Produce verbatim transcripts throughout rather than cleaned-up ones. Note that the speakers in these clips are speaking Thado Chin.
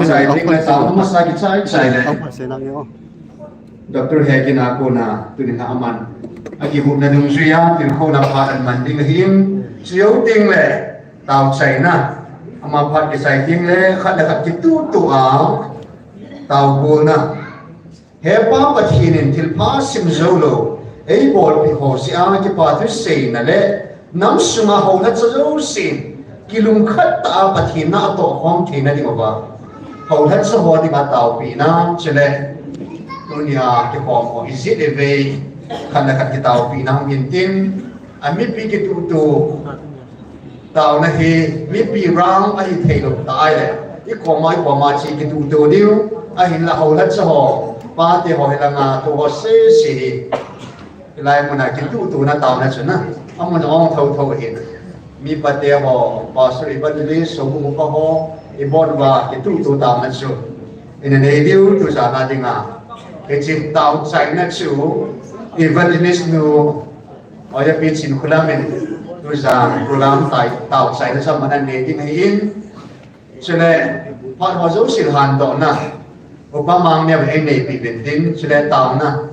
Chai ding le tao masa kichai chai le. Doctor Hegin a kona tunin aman akihuhna dungjuia tilkhouna phat aman ding ahin, chujou teng le tao chaina, ama phat kichai teng le khat le khat kituhtuh a tao bolna. He Pa Pathen in thilpha sim jou lou eibolpeh ho jeh a kipa thuseina le nam sunga houlhacha jousen kilungkhat tah a Pathen na atoh khom theina ding uva houlhacha ho dinga taopehna, chule tunia kikhom ho ijat ivei khat le khat kitaopehna hung hintin, amipi kituhtuh taona hi mipi rang ahi theilou tah ahile, ikoma ikoma che kituhtuh diu, ahinla houlhacha ho, pate ho hilanga tou ho sese hi hilai muna kituhtuhna taona chu na amun ong thotho ahin, mi pate ho, pastor, evangelist, sobu upa ho, ibon uva kituhtuh taona chu ina nei diu, tujan a dinga hiche tao chaina chu evangelist nu Oya Pi Chinkholam in tujan program tai tao chaina chu aman anei ding ahin, chule phat ho jouse lhandohna Upa Mangneo in einei peh uvin tin, chule taona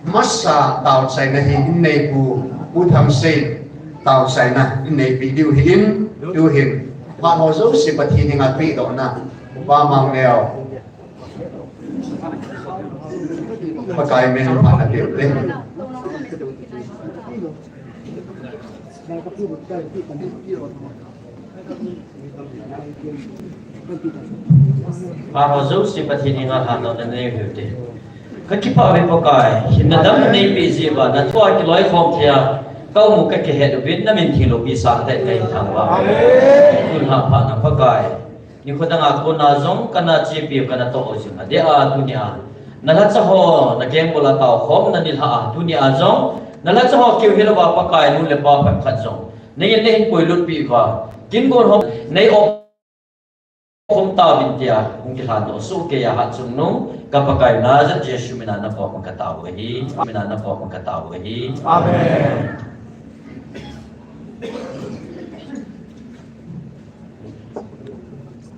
masa tao chaina hi inneipu Pu Thangsei in tao chaina innei peh diu ahin, tuhin phat ho jouse Pathen henga pehdohna Upa Mangneo, Pakai min phatna peh uvin. Phat ho jouse Pathen henga lhandohna nei uvin te. Kakipah uve Pakai, hinna dang neipeh jeh uva, nathua kiloikhom thei a kaum u kakihet uvin, namin theng loupi sangtah in kahin thangvah uve. Tun lhah phat na Pakai, nikho danga kona jong kana chepi u kana toh u jing adeh a tunia nalhacha ho nakengbol a taokhomna nilhah a tunia jong nalhacha ho keu hilouva Pakai nu le pa phabep khat jong nangin nahin puilut peh uva, kin gon ho nei op khum tauvin tia hung kilhandoh soh keiya Hatchungnung ka Pakai Nazareth Jesu mina nakoma katao u ahi, mina nakoma katao u ahi. Amen.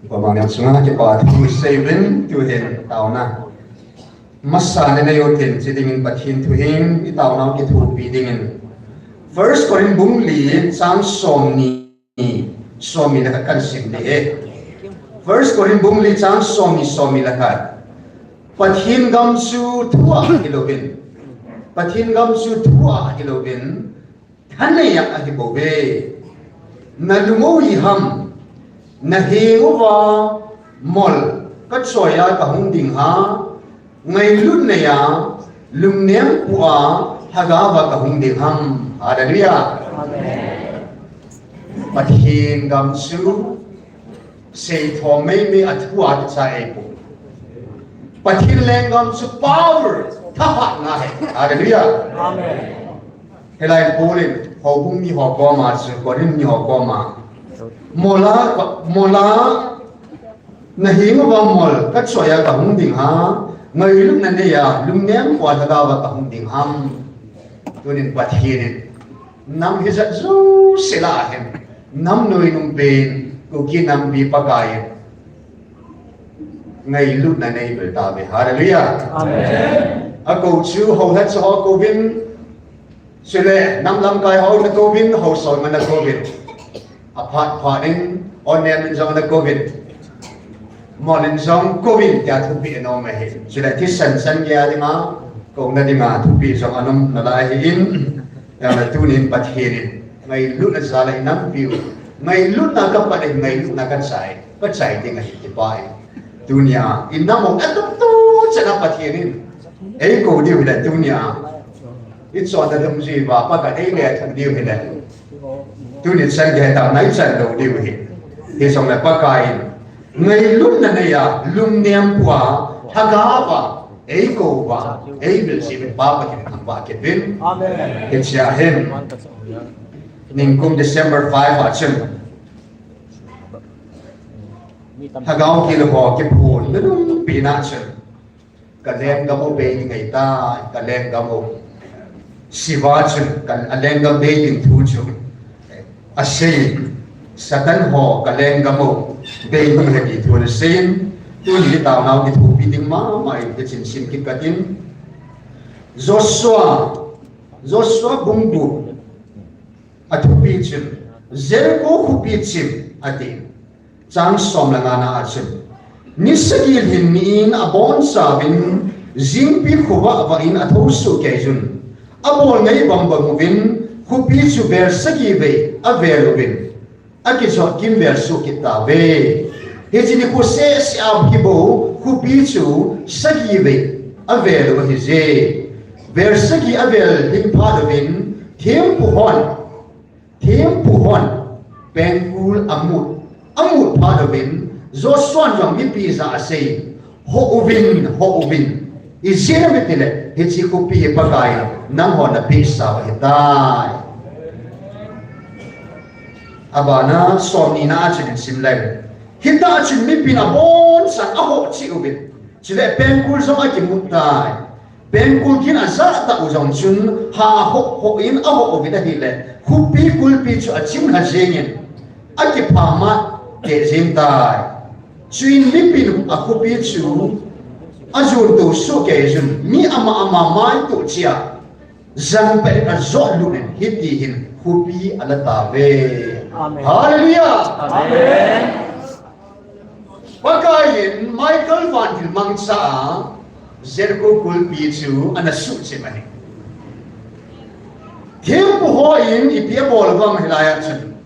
Upa Mangneo chunga kipa thu sei uvin, tuhin taona masa nanei u tin, chidingin Pathen thu hin itaonau kithopi dingin First Corinth bung li chang somni, somni le khat kahin sim ding ahi. First Corinth bung li chang somni, somni le khat. Pathen gam chu thua hilouvin, Pathen gam chu thua hilouvin, thanei a ahibouve. Nalung u iham, naheng uva mol kachoi a kahung ding ham, ngailutna a, lungnem pu a, lhagao a kahung ding ham. Hallelujah. Pathen gam chu seithom meimei a thua kichai ahipoi. Pathen lenggam chu power, thahatna ahi. Hallelujah. Hilai Paul in houbung miho koma chu, Corinth miho koma, mola, mola, naheng uva mol kachoi a kahung ding ham, ngailutna nei a, lungnem pu a, lhagao a kahung ding ham. Tunin Pathen in nam hijat jouse lah a hin, nam noinung pen Kuki nampi Pakai in ngailutna neipeh tauve. Hallelujah. Amen. Akou chu houlhacha ho kouvin, chule nam lamkai ho nakouvin, haosa ho nakouvin, aphat phat in, onem in jong nakouvin, mol in jong kouvin tia thupeh anom ahi. Chule thisan chan geiya dinga kouna dinga thupeh jong anom nalai ahin, hijeh a tunin Pathen in ngailutna jal a inampiu, ngailutna kapat in ngailutna kachai, kachai ding ahi, kipah in. Tunia inam u atoh toh chan a Pathen in eikou diu hile, tunia ichonna dungjui uva Pakai in eile athu diu hile, tuni chan gei tah a ichan lou diu ahi. Hijongle Pakai in ngailutna nei a, lungnem pu a, lhagao a eikou uva, eivilsih uvin Pa Pathen in thangvah kit uvin. Amen. Hichea hin, ningkum December five a chun lhagao gil ho kiphonna lungpi na chun, ka lenggam u bei ding ahitai, ka lenggam u. Shiva chun ka, a lenggam bei ding thu chu asei, Satan ho ka lenggam u bei ding ahi ti thu asei in, Tuni taonau kithopi ding mama in, hiche sim kit katin. Joshua, Joshua bung gup, athupi chun, Jericho khopi chim, ati. Chang som le ngana a chun, ni sagi lhin ni in abonchauvin, jingpi khovah vah in athou soh kei jun, abol ngai bang bang uvin, khopi chu vel sagi vei avel uvin, akijot kimvel soh kit tauve. Hiche nikho sese a hi bou khopi chu sagi vei avel u ahije. Vel sagi avel lhing phat uvin, thempu hon, thempu hon pengkul amut, amut phat uvin, Joshua in jong mipi jah a asei, Hoh uvin, hoh uvin. Ijeh inem itile, hiche khopi hi Pakaiyin nanghon napeh sau ahitai. Abana, som nina a chun isim leng. Hitah chun mipin abonchauvin ahoh cheh uvin. Chule pengkul jong akimut tai. Pengkul gin ajah tah u jong chun, ha hoh hoh in ahoh uvin ahile, khopi kulpi chu achim lha jengin, akiphamat keh jeng tai. Chuin mipin akhopi chu ajon tou soh kei jun, mi ama ama maitoh cheh a, jangpet in ajot lut in, hiti hin khopi ala tauve. Amen. Hallelujah. Amen. Pakaiyin Michael vantil mangcha a Jericho kulpi chu ana suhchim ahi. Thempu hon ipi abol uvem hilai a chun,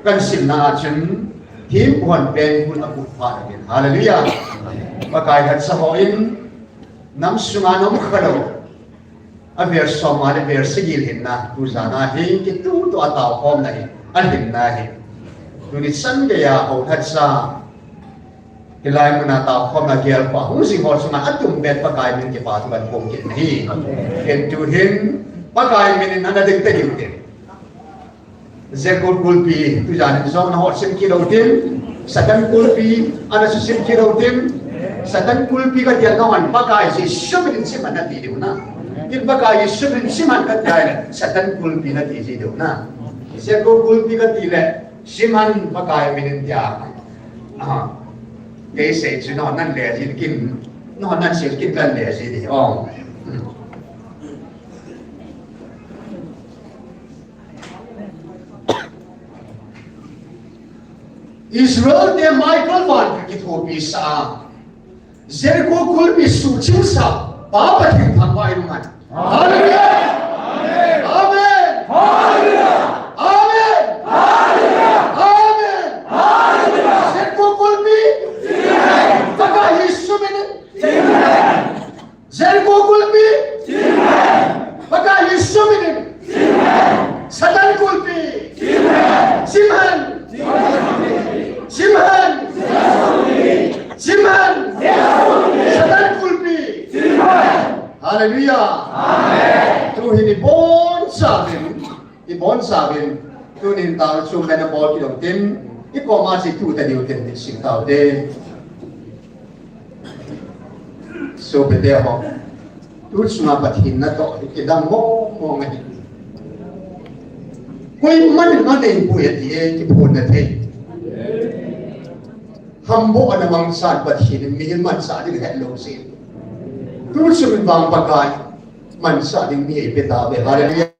kasimna a chun, thempu hon pengkul amut phat uvin. Hallelujah. Pakai hatsah hon nam sunga nom khalou avel som a le vel sagi lhinna, tujan a hi kituhtoh a taokhomna hi, alhinna hi. Tuni chan geiya hou lhacha, hilai muna taokhomna gelpa hung jing ho chunga atum pen Pakai min kipa thu kahin phong kit ahi. Ken tuhin Pakai min in ana ding tadiu te. Jericho kulpi, tujan in jong naho sim kit lou tin, Satan kulpi, ana susim kit lou tin, Satan kulpi kati a nahon Pakai Jesu min in sim un nati diu na. Tin Pakai Jesu min in sim un kati a le, Satan kulpi nati ji diu na. Jericho kulpi kati le, sim un Pakai min in tia. Ah. Kei sei chu nahon nan le ji kin, nahon nan sei kin kan le ji di. Oh. Hmm. Israel te Michael vantil kithopi sa a, Jericho kulpi suhchim sa, Pa Pathen thangvah in um hen. Hallelujah! Amen! Amen! Amen! Jericho kulpi, Pakai Jesu min in. Jericho kulpi. Sim hen. Pakai Jesu min in. Sim hen. Satan kulpi. Sim hen. Sim hen. Sim hen. Sim hen. Satan kulpi. Sim hen. Hallelujah. Amen. Tu hi ibonchauvin. Ibonchauvin, tunin tao chu mena bol kit lou tin, ikoma chu tu tadiu tin, isim taute. Sopite ho, tu chunga Pathen natoh, kidang mong mong ahi. Koiman in aneipu ahi ti e, kiphonna thei. Hamboh ana mangchan Pathen in mihem manchah ding helou se. Tu chun vang Pakai manchah ding mi eipe tauve. Hallelujah.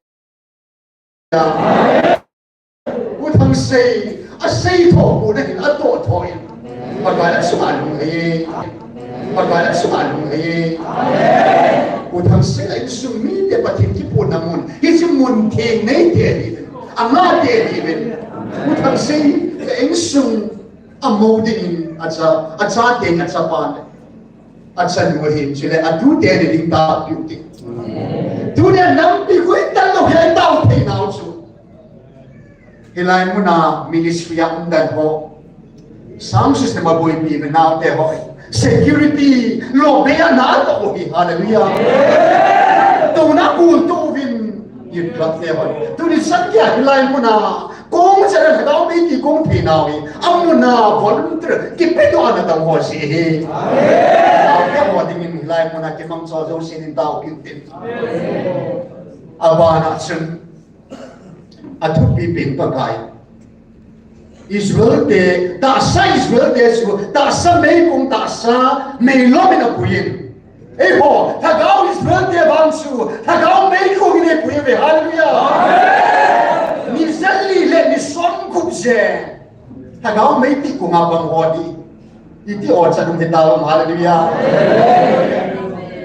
U Thangsei, asei tho, u na hin atoh tho in. Pakai a chunga lunghei. Pakai a chunga lunghei. U Thangsei a insung mite Pathen kiphonna mun. Hiche mun theng nei te ahi. Ama te ahi. U Thangsei a insung amou dingin acha, achaten achapa le. Achanu ahin, chule atute ni ding tapiu te. Tuni a nampi koi talou hi atao thei nau chu. Hilai muna ministry a um dan ho. Sound system a boipi ve nau te ho. Security lo be a na to hi, hallelujah. Tuna kul to vin. Youth club te ho. Tuni chan geiya hilai muna Kong chana lhagao mi ti kong thei nau hi, amuna volunteer, kipe doh ana dang ho si hi. Amen. Amen. Ho dingin hilai muna kimangcha jousen in taopiu tin. Amen. Abana chun, athupi pen Pakai. Israel te, tahsa Israel te chu, tahsa meikong, tahsa meilom in apuiyin. Eiho, lhagao Israel te vang chu, lhagao meikong in eipui uve, hallelujah. Ni jali le ni somgup je. Lhagao meikong a pang ho hi. Iti o chan um hitam, hallelujah.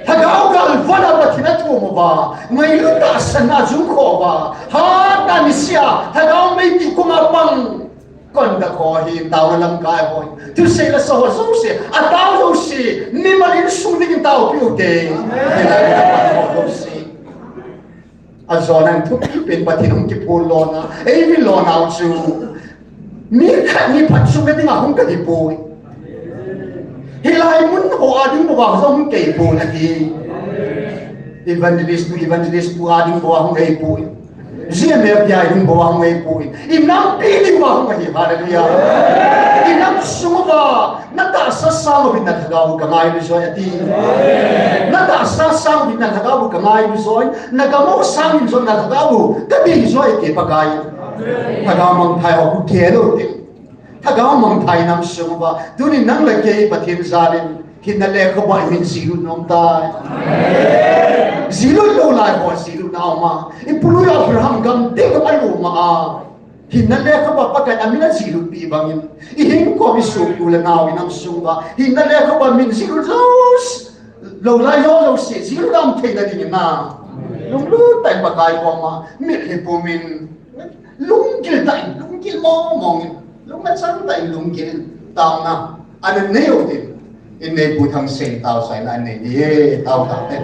Lhagao galvana Pathen athum uva, ngailut tahsan a jung kho uva, hatah a nisea, lhagao meikong a pang. Kon da kho hi taona lamkai ho. Thusei la sa ho jouse, atao jouse, mimal in sung dingin taopiu te. Hilai la ho jouse. Ajona thupi pen Pathen hung kiphong lona, eivil lona chu. Mi khat ni phat sung ka dinga hung kahipoi. Hilai mun ho a ding bou a jong hung kahipon ahi. Evangelist pu, evangelist pu a ding bou a hung kahipoi. G M F P a ding bou a hung kahipoi. Inampi ding bou a hung kahi, hallelujah. Inam sung uva, na tahsa sang uvin na lhagao ka ngailu joi ati. Na tahsa sang uvin na lhagao ka ngailu joi. Na gamo sang uvin jong na lhagao ka dei joi, ke Pakai. Lhagao mangthai ho khu kei lou te. Lhagao mangthai nam sung uva, tuni nang le kei Pathen jalin, hinna le khaobuh a imin jilut nom tai. Jilut lou lai ho jilut na um a. I pului Abraham gam ding a lum a. Hinna le khaobuh a Pakai amin ajilut pi bangin. I hinkho i sopi u le nao i nam sung uva. Hinna le khaobuh a min jilut lou, lou lai ho jouse, jilut lam theina dingin na. Lunglut tah in Pakai koma, mitlhi pumin. Lunggil tah in, lunggil mong mong in, lung nachan tah in, lunggil in, taona, ana nei u tin, in neipu Thangsen tao sa in ana nei ding ahi, tao tao te.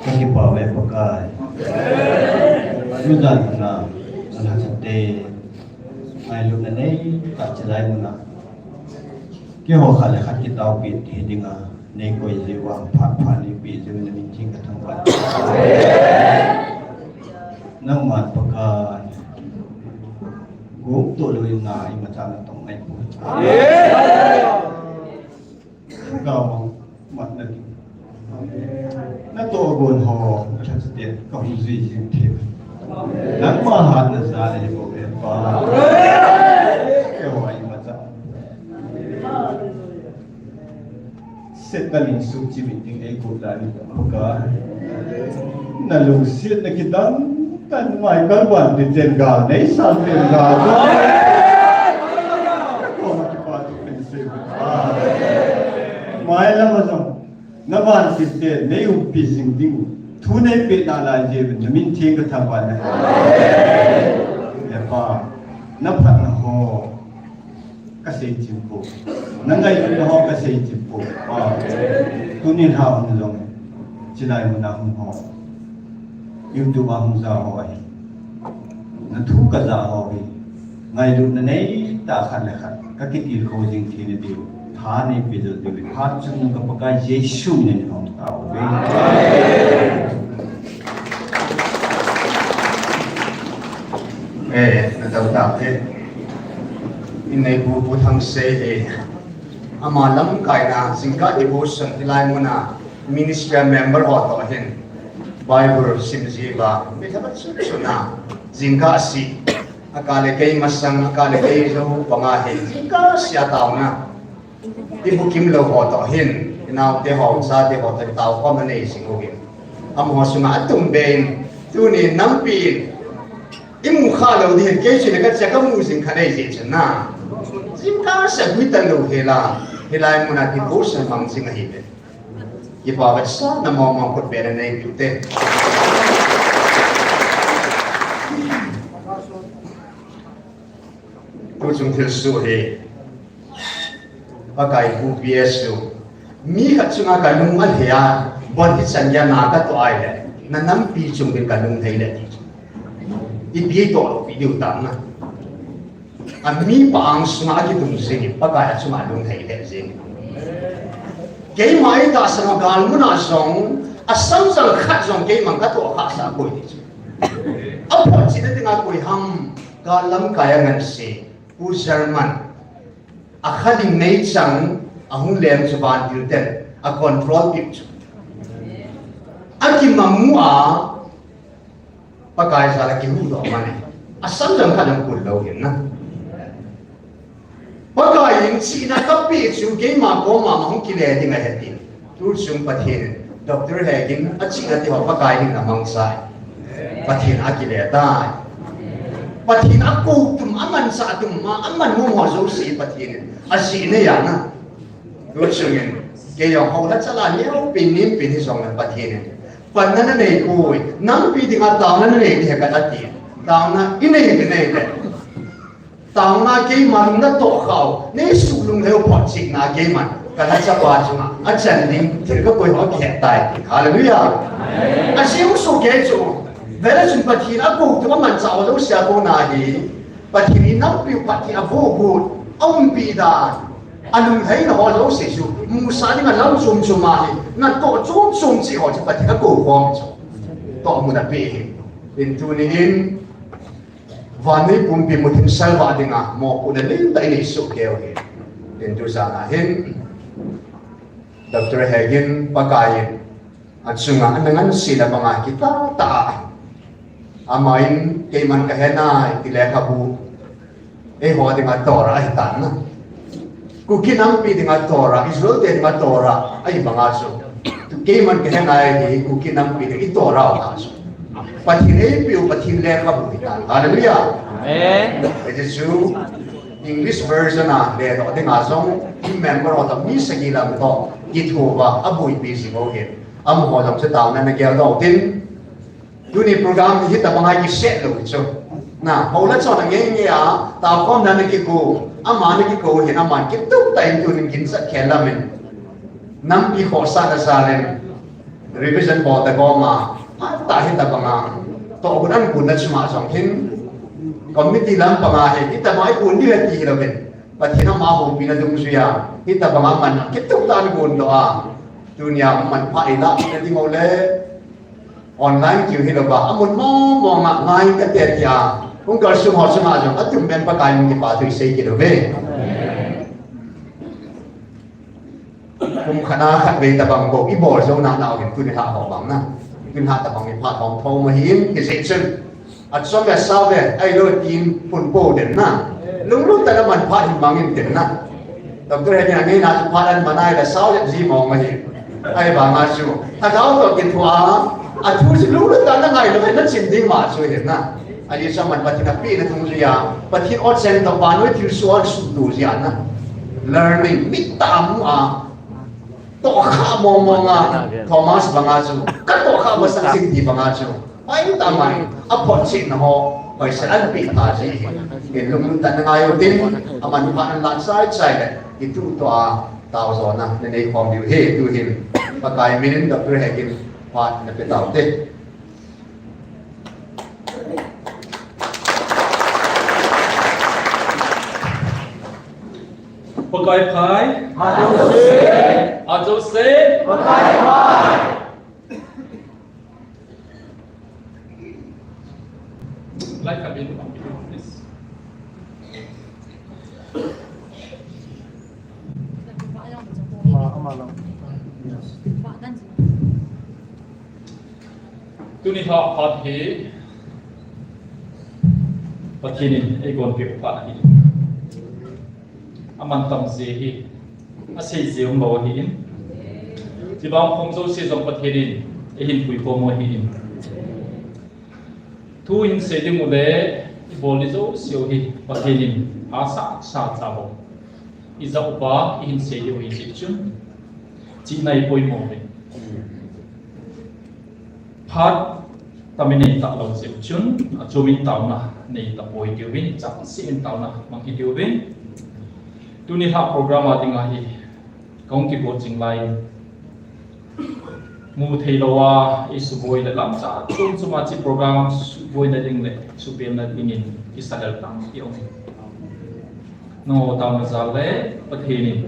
Ka kipah uve Pakai. Tujan na, na lhachate, ngailutna neitah chilai muna keiho khat le khat kitaopeh thei dinga neikoi jeh uva phat phat neipeh jeh uva namin theng kathangvah. Nangman Pakai, gop toh lou in na imacha natong naipoi. Gao mat na ding. Natoh gon ho, nalhachaten kahung jui jing thei. Nangma hatna jal ahi bouve Pa. Keiho imacha setna min suhchim in ding eigot lai in Pakai. Nalungsetna kidang tan, Michael Van Biten gal neisah pen gal. Koma kipathu kahin sei. Mailam a jong na vantil te neiumpi jing ding u thu neipeh nalai jeh uvin namin theng kathangvah e. He Pa, naphatna ho kasei chim poi, nangailutna ho kasei chim poi Pa. Tuni lha hung jong, chilai muna hung ho, YouTube a hung ja ho ahi, nathu kaja ho hi, ngailutna neitah khat le khat kakitilkhou jing theina diu tha neipeh jing diu, phat chungnung ka Pakai Jesu min in hung tao uve. Eh, nadou tah e. Inneipu Pu Thangsei hi, ama lamkaina jingkah devotion hilai muna ministry a member ho toh hin Bible sim jiuva, mi lhagao chunga jingkah seh, akah le kei masang, akah le kei jou banga hin jingkah seh a taona, ibukim lou ho toh hin, inaote ho, ichate ho toh taokhomna nei jing uvin, amaho sunga atumbeh in, tuni nampi in imu kha lou ding hin, kei chun kache kamu jing kha nei jeh chun na, jingkah seh gui talou hela, hilai muna devotion mang jing ahiuve. Kipa vetsahna mong mong, khut bena neipeh ute. Tuchung thilsoh hi Pakai Pu P S U, mi khat chunga kalung alhai a, bon hichan geiya na katoh ahile, nanampi chung uvin kalung lhai le ti chu, ipi toh pi diu tam na. Amipa angsunga akidung jing in, Pakai achunga alung lhai lheh jing in. Keima itahsan uva gal muna jong, asamjang khat jong keima katoh khah sah koi ti chu. Aphotchetna dinga koi ham, gal lamkai a ngansi, Pu German, akhaling neichang, ahung lem chu vantil ten acontrol kit chu. Akimang u a, Pakai jal a kihuhdoh man e. Asamjang khat jong kul lou hin na. Pakai in chihna kapeh chu keima koma hung kile ding ahi tin. Tuchung Pathen in, Doctor Hegin, achihna teho Pakai in amangcha e. Pathen akile tai. Pathen akou tum, amanchah tum, aman nom ho jouse Pathen in ajih nei a na. Tuchung in, kei jong houna chala neopen, neopen hijongle Pathen in, panna nanei poi, nampi dinga taona nanei ding ahi kati. Taona inei ding nei le. Taona keiman natoh khah u, neisuh lunglhai u photchetna keiman Kana chapa chunga achan ding thil kakoi ho kihet tai. Hallelujah. Asei u soh kei chu. Vele chun Pathen akou thu amanchah ho jouse a kona hi, Pathen in nampi u phatthei aboh got, aumpi dan, alunglhaina ho jouse chu musah dinga lam chom chom ahi, natoh chom chom cheh ho chu Pathen akou khom chu. Tohmun apeh hi. Tin tuni in, vannoi pumpi muthim salvah dinga mopohna neitah inei soh kei u hi. Tin tu jana hin, Doctor Hegin Pakaiyin achunga ana ngansena banga kitah tah a, aman keiman kahe nai ti lekhabu eiho dinga Torah ahitan na. Kuki nampi dinga Torah, Israel te dinga Torah ahi banga chu, tu keiman kahe nai hi Kuki nampi ding i Torah u ahi chu. Pathen eipeh u Pathen lekhabu ahitan. Hallelujah. Amen. Hiche chu English version a ledoh dinga jong, i member ho toh mi sagi lam toh kithoa aboipi jing u ahi. Amaho jong chu taona nageldoh u tin, tuni program hi hitabang a kiset lou chu. Na, houla chon angeingei a, taokhomna nakikou, ama nakikou hin aman kitup tah in tunin ginchat khel lamin, nampi khohsahna jal in, revision bol ta gom a, phatah hitabang a tohgon agonna chunga jong hin, committee lampang a hin, hitabang a ikon ding ti hilouvin, Pathen ama houpina dungjuia hitabang a manna kitup tah in agondoh a, tunia manpha eilahpina ding u le, online kiu hilouva, amun mong mong a ngai kate tia, hung kalsong ho chunga jong atum pen Pakai min kipathu isei kit uve. Kum khat a khatvei tabang bou ibol jou nau hin tuni lhah ho bang na, tuni lhah tabang hi phat hom thom ahin, hijeh chun achom le sao le ahilou tin phun pou den na, lunglut tah in aman phat hin mangin tin na. Doctor Hegin angeina chu phat aman ahile sao le ji mong ahi. Ahivanga chu lhagao toh kithoa, athu chu lunglut tah in nangai lou, nachim ding ma chu ahi na. Ajeh chu aman Pathen apehna dungjuia, Pathen awcheng toh vannoi thilsoh a suhtoh jeh a na, learning, mit tah a mu a, tohkhah mong mong a, Thomas banga chu katohkhah masang jing ti banga chu, hoitah in aphotchetna ho hoisel anapeh tha jeh hin, lunglut tah in nangai u tin, aman phat in alah chai chai le, kituhtoh a taojona nanei khom diu ahi. Tuhin Pakai min in Doctor Hegin phat nape taute. Pakai phai. Ajouse. Ajouse. Pakai phai. Light khat in, please. Tuni lhah phat hi Pathen in eigonpeh phat ahi. Amantam jeh hi asei jeh umlou ahin, tibang khom jouse jong Pathen in eihin puikhom u ahin. Thu ihin sei ding u le ibol ding jouse u hi Pathen in asah sah cha bou ijah uva ihin sei diu ahi jeh chun, chihna ipoimo uve. Phat tam inei talou jeh chun, achom in taona nei tapoi tiuvin, chahseh in taona mang hitiuvin. Tuni lhah program a dinga hi kahung kigot jing lai in, mu theilou a isuboi le lamcha chom chom a hiche program suboina ding le supelna dingin kisa lel tang kium e. Nangho taona jal le Pathen in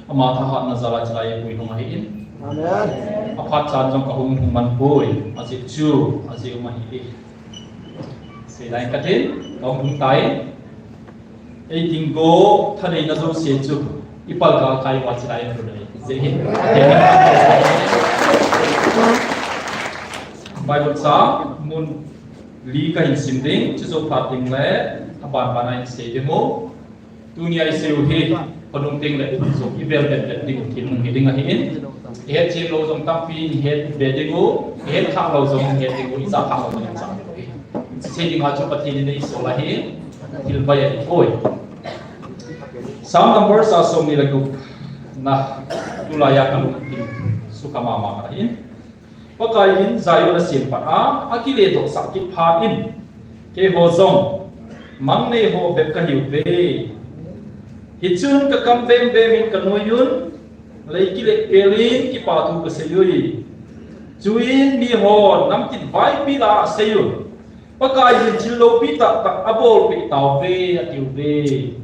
ama thahatna jal a chulai eipui lhung ahin. Amen. Aphat chan jong kahung hung man poi, ajeh chu ajeh um ahi e. Seilai katin, kahung hung tai. Eiting go thaneina jouse chu ipal galkai uva chulai eipui lhung ahi. Jeh hin Bible chang mun li kahin sim ding, chujou phat ding le aban ban a hin sei ding u. Tunia isei u hi, khonung teng le jong ivel vet vet ding u thil hung hi ding ahin. Ihet chen lou jong tampi ihet ve ding u, ihet khah lou jong ihet ding u, ijah khah lou jong ijah ding u ahi. Sei dinga chu Pathen in eisol ahi, thil bai ahi poi. Psalm number ja somni le gup na, tulai a kalungthim sukha mama ahin. Pakai in Zion asem pat a, akiledohsah kit phat in, keiho jong mangnei ho bep kahiuve. Hichun kakam bem bem in kanoi un, lei kilet pel in kipa thu kasei ui. Chuin mihon namtin vaipi la asei un, Pakaiyin thil loupi tahtah abolpeh tauve, atiuve.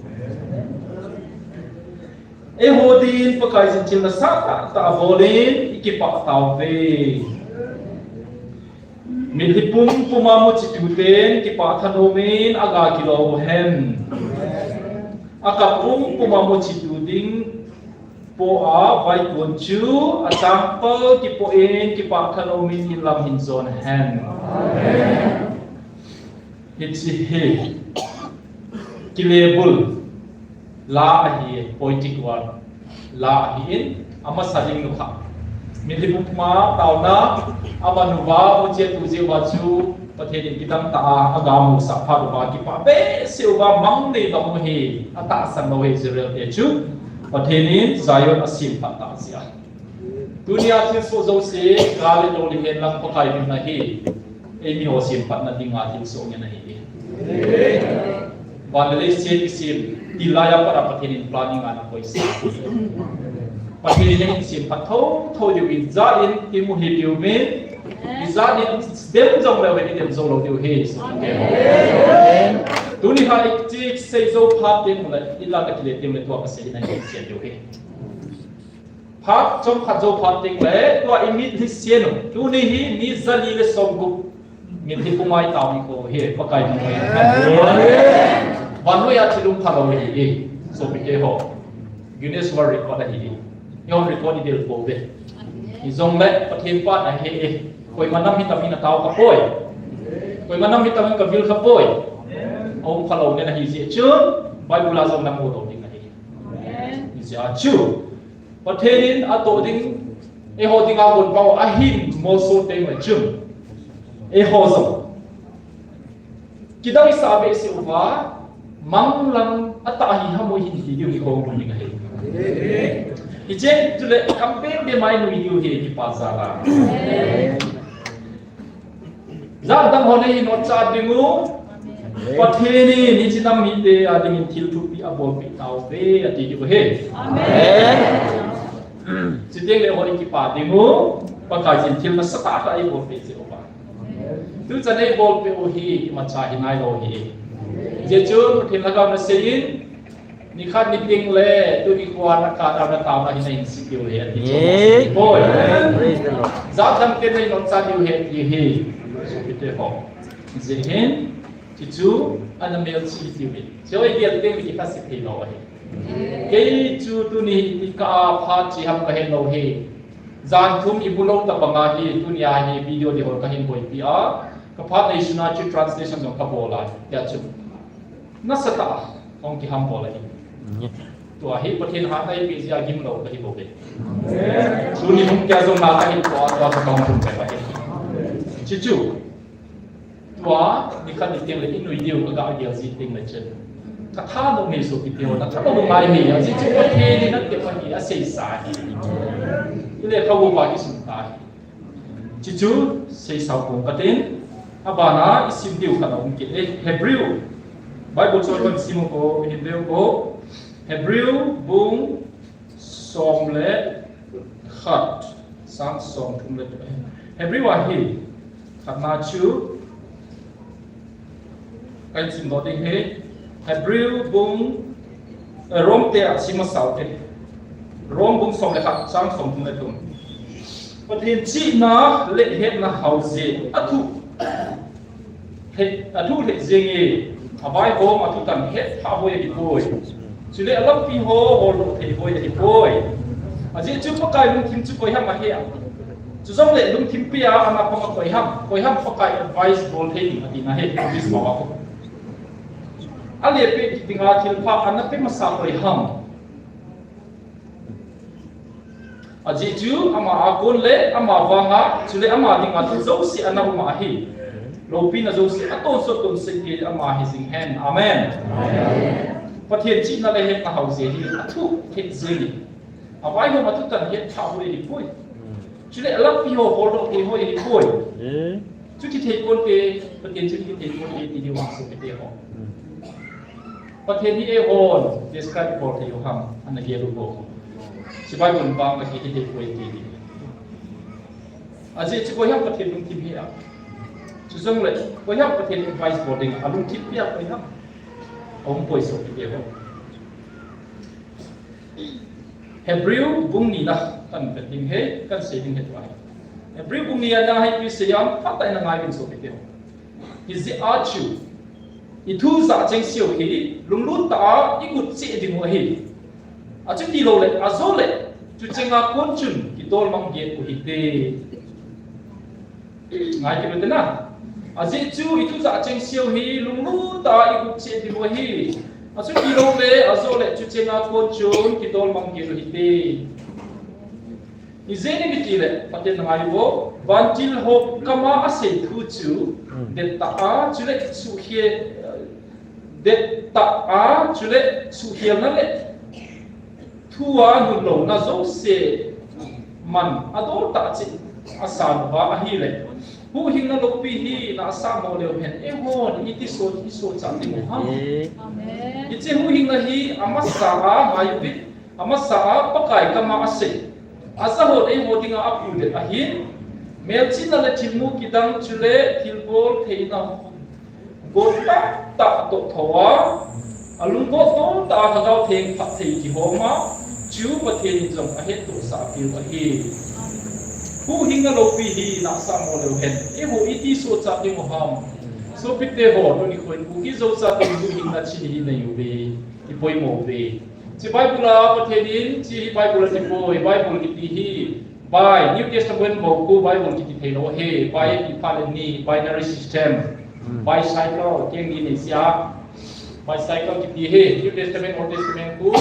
Eiho din Pakaiyin thil nasatah tah abol in ikipah tauve. Mitlhi pumpuma muchi tuten kipah thanom in aga kilom uhen. Akap pumpuma muchi tu ding poh a vaikon chu achangpal kipoh in kipah thanom in inlam hin jon hen. Hiche hi kilebul la ahi, poetic word la ahin, amasa ding nukha. Mitlhi pumpuma taona amanu va, muchi atu jeh uva chu Pathen in kidang tah a agamusah phat uva kipah behseh uva, mang nei lou hi, atahsan lou hi Israel te chu. Pathen in Zion asemphat tah jeh a. Tunia thilsoh jouse, gal le lou le hen lang Pakai min ahi. Eimi ho semphatna dinga thilsoh ngen ahi. Van le lei sem kisem til laiya pat a Pathen in planning ana koisa. Pathen in eihin semphat thotho diu in, ijat in imu hih diu vin, ijat in dem jong leu hen, idem jong lou diu ahi. Tuni kha ichih sei jou phat teng uleh, ila kakile teng uleh tua kasei na hi sei diu ahi. Phat chomkhat jou phat teng le, tua imitlhi sen u. Tuni hi mi jali le somgup mitlhi puma itao nikho hi, Pakai nangho in. Vannoi a thil um phalou ahi e, sopite ho. Guinness World Record ahi e. Ihon record idel pouve. Hijongle Pathen pan ahi e. Koima nam hitam in atao khapoi. Koima nam hitam in kavil khapoi. Aum phalou ngen ahi jeh chun, Bible a jong namu lou ding ahi. Hijeh a chu, Pathen in atoh ding, eiho dinga gonpha u ahin molso teng le chun, eiho jong kidang isah behseh uva, mang lang atah hi ham u hin ti diu hi hung um ding ahi. Hicheng chule kam bem bem a inui diu hi, kipa jal a. Jat dang hon eihin otchat ding u. Pathen in hiche nam mite a dingin thil thupi abolpeh tauve, ati diu ahi. Amen. Chuteng le hon ikipa ding u. Pakaiyin thil nasatah tah eibolpeh jeh uva. Tuchan eibolpeh u hi imacha hi nailou ahi. Hijeh chun Pathen lhagao nasei in, nikhat niteng le, tuni kho a nakap a nataona hi nahin se diu ahi, ati chu. Amen. Poi. Praise the Lord. Jat dang te nahin otchat diu ahi, ti ahi. Sopite ho. Hijeh hin, chuchu, ana melchih diu ahi. Chu igel teng le kikha se thei lou ahi. Kei chu tuni hi ipi kah a phat chi ham kahe lou ahi. Jan thum ibulou tabang a hi, tunia hi video ding ho kahin boipi a. Kaphat neisuna chu translation jong kabol a, tia chu. Nasatah a, hung kiham bol ahi. Tua hi Pathen hatna eipeh jeh a gimlou kahi bouve. Tuni hung kia jong na kahi tua, tua chu kahung thum peh ahi. Chuchu. Tua, nikhat niteng le inui diu kaga gel jing teng le chun. Kathanom e sopite ho, nathanom ngai e, ajeh chu Pathen in atep ahi, aseisa ahi. Ile kha uva kisun tai. Chuchu, seisau pong katin, abana isim diu khat aum kit e, Hebrew. Bible chol kon sim u ko, hin veu ko. Hebrew bung som le khat, chang som thum le, Hebrew a hi, khatna chu, kahin simdoh ding ahi, Hebrew bung, eh, Rom te a sim masau te. Rom bung som le khat, chang som thum le thum. Pathen chihna le hetna hao jeh a athu lheh, athu lheh jenge, avaihom athutan hetphah hoi ahipoi. Chule alampi ho holdoh thei hoi ahipoi. Ajeh chu Pakai lungthim chu koiham ahi a. Chujongle lungthim pia ana pang a koiham, koiham Pakai advice bol thei ding atina ahi, English pao a. Alepeh kit dinga thilpha ana pe masa koiham. Ajeh chu ama a kon le ama vanga, chule ama dinga thu jouse ana um ahi. Loupina jouse atonsot tonsot kei ama hi jing hen. Amen. Pathen chihna le hetna hao jeh hi athu lheh jenge. Avaihom athutan hetphah hoi ahipoi. Chule alampi ho holdoh thei hoi ahipoi. Chuti thei ponte, Pathen chuti thei ponte ti diu ahi sopite ho. Pathen hi eihon describe bol thei u ham, ana gel u bou. Hiche Bible bang a hi hi thei poi ti hi. Ajeh chu koi ham Pathen lungthim hi a. Chujongle koi ham Pathen advice bol ding a lungthim hi a koi ham. Aum poi sopite ho. Hebrew bung ni na kan vet ding ahi, kan sei ding ahi tua hi. Hebrew bung ni a na hi ipi asei ham, phatah in na ngai uvin sopite ho. Hijeh a chu, i thu jachat cheng seo hi, lunglut tah a i guh cheh ding u ahi. Achuti louleh, ajole, chuchenga kon chun, kidolmang get u hite. Ngai kit uvin te na. Ajeh chu, i thu jachat cheng seo hi, lunglut tah a i guh cheh ding u ahi. Achuti louleh, ajole, chuchenga kon chun, kidolmang get u hite. Ijeh inem itile, Pathen na ngai uvo, vantil ho kama asei thu chu, hmm, det tah a, chule suhkhel, det tah a, chule suhkhelna le thu a nunlouna jouse man adol tah cheh a san uva ahile, huhhingna loupi hi nasa mo leu hen, eihon iti sochat, i sochat ding u ham. Amen. Hiche huhhingna hi amasa a ngai uvin, amasa a Pakai kama asei, ajahon eiho dinga apuidet ahin, melchihna le thilmu kidang chule thilbol theina got tahtah toh thou a, alunggot tah a Lhagao Theng phatthei kihom a, chu Pathen in jong ahettohsah peh u ahi. Huhhingna loupi hi nasa mo leu hen, eiho iti sochat ding u ham. Sopite ho, tuni khoin Kuki Zo chate huhhingna chih hi nei uve, i poimo uve. Hiche Bible a Pathen in, hiche hi Bible ati poi, Bible kiti hi, bi, New Testament bou khu Bible kiti thei lou ahi, bi ati phat le ni, binary system, hmm, bicycle, keng ni nei sia, bicycle kiti hi, New Testament, Old Testament khu,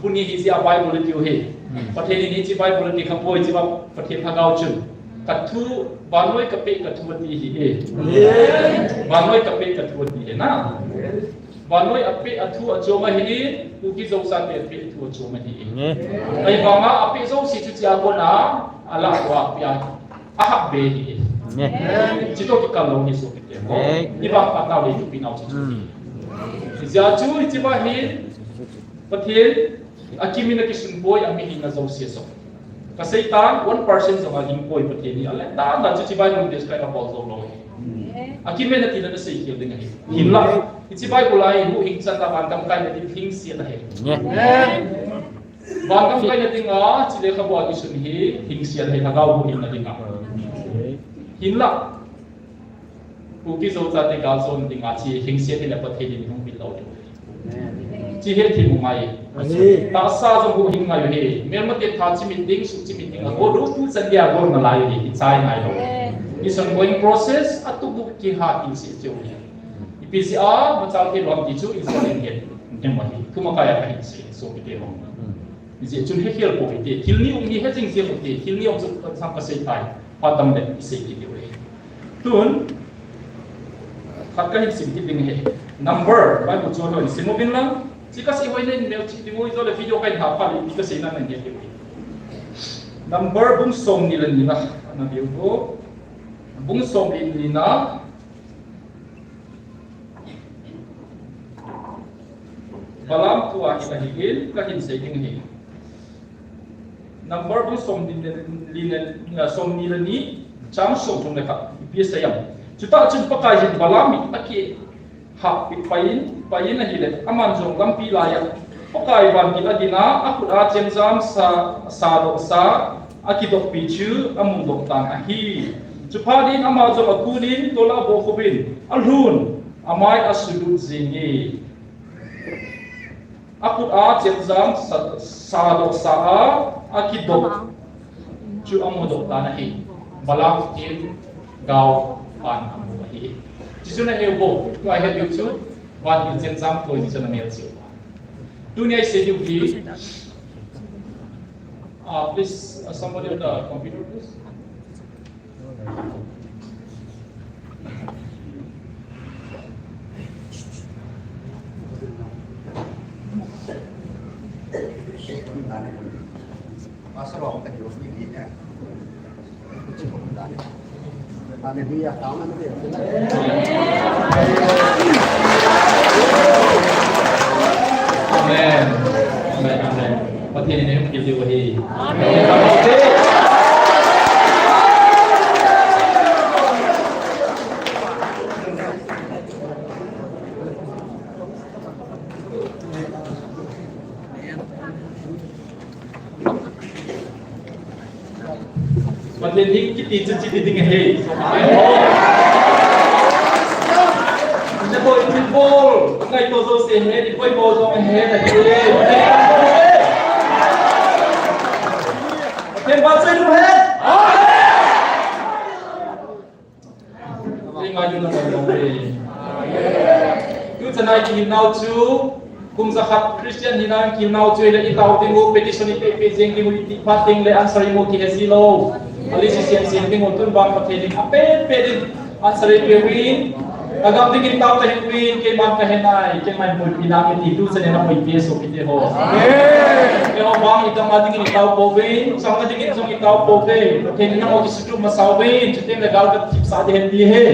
bu ni hi jeh a Bible ati u ahi. Hmm. Pathen in hiche Bible ati kha poi, hiche a Pathen Lhagao chun, ka thu, vannoi kapeh ka thu ati ahi e. Amen. Vannoi kapeh ka thu ati ahi na. Vannoi apeh a thu achom ahi, Kuki Zo chate apeh thu achom ahi. Amen. Ahivanga apeh jouse chu hiche a kona, alah tua apeh a, ahahsa ahi. Amen. Hiche toh kikal lou hi sopite ho. Amen. Ahivang phatah le thupi nau chu chu. Hmm. Hijeh chun hiche va hi, Pathen, akimin akisun poi, amihingna jouse jong. Kasei tan, one percent jong ahing poi Pathen hi, alet dan dan chu hiche Bible describe abol jou lou ahi. Akimin atina nasei khel ding ahi. Hinlah, hiche Bible a hi huhhing chan a vangam kaina ding hingset ahi. Amen. Vangam kaina dinga, hiche lekhabu a kisun hi hingset ahi, lhagao huhhingna dinga. Hinlah. Kuki Zo chate galjona dinga hiche hingset hi le Pathen in hung peh lou ding. Amen. Hiche hi thil mu ngai. Amen. Tahsa jong huhhing ngai u ahi. Melmate tha chimit ding, suh chimit ding. Ago do tu chan dia go nalai u ahi. Hiche ngai lou. Amen. It's ongoing process, atuh bu kiha hingset cheh u ahi. Ipi jeh a, machal thei lou ham ti chu, insung in het. Ntem ahi. Thumakai a kahin sei, sopite ho. Hmm. Hijeh chun hekhel pou hite. Thil ni um hi hejing jeng u hite. Thil ni um chu kasei tai. Phat dang le isei kit diu ahi. Tun, khat kahin sim kit ding ahi. Number, Bible chol ho in sim uvin lang. Hiche kasei ho in melchih ding u, ijole video kahin hah phat le, hiche kasei na nahet diu ahi. Number bung somni le ni na, ana veu vo. Bung somni le ni na. Balaam thu a hi kahin, kahin sei ding ahi. Number bung somni le, li le, ah, somni le ni, chang somthum le khat, ipi asei em. Chutah chun Pakai hin Balaam mit akihahpeh pai in, pai in ahile, aman jong lampi laiya, Pakai vantil adin a, akhut a chemjam sa, sadoh sa, akidoppi chu amudoh tan ahi. Chuphat in ama jong akun in, tol a abohkhup in, alhun, amai asulut jing e. Akhut a chemjam sa, sadoh sa a, akidop chu amudoh tan ahi. Balaam in gao pan amu ahi. Hichu nahe u bou, tua ihet diu chu, vantil chemjam toh in chu namelchih u. Tunia isei diu hi, uh, please, uh, somebody on the computer, please. Pastor, ako ka Diyos, hindi niya. Hallelujah. Tama na din. Amen. Amen. Amen. Pathen in eihil diu ahi. Amen. Pathen hi kiti chu kiti ding ahi. Nabol thilbol, ngaito jouse ahi, nabol bol jong ahi, ahi. Pathen vahchoi ding ahi. Amen. Tuchan a i kihilnau chu, kum jakhat Christian hina kihilnau chu, le i tao ding u, petition i pe pe jeng ding u, i ti phat ding le answer i mu kihe ji lou. Ali si siam siam ding u, tun vang Pathen in a pe pe ding answer i pe uvin. Ka gam dingin tao ta hih uvin, keiman ka he nai, keiman boipi nang e ti tuchan in a boipi e sopi te ho. Amen. Keiho vang i dam a dingin i tao pouve, chang a dingin jong i tao pouve. Pathen in nangho kisutup masa uvin, chuteng le gal ka thipsah ding ahi ti he.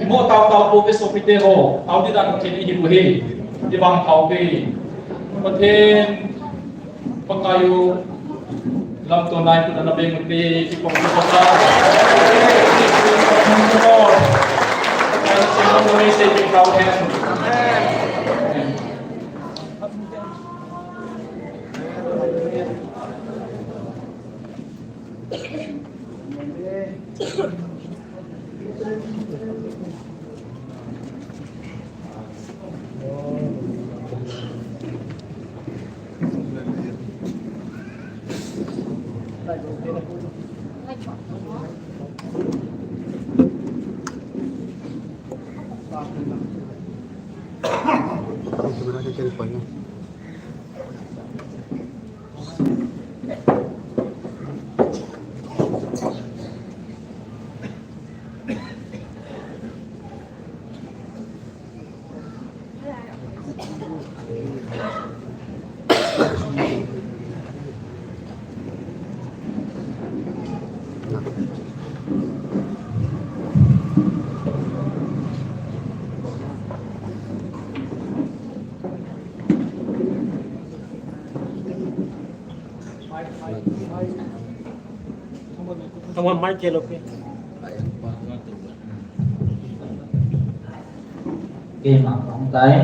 I mo tao tao pouve sopi te ho. Tao ding dan Pathen in i hi uve. I vang tao ve. Pathen, Pakai u, lamto nai put ana beng ute, kipah, kipah. Pakai u, sei tao hen. Someone mic ke lo pe. Keima kahung tai.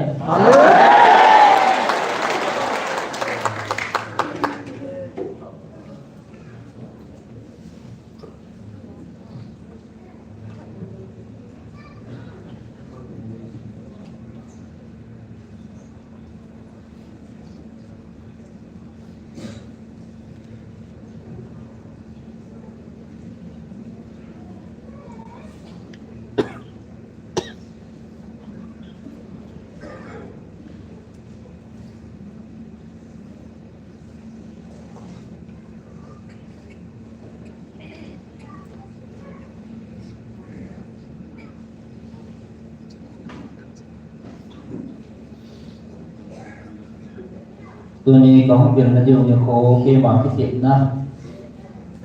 Tuni kahung bilna diu nikho keima kitepna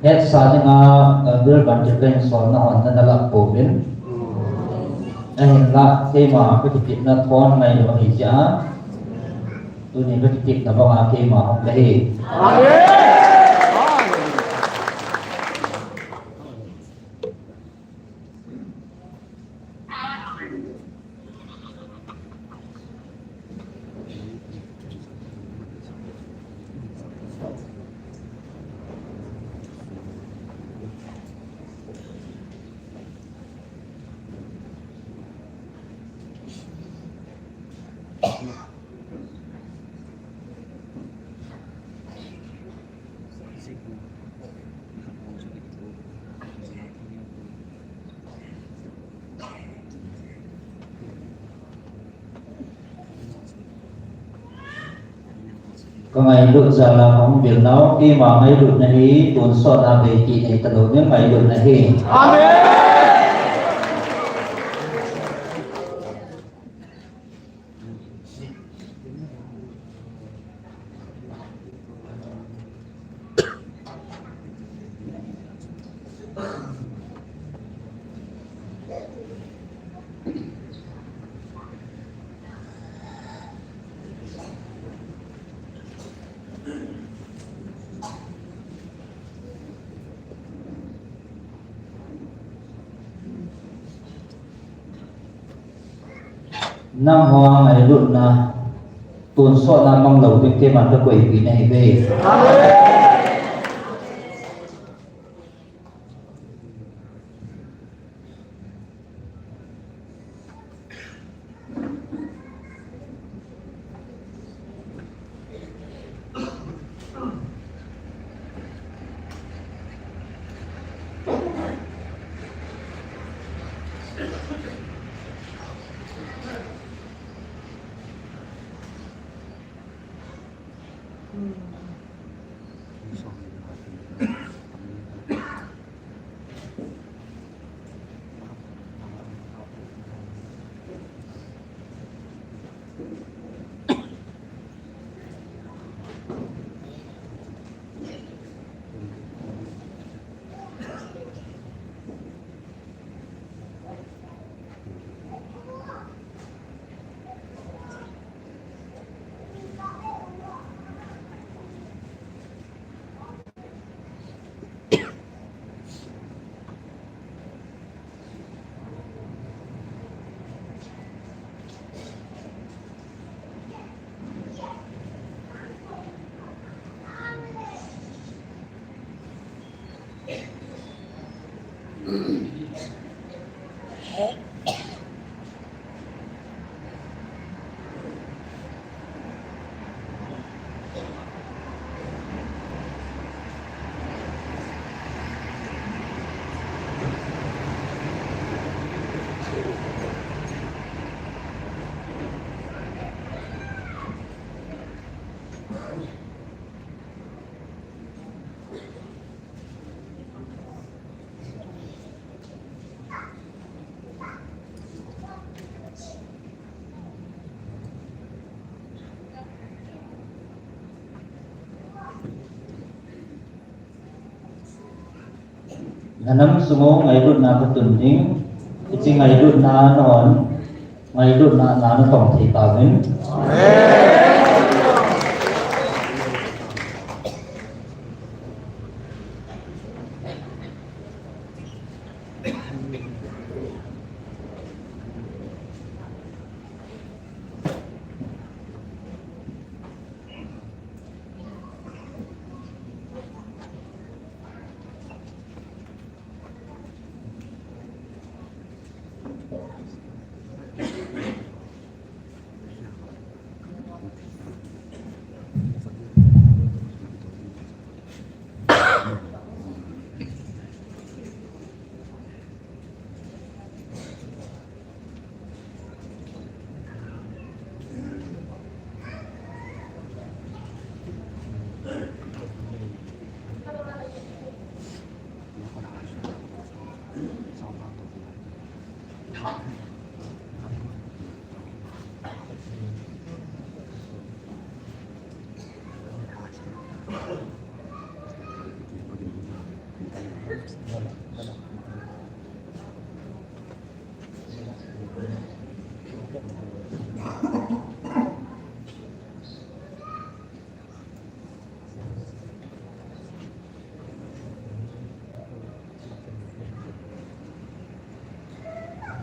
hetsa dinga, eh, Bible Bible kahin solna hon nana lah pouvin. Ahinla keima kakitepna thon ngailu ahi jeh a, tuni kakitepna banga keima hung kahi. Amen. Ka ngailut jal a ka hung bil nau, keima ngailutna hi tonsot a bei kit nei talou ding ngailutna hi. Amen. Nangho a ngailutna, tonsotna mang lou ding keiman kakoipeh nahi ve. Nanam sung u ngailutna katun ding, hiche ngailutna nanghon ngailutna na natong thei tauvin.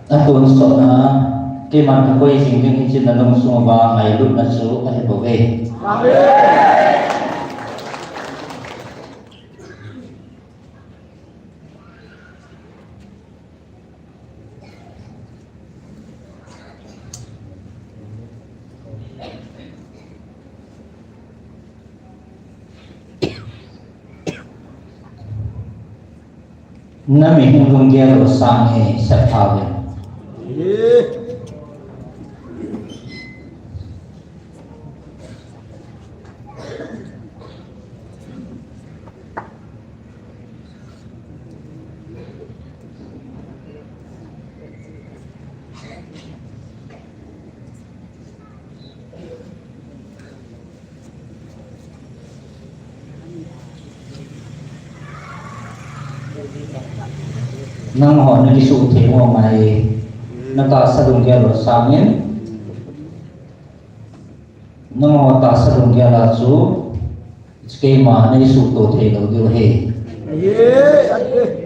Atonsotna, keiman kakoi jing ding hiche nalung sung uva ngailutna chu ahi bouve. Amen. Nami hung lung gel lou sang e, sep tha ve. Nangho nakisuh thei mo ngai, natahsa lunggel lou sangin, nangho tahsa lunggel a chu, keima neisuhto thei lou diu ahi. Ahi, ahi.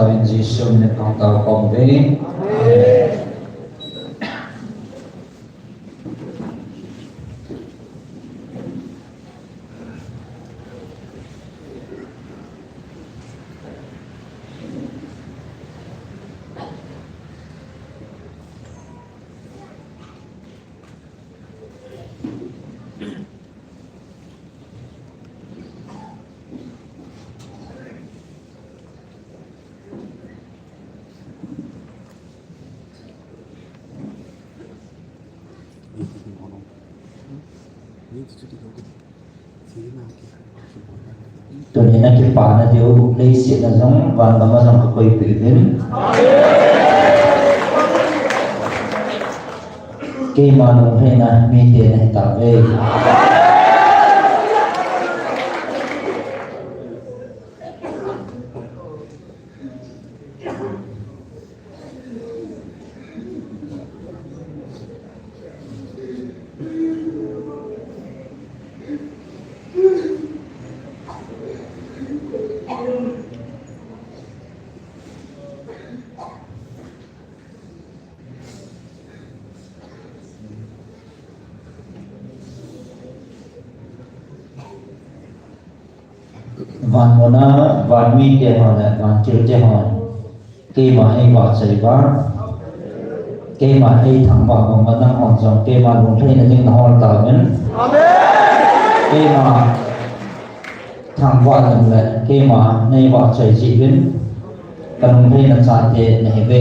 tauvin, Jesu min in kahung tao khom uve. Amen. Tuni na kipana diu, leiset na jong, van gam a jong kakoi peh uvin. Keima lunglhaina mite nahi tauve. Van muna, van mite ho le van thil te hon keima eivahchoi uva, keima eithangvah banga nanghon jong keima lunglhaina ding nahol tauvin. Keima thangvah lam le keima neivahchoi jeh uvin, kalunglhaina chate nahiuve.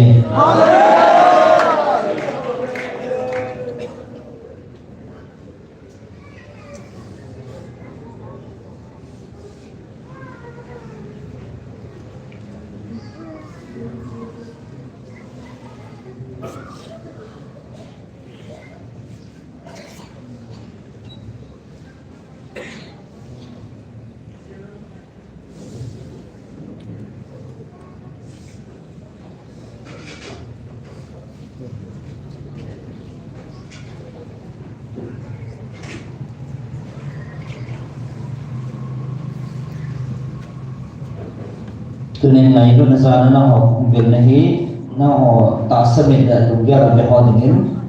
Tunin ngailutna jal a nangho lunggel nahi, nangho tahsa mit le lunggel a ve ho dingin,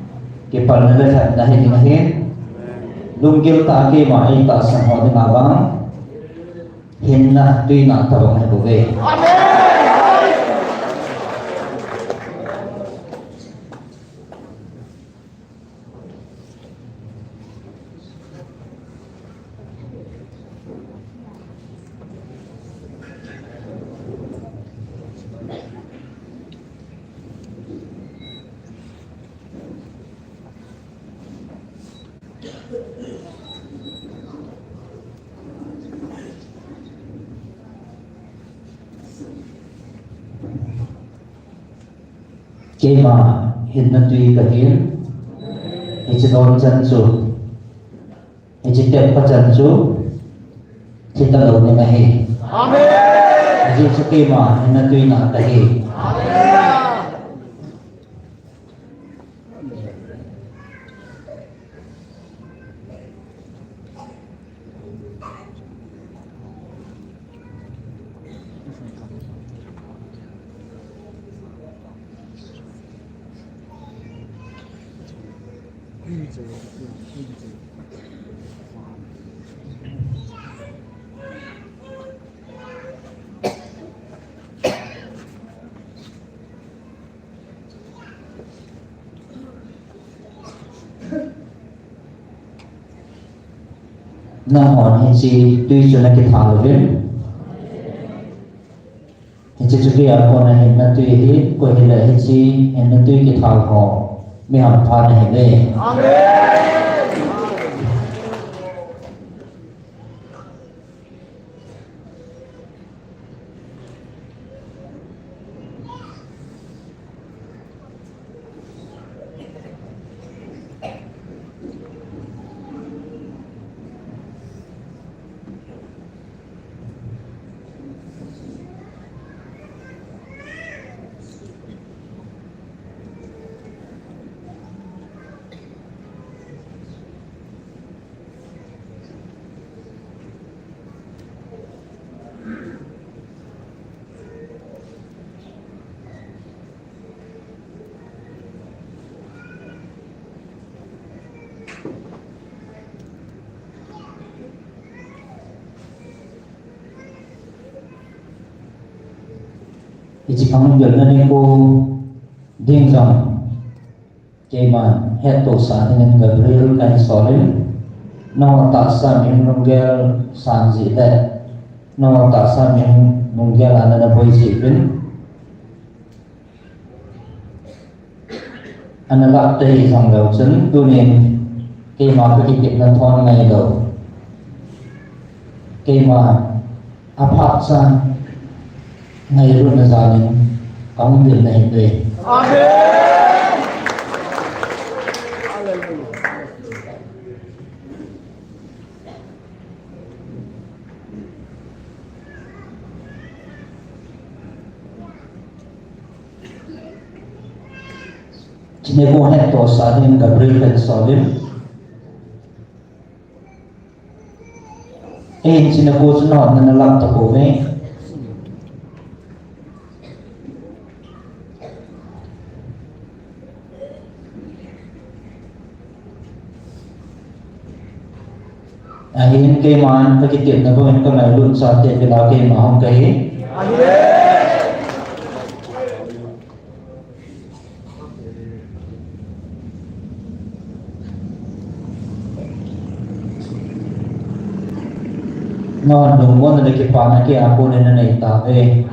kipana le lhepna hi ding ahi. Lunggel tah a keima eitahsan ho dinga vang, hinna tuina tobang ahi bouve. Keima hinna tui kahin, hiche don chan chu, hiche tep pa chan chu, thi talou ding ahi. Amen. Ajeh chu keima hinna tuina kahi. Amen. Nanghon hiche tui chu nakithal uvin. Hiche chu kei a kona hinna tui ahi, koi hile hiche hinna tui kithal ho mi hampha nahiuve. Amen. Hiche khang lunggel na nei ko ding jong. Keiman hettohsah dingin Gabriel kahin solin, nangho tahsa mihing lunggel san jeh le, nangho tahsa mihing lunggel a nana boi jeh uvin, ana lah tei jong leu chun, tunin Keima kakitepna thon ngailou. Keima aphat chan ngailutna jalin kahung ding nahi uve. Amen. Hallelujah. Chine ko hettohsah ding Gabriel Khensoulin. Ei, chine ko chu nahon nana lam tapouve. Ahin keiman kakitepna bangin kangailut chate vela keima hung kahi. Nahon lungmonna le kipana kei a konin nanei tauve.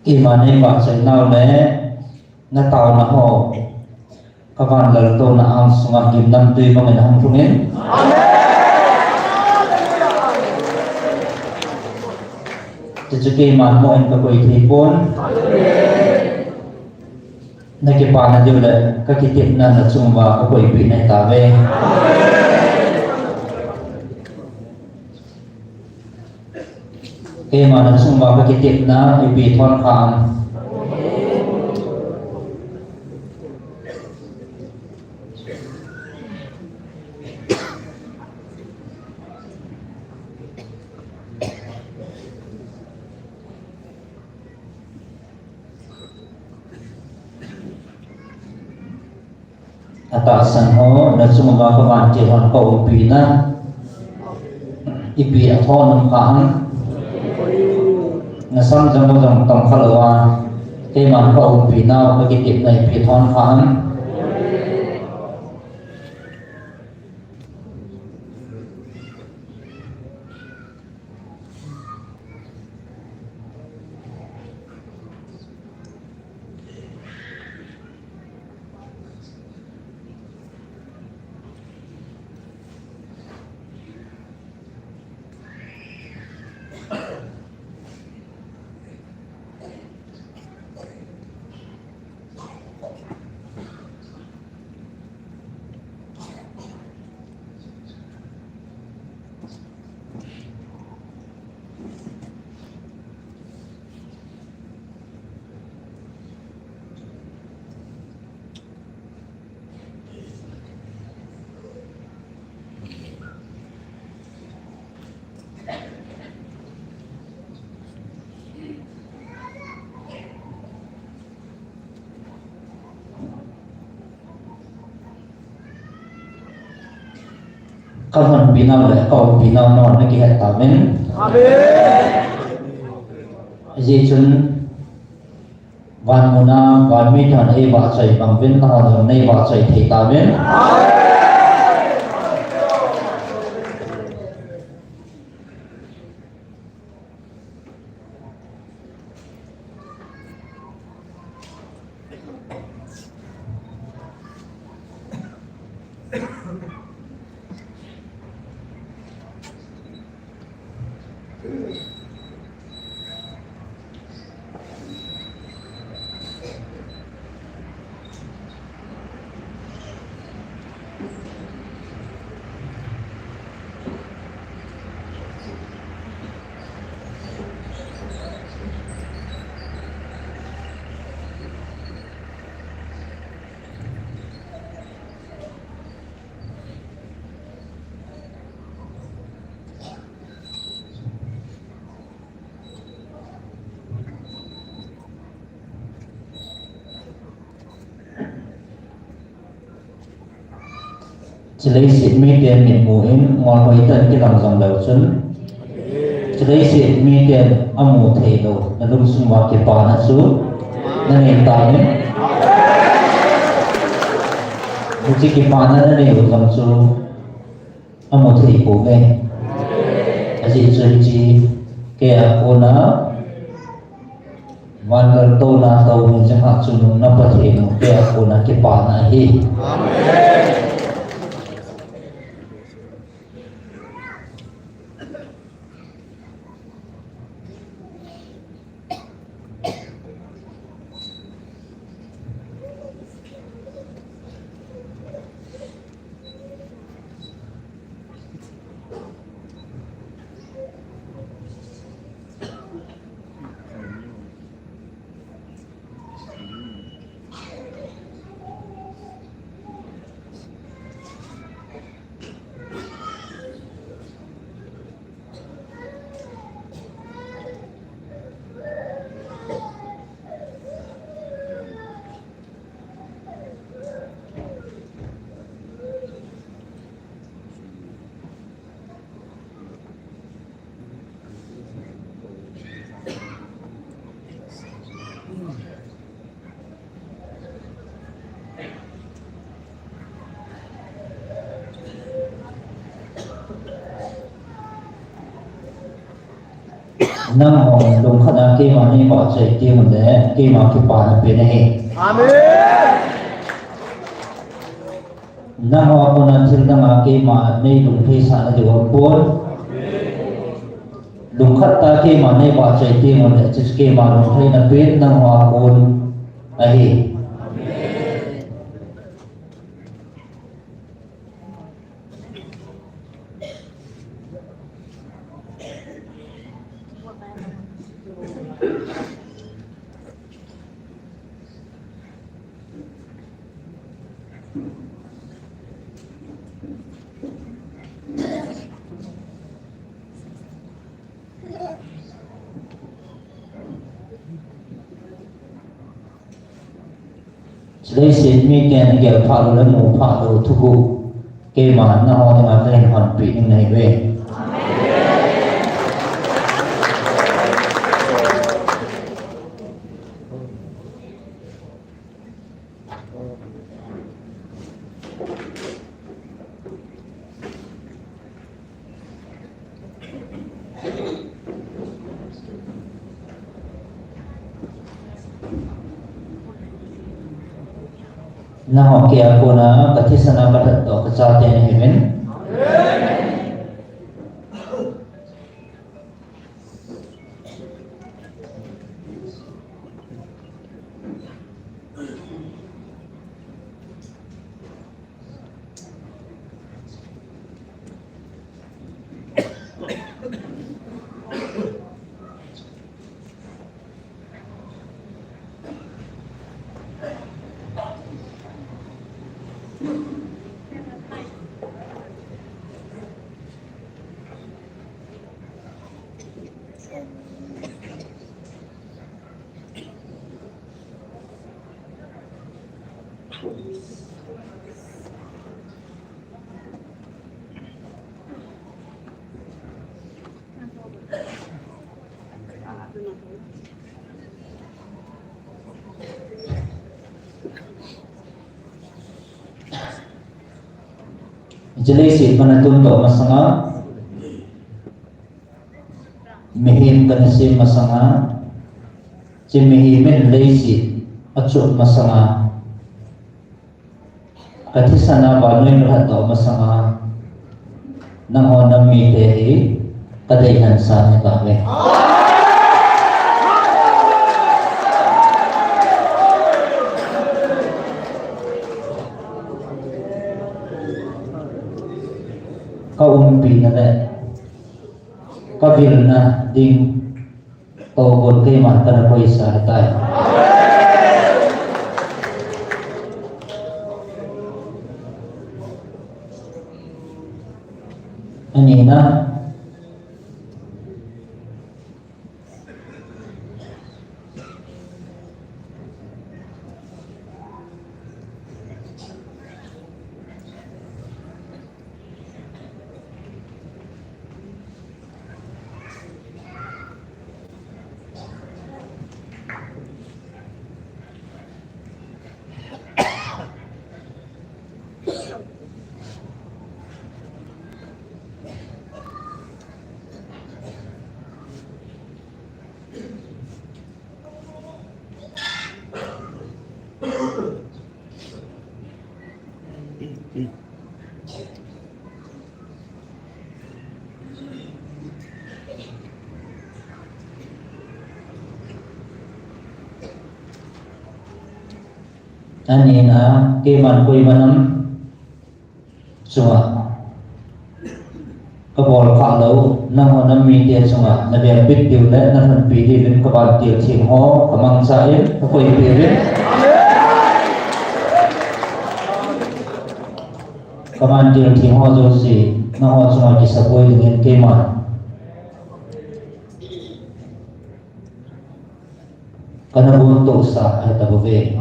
Keima neivahchoi nau le nataona ho, kavan laltouna angsunga gimnamtui bangin ahung lhungin. Chuchu keiman moh in kakoi thei pon. Nakipana diu le kakitepna nachunguva kakoipeh nahi tauve. Keima nachunguva kakitepna ipi thon kha am? Atahsan ho, nachunguva kavantil hon kaumpi na, ipi athon um kha ham? Nasam jong jong tam kha louva, keiman kaumpi nau kakitepna ipi thon kha ham? Kahonpi nau le kaumpi nau nahon nakihet tauvin. Amen. Hijeh chun van muna van miten eivahchoi bang uvin nahon jong neivahchoi thei tauvin. Amen. Leiset miten mitmu in ngol hoitah in kilang jong leu chun, leiset miten amu thei lou na lungsung uva kipana chu nanei tauvin. Hiche kipana nanei u jong chu amu thei pouve. Ajeh chu hiche keia kona van gal touna tou jeh a chu nungna Pathen u keia kona kipana ahi. Nangho lungkhat a keima neivahchoi teng uleh keima kipana pen ahi. Amen. Nangho kona thil dang a keima neilungthei sah nadiu aum pon. Lungkhat a keima neivahchoi teng uleh hiche keima lungtheina pen nangho a kon ahi. Leiset miten gel phah lou le mu phah lou thuguh keima nangho dinga kahin honpeh ding nahiuve. Nangho keia kona kathisan a kalhatdoh kachate nahiuvin. Hiche leiset kana tundoh masanga, mihem kana sem masanga, hiche mihem in leiset achot masanga, kathisan a vannoi kalhatdoh masanga, nangho nam mite hi kadei lhansah nahi tauve. Kaumpina le kavilna ding Toh gon keiman kana koisa ahitai. Anina, Anina, keiman koima nam chunga kabol khah lou, nangho nam mite chunga navel bit diu le nalhunpi diuvin kavantil theng ho kamangchan kakoipiuvin. Kavantil theng ho jouse nangho chunga kisapoi dingin keiman kana gontohsa ahitabouve.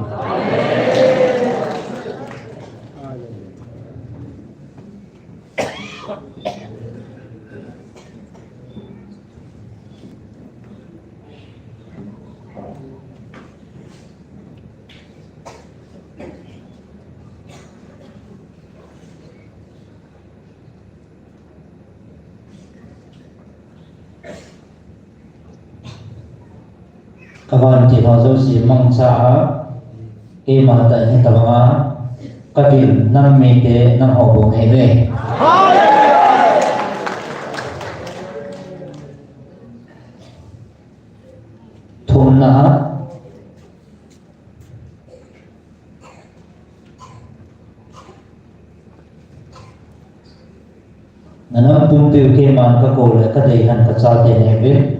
Kavantil ho jouse mangchan, keima tah in hitabanga kavil nam mite nangho bou nahiuve. Thumna, nanam pumpiu keiman kakou le kadei han kachate nahiuve.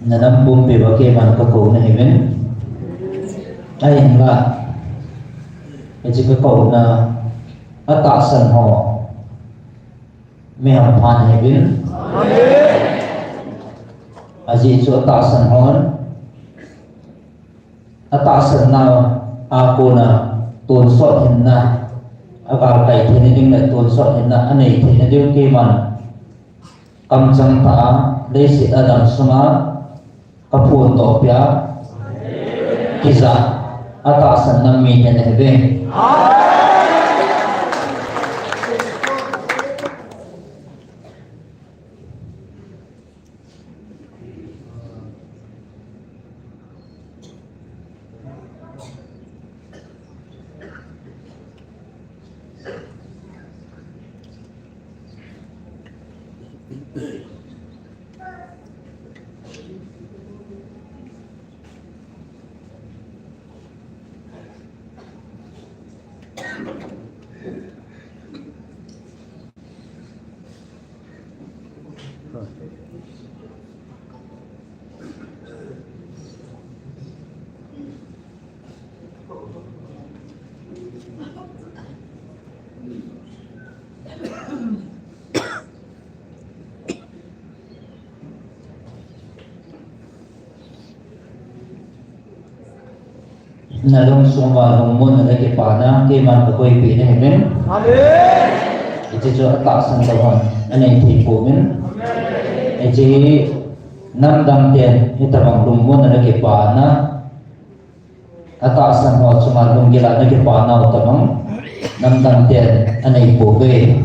Nanam pumpiuva keiman kakou nahiuvin. Ahinla, hiche kakouna atahsan ho mihem pha nahiuvin. Ajeh chu atahsan hon atahsan nau a kona tonsot hinna, agalkai theina ding le tonsot hinna anei theina diu keiman kamchang tah a leiset a damsunga kaphondoh pia, kija atahsan nam mite nahiuve. Nalungsunga lungmonna le kipana keiman kakoipeh nahiuvin. Amen. Hiche chu atahsan lou hon anei thei pouvin. Amen. Hiche hi namdang ten hitabang lungmonna le kipana atahsan ho chunga lunggil a nakipah nau tabang namdang ten anei pouve.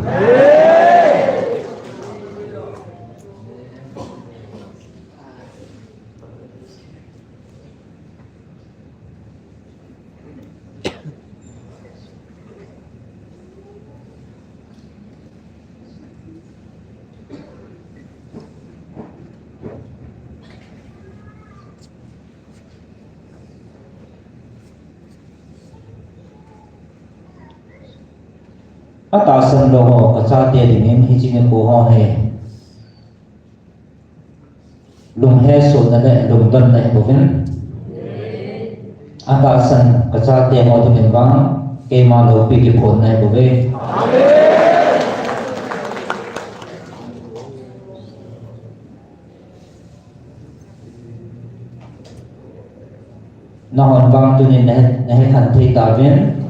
Atahsan lou ho kachate dingin hiche nikho ho hi. Lunghesohna le lungdonna hibouvin. Atahsan kachate ho dingin vang keima loupi kiphonna hibouve. Nahon vang tunin nahe, nahe khen thei tauvin.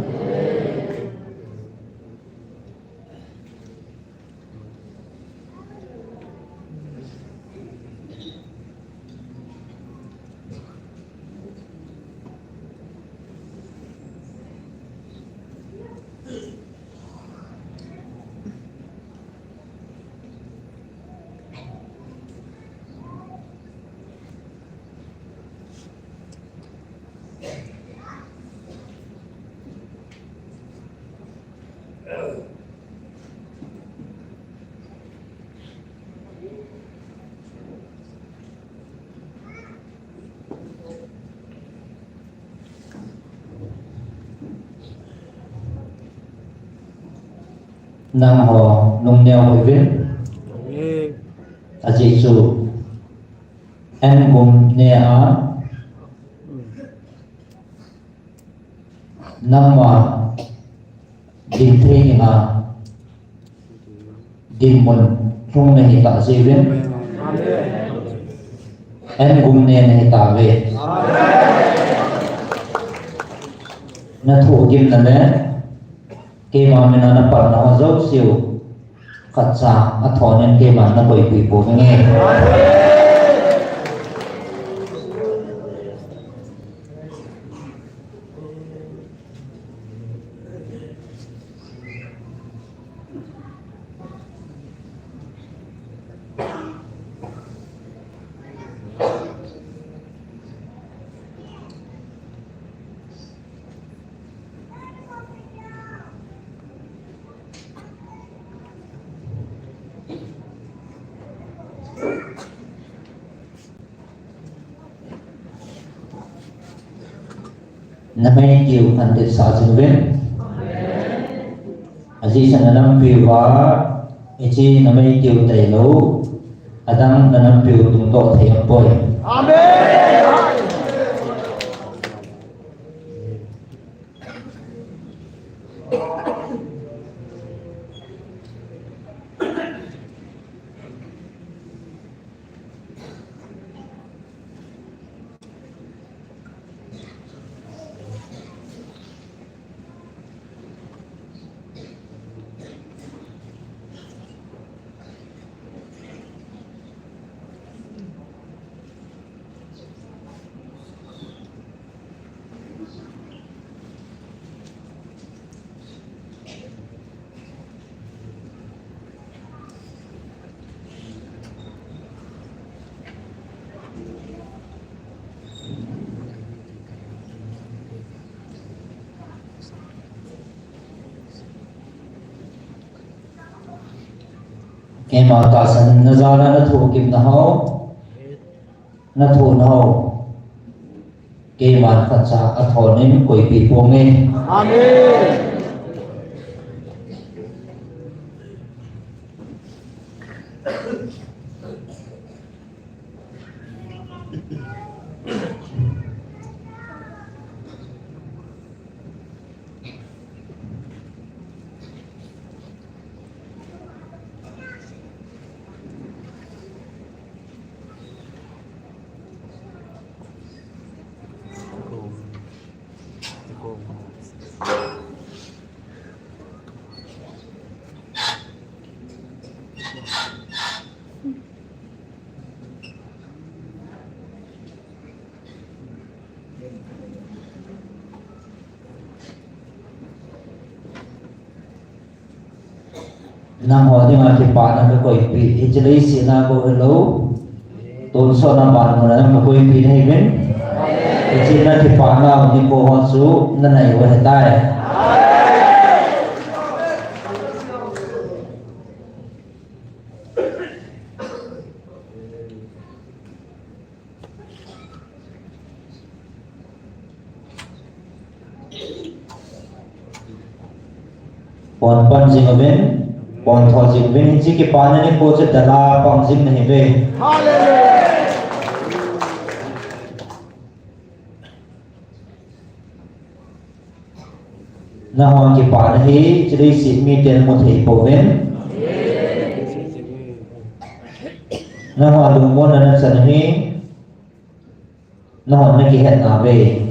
Nangho lungneo hih uvin. Ajeh chu N Gumnea nangma dinthei dinga dinmun lhung nahi tah jeh uvin. N Gumne nahi tauve. Nathohgimna le keima mina napanna ho jouse u khatcha athonin keiman nakoipeh pouvinge. Namei tiu khantit sah jing uvin. Ajeh chu nanampiu va, hiche namei tiu tailou, adang nanampiu tungdoh thei aum poi. Amen. Keima tahsan na jal a nathohgimna ho, nathohna ho, keiman khatcha athonin koipeh ponge. Amen. Nangho dinga kipana kakoipeh, hiche leiset a bou hilou, tonsot a vanmun a kakoipeh nahiuvin. Hiche na kipana nikho ho chu nanai u ahitai. Pon pan jing uvin, pon tho jing uvin, hiche kipana nikho chu dalha pang jing nahiuve. Hallelujah. Nangho kipana hi, chule si mi ten mu thei pouvin. Nangho lungmonna nachan hi, nangho nakihet nauve.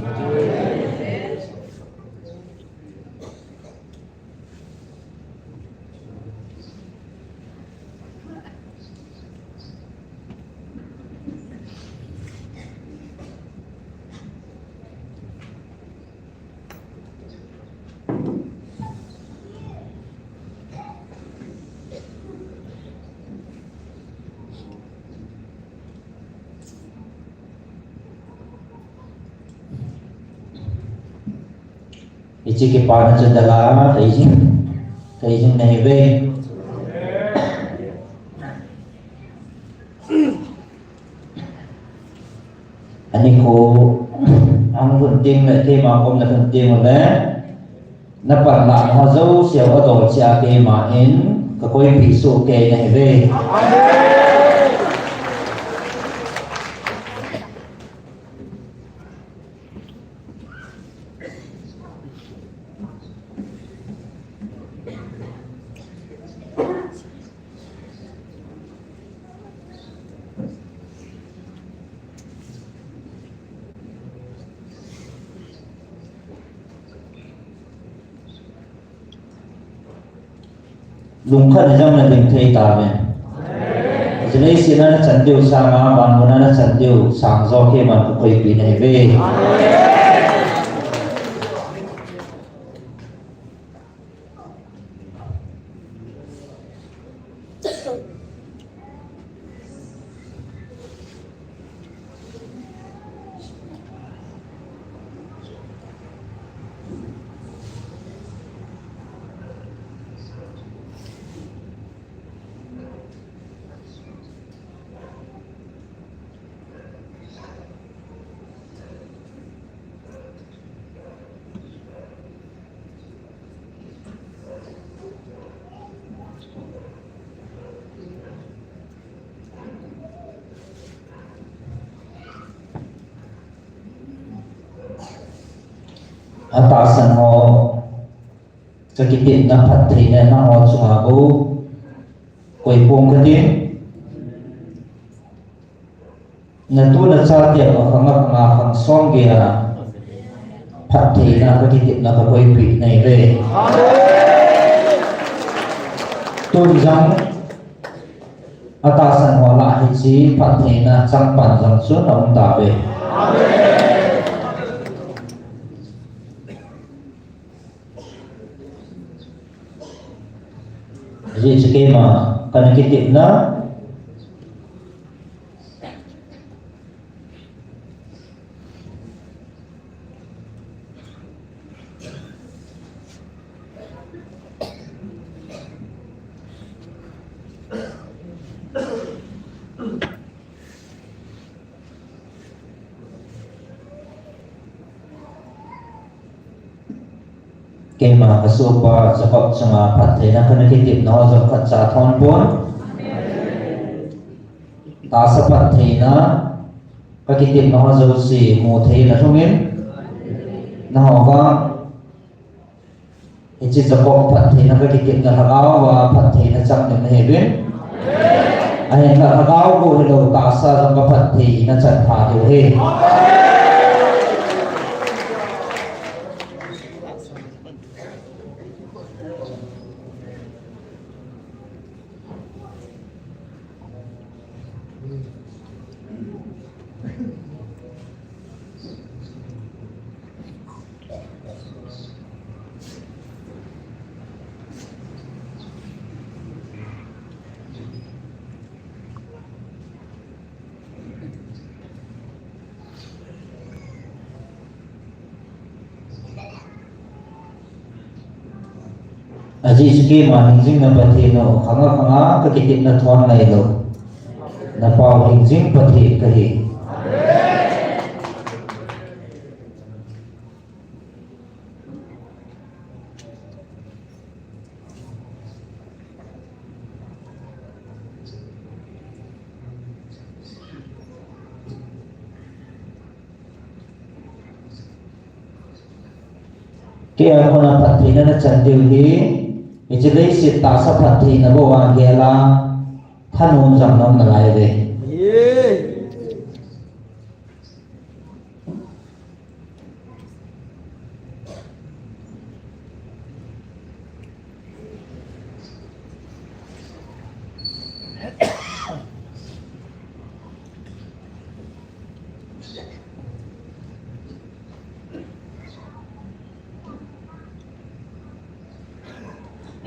Hiche kipana chu dalha, kaijing, kaijing nahiuve. Anikho, ahung lhun teng le, keima kom le lhun teng le, napanlahna ho jouse adol cheh a keiman kakoipeh soh kei nahiuve. Lungkhat hijong nading thei tauve. Hiche leiset a nachan diu sanga, vanmun a nachan diu sang joh keiman kakoipeh nahiuve. Atahsan ho, kakitepna phattheina nangho chunga bou koi pong katin. Natu nacha teu a khang a khang a khang som geiya phattheina kakitepna kakoipeh nahiuve. Tun jong atahsan ho lah a hiche phattheina changpan jong chu naum tauve. Ajeh chu keima kana kitepna. Keima kasohpa Jacob chunga phattheina kana kitepna ho jong khatcha athon pon. Tahsa phattheina kakitepna ho jouse mu thei nalhungin, nangho vang hiche Jacob phattheina kakitepna lhagao a phattheina chang ding nahiuvin. Ahinla lhagao bou hilou tahsa jong kaphattheina chan pha diu ahi. Ajeh chu keima hingjing na Pathen o, khanga khanga kakitepna thon nailou, napao hingjing Pathen kahi. Kei a kona phattheina nachan diu hi, hiche leiset tahsa phattheina bou a gel a, thanom jong naum nalai uve.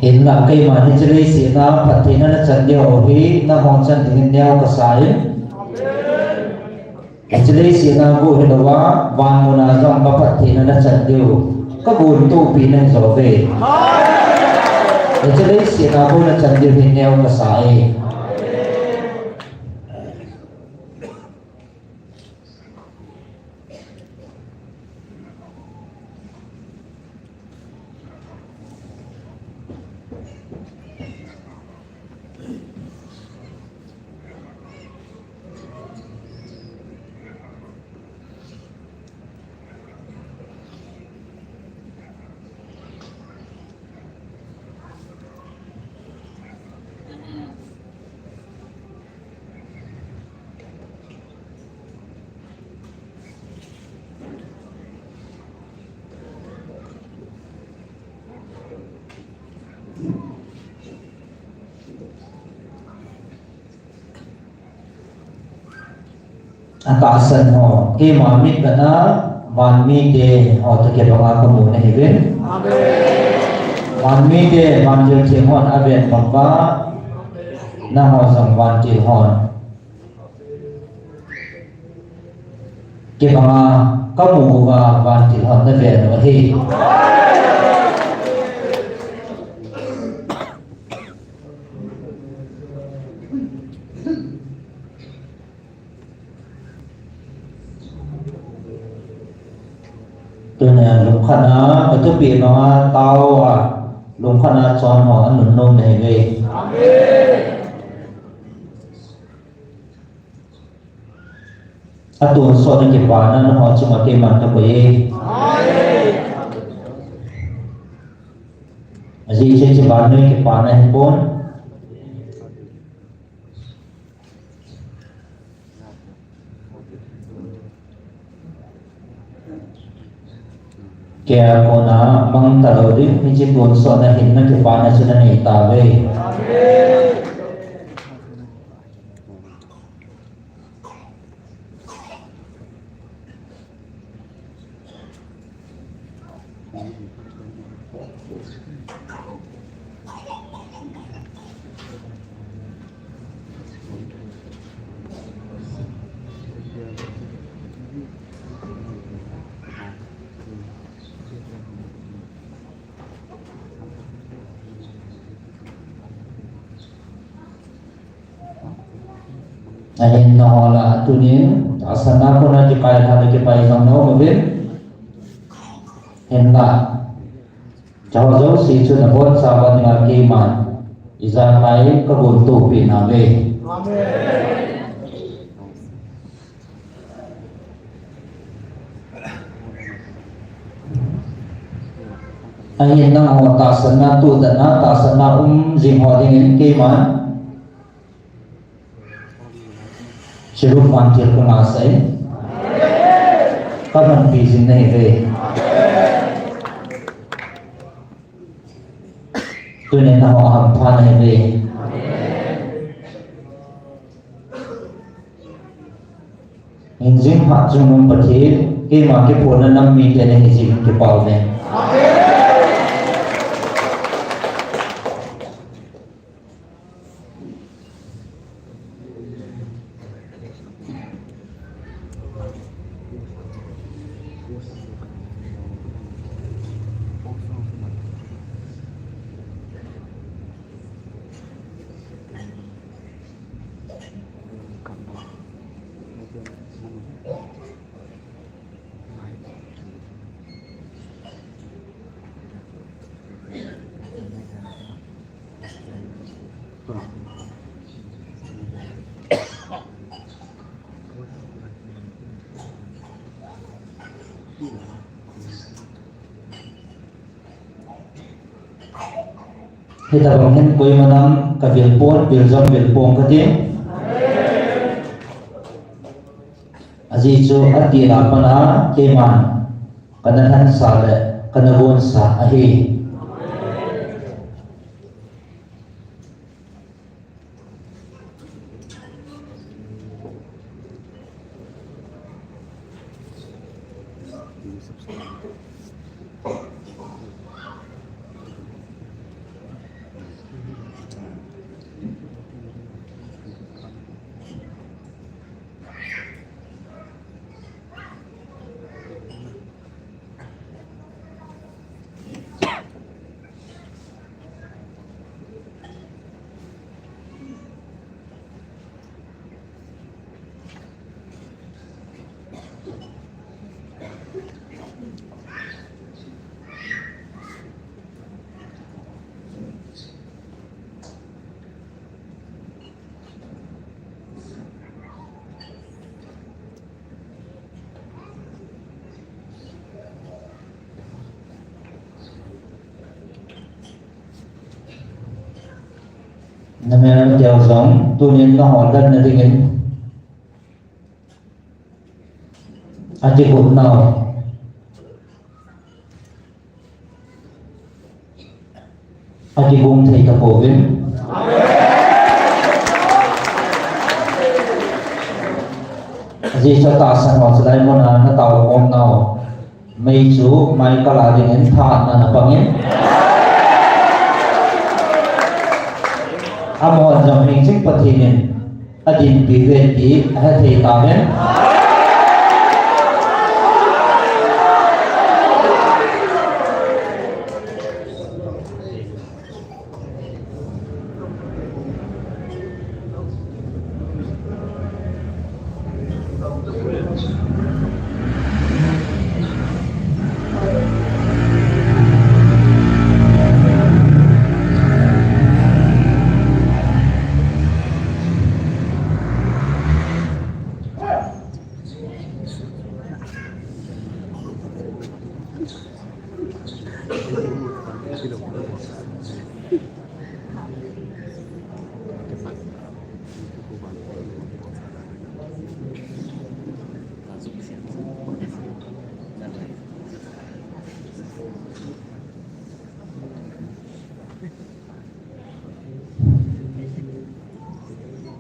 Hinlah keiman hiche leiset a phattheina nachan diu hi nangho chan dingin neo kasa in. Hiche leiset a bou hilouva, van muna jong kaphattheina nachan diu kagontopi nahi jouve. Hiche leiset a bou nachan diu hi neo kasa e. Atahsan ho, keima mit bena, van mite ho toh kibanga kamu nahiuvin. Amen. Van mite, vantil theng hon aven banga, nangho jong vantil hon kibanga kamu uva vantil hon naven u ahi. Tunia lungkhatna, kathupi banga tao a, lungkhatna chon ho anunnom nahiuve. Amen. Atonsot a kipana nangho chunga keiman kakoi e. Ajeh chu hiche vannoi kipana hipon. Kei a kona mang talou ding, hiche tonsot a hinna kipana chu nanei tauve. Ahin nangho lah a tunin, tahsan a kona kipailhah le kipai jong naum uvin. Hinlah, hicheho jouse chu nabonchauva dinga keiman ijakai kagontopi nauve. Amen. Ahin nangho tahsanna, tudatna, tahsanna um jing ho dingin keiman Cherub vantil kangah sah in, kamanpi jing nahiuve. Tunin nangho ahampha nahiuve. Hingjing phat chungnung Pathen, keima kiphonna nam mite nahi jeh in kipa uve. Hitabang hin koima nam kavil pon, vil jong vil pon kati. Ajeh chu atil a pat a keiman kana lhensa le kana gonsa ahi. Namel nate ho jong tunin nahon lhenna dingin akigotnau akigong thei tapouvin. Ajeh chu tahsan ho chulai muna nataokhomnau mei chu Michael a dingin thahatna napangin, amahon jong hing jing Pathen in adinpi uve ti ahethei tauvin.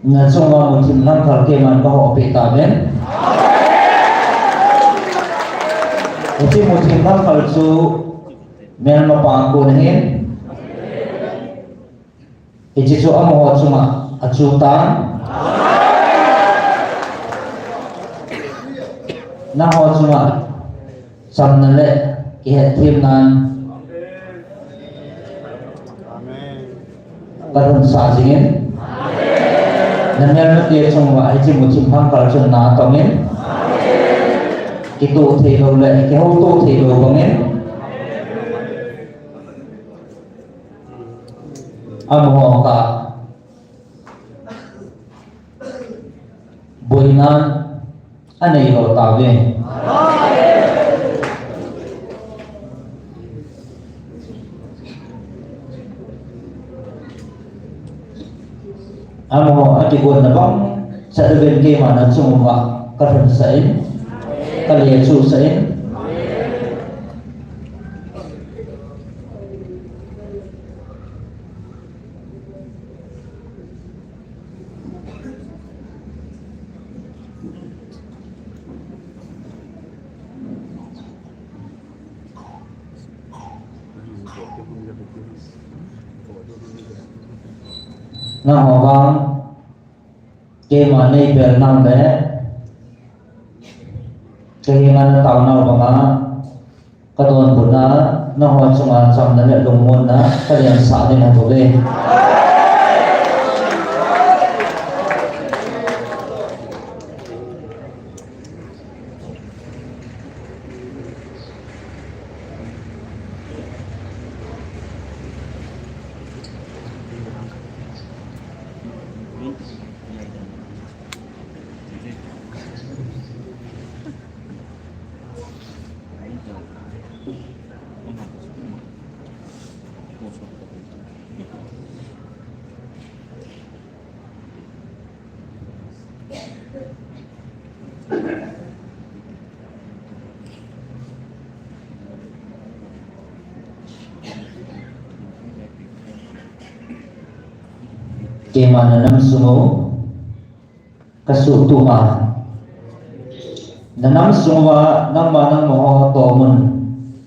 Nachunga muthim lamkai keiman kahoupeh tauvin. Hiche muthim lamkai chu melmapa kon ahin. Hiche chu amaho chunga achutan. Nangho chunga chamna le kihetthemnan kalhunsah jingin, namelmate chunguva hiche muthim lamkai chun natongin, kitoh theilou le kihoutoh theilou bangin, amaho kah boinan aneilo tauve. Amaho akigonna bang chat uvin keiman achung uva kalhunsah in, kalechuhsah in. Nangho vang keima neipelnau le kahenga nataonau banga kadonbutna, nangho chunga chamna le lungmonna kalensah ding ahiuve. Keima na nam sung u ka suhtup ma. Na nam sung uva nangma nangma ho tomun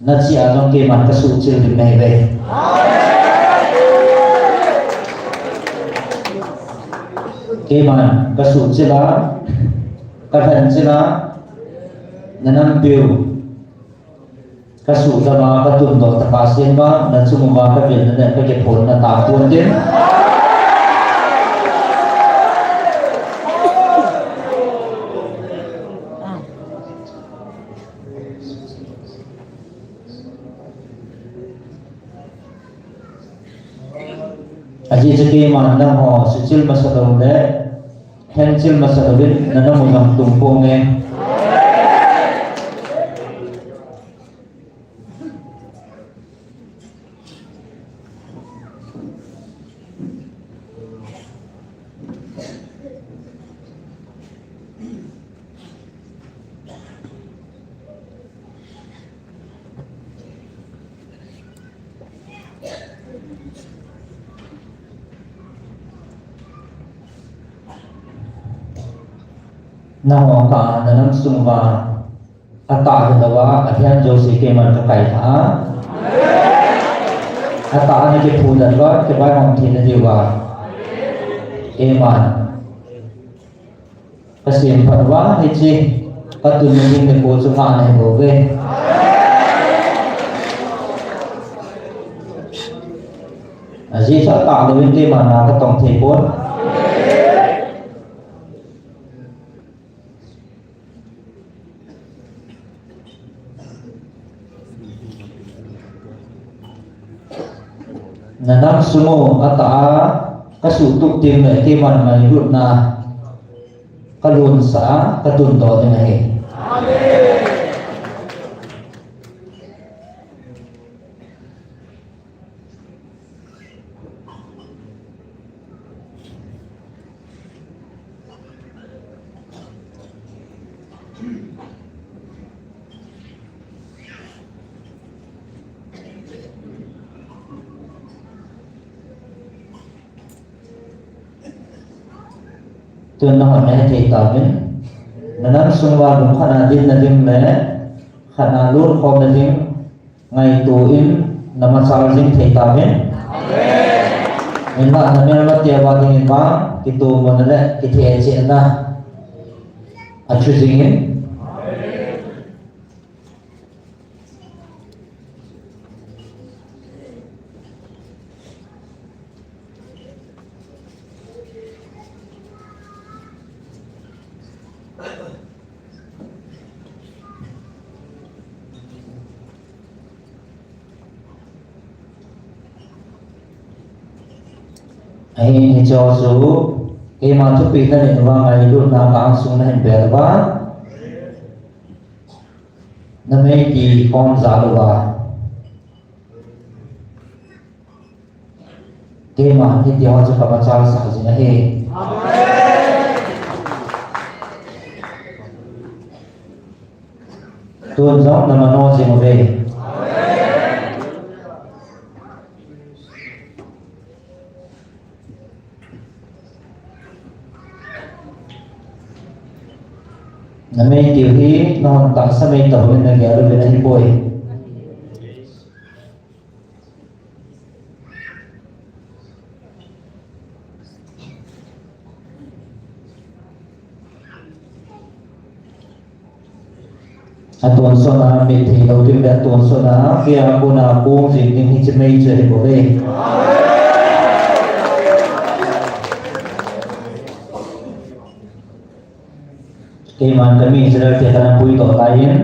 na chia jong keiman ka suhchil ding nahi ve. Keiman ka suhchil a, ka lhanchil a, na nampiu ka suhdam a, ka tundoh tah a, Pathen vang na chung uva ka vilna le ka kiphonna tah pon tin. Ajeh chu keiman nangho suhchil masa lou le lhanchil masa louvin na nam u jong tung ponge. Nangho kah a na nam sung uva atah hilou a, alhen jouse keiman ka kailha a, atah a na kiphudet uva kivaihom thei na diuva keiman ka semphat uva, hiche ka tunna ding nikho chu ngah nahi bouve. Ajeh chu atah louvin keiman na ka tong thei pon. Na nam sung u atah a ka suhtup teng le keiman ngailutna ka lonsah a ka tundoh ding ahi. Tun nahon na hethei tauvin, na nam sung uva lungkhat a dinna ding le khat a lungkhomna ding ngaito in na machal jing thei tauvin. Hinla na melmate uva dingin vang kitomona le kithechehna athu jingin. Ahin hicheho chu keima thupeh na nei uva ngailutna ka angsung nahin bel uva, na meiti khom jal uva. Keiman hitiho chu ka machal sah jing ahi. Tun jong na mano jing uve. Na mei tiu hi nahon tahsa mei tahouvin na gel uvin ahipoi. Atonsot a mit theilou ding le atonsot a kei a kona kong jing ding hiche mei chu ahibouve. Keiman kami Israel te kana puidoh laiyin.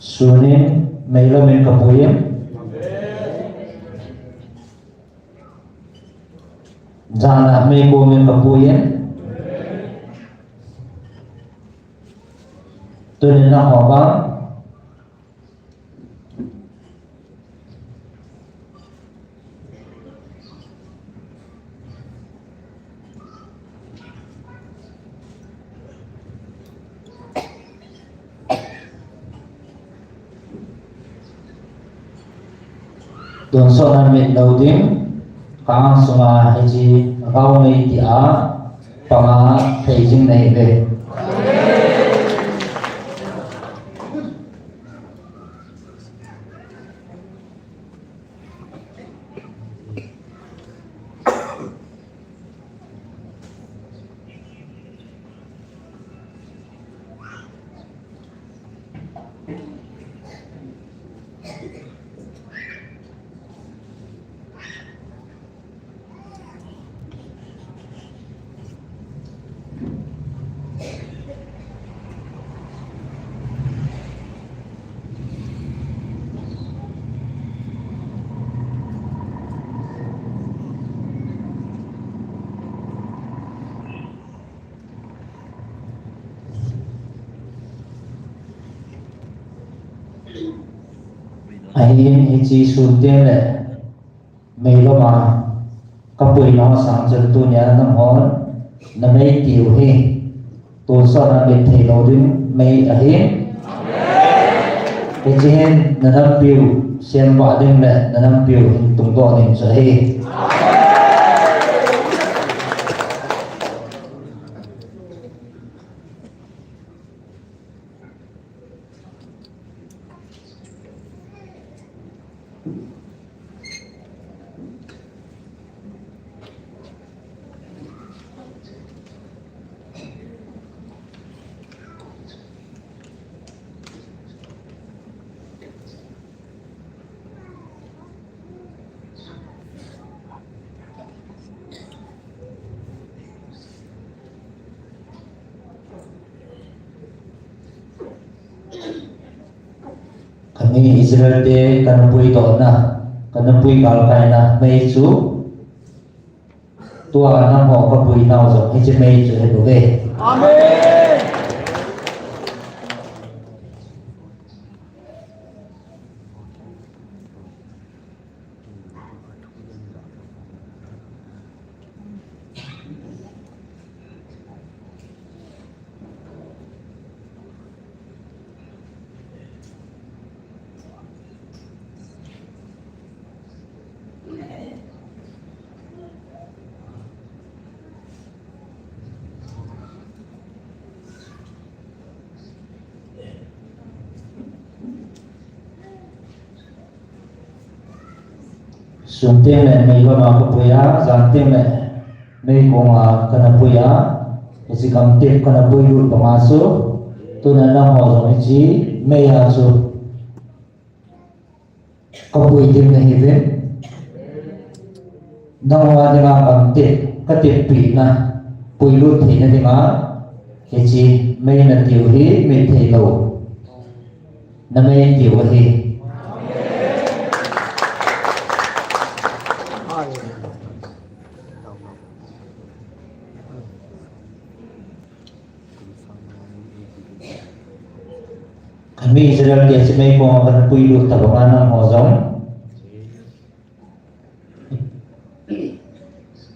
Sunin meilou min kapuiyin. Jana meikong min kapuiyin. Tunin nangho vang Tonsot na mit lou ding, ka ang sunga hiche gao mei tia panga thei jing nahi uve. Ahin hiche sun teng le meiloma kapui nau sang chun tunia nanghon namei tiu hi tonsot na mit thei lou ding mei ahi. Hiche hin nanampiu semvah ding le nanampiu hin tungdoh ding chu ahi. Kami Israel te kana puidohna, kana pui galkaina mei chu, tua nangho kapui nau jong hiche mei chu ahi bouve. Amen. Sun teng le meiloma kapui a, jan teng le meikonga kana pui a, hiche gamtep kana puilut banga chu, tuna nangho jong hiche mei a chu kapui ding nahiuve. Nangho dinga gamtep katepna puilut theina dinga, hiche mei natiu hi mit thei lou namei tiu ahi. Kami Israel te hiche mei koma kana puilut tabanga nangho jong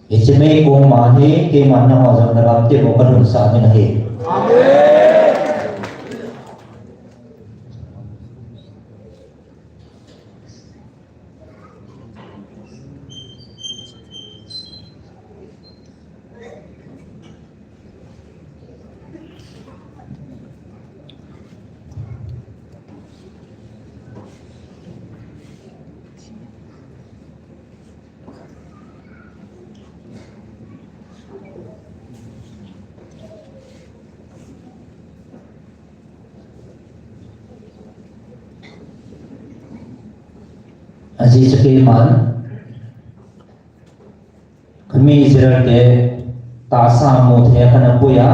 hiche mei koma hi keiman nangho jong nagamtep u kalhunsah ding ahi. Amen. Ajeh chu keiman kami Israel te tahsa muthei a kana pui a,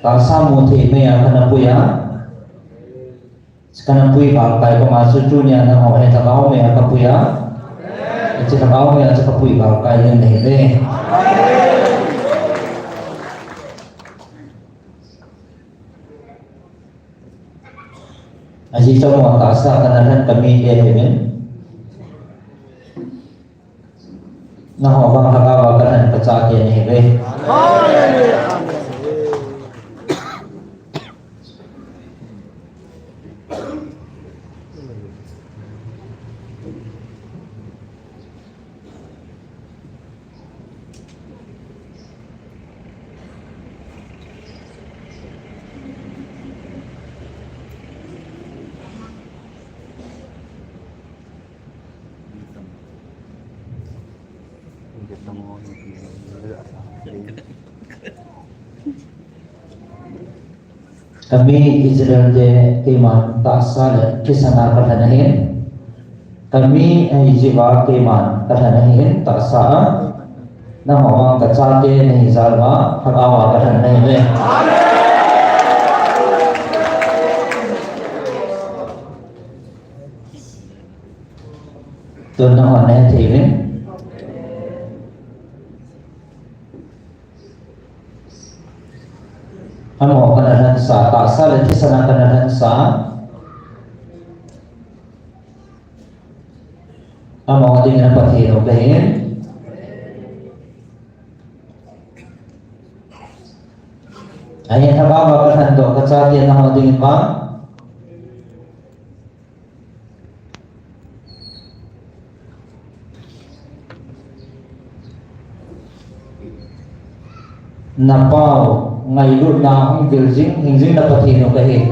tahsa muthei mei a kana pui a, kana pui galkai banga chu tunia nangho hi lhagao mei a kapui a, hiche lhagao mei a chu kapui galkai ding nahiuve. Ajeh chu mo tahsa kana lhen kami te ahiuvin. Nangho vang lhagao a kalhen kachate nahiuve. Hallelujah. Kami Israel te keiman tahsa le thisan a kalhen ahin. Kami ahi jeh uva keiman kalhen ahin tahsa a. Nangho vang kachate nahi jal uva, Lhagao a kalhen nahiuve. Tun nangho nahet thei uvin. Amaho kana lhensa, tahsa le thisan a kana lhensa. Amaho dingin Pathen u kahin. Ahin Lhagao a kalhen doh kachate nangho dingin vang. Napao ngailutna hung vil jing, hing jing na Pathen u kahi.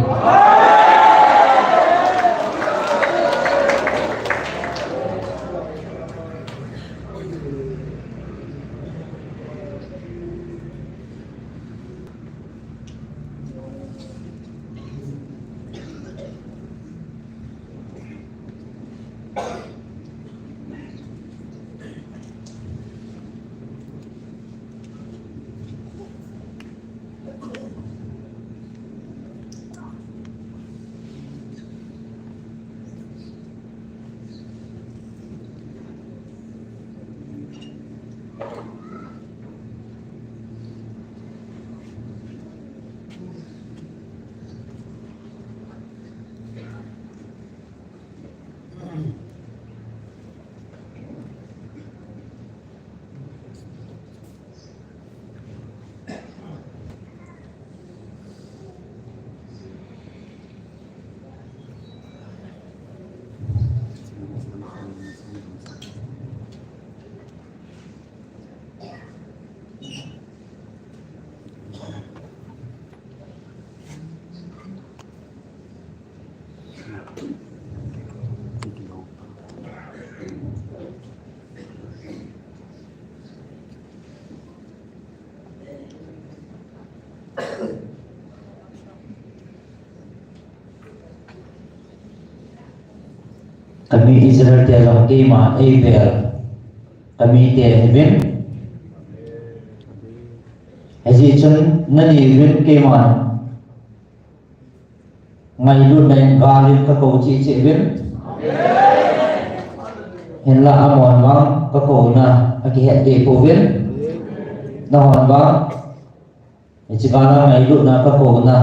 Kami Israel te jong keima eivel kami te ahiuvin. Hijeh chun nani uvin keiman ngailutna in galin kakou cheh cheh uvin. Hinla amahon vang kakouna akihet deh pouvin. Nahon vang hiche gal a ngailutna kakouna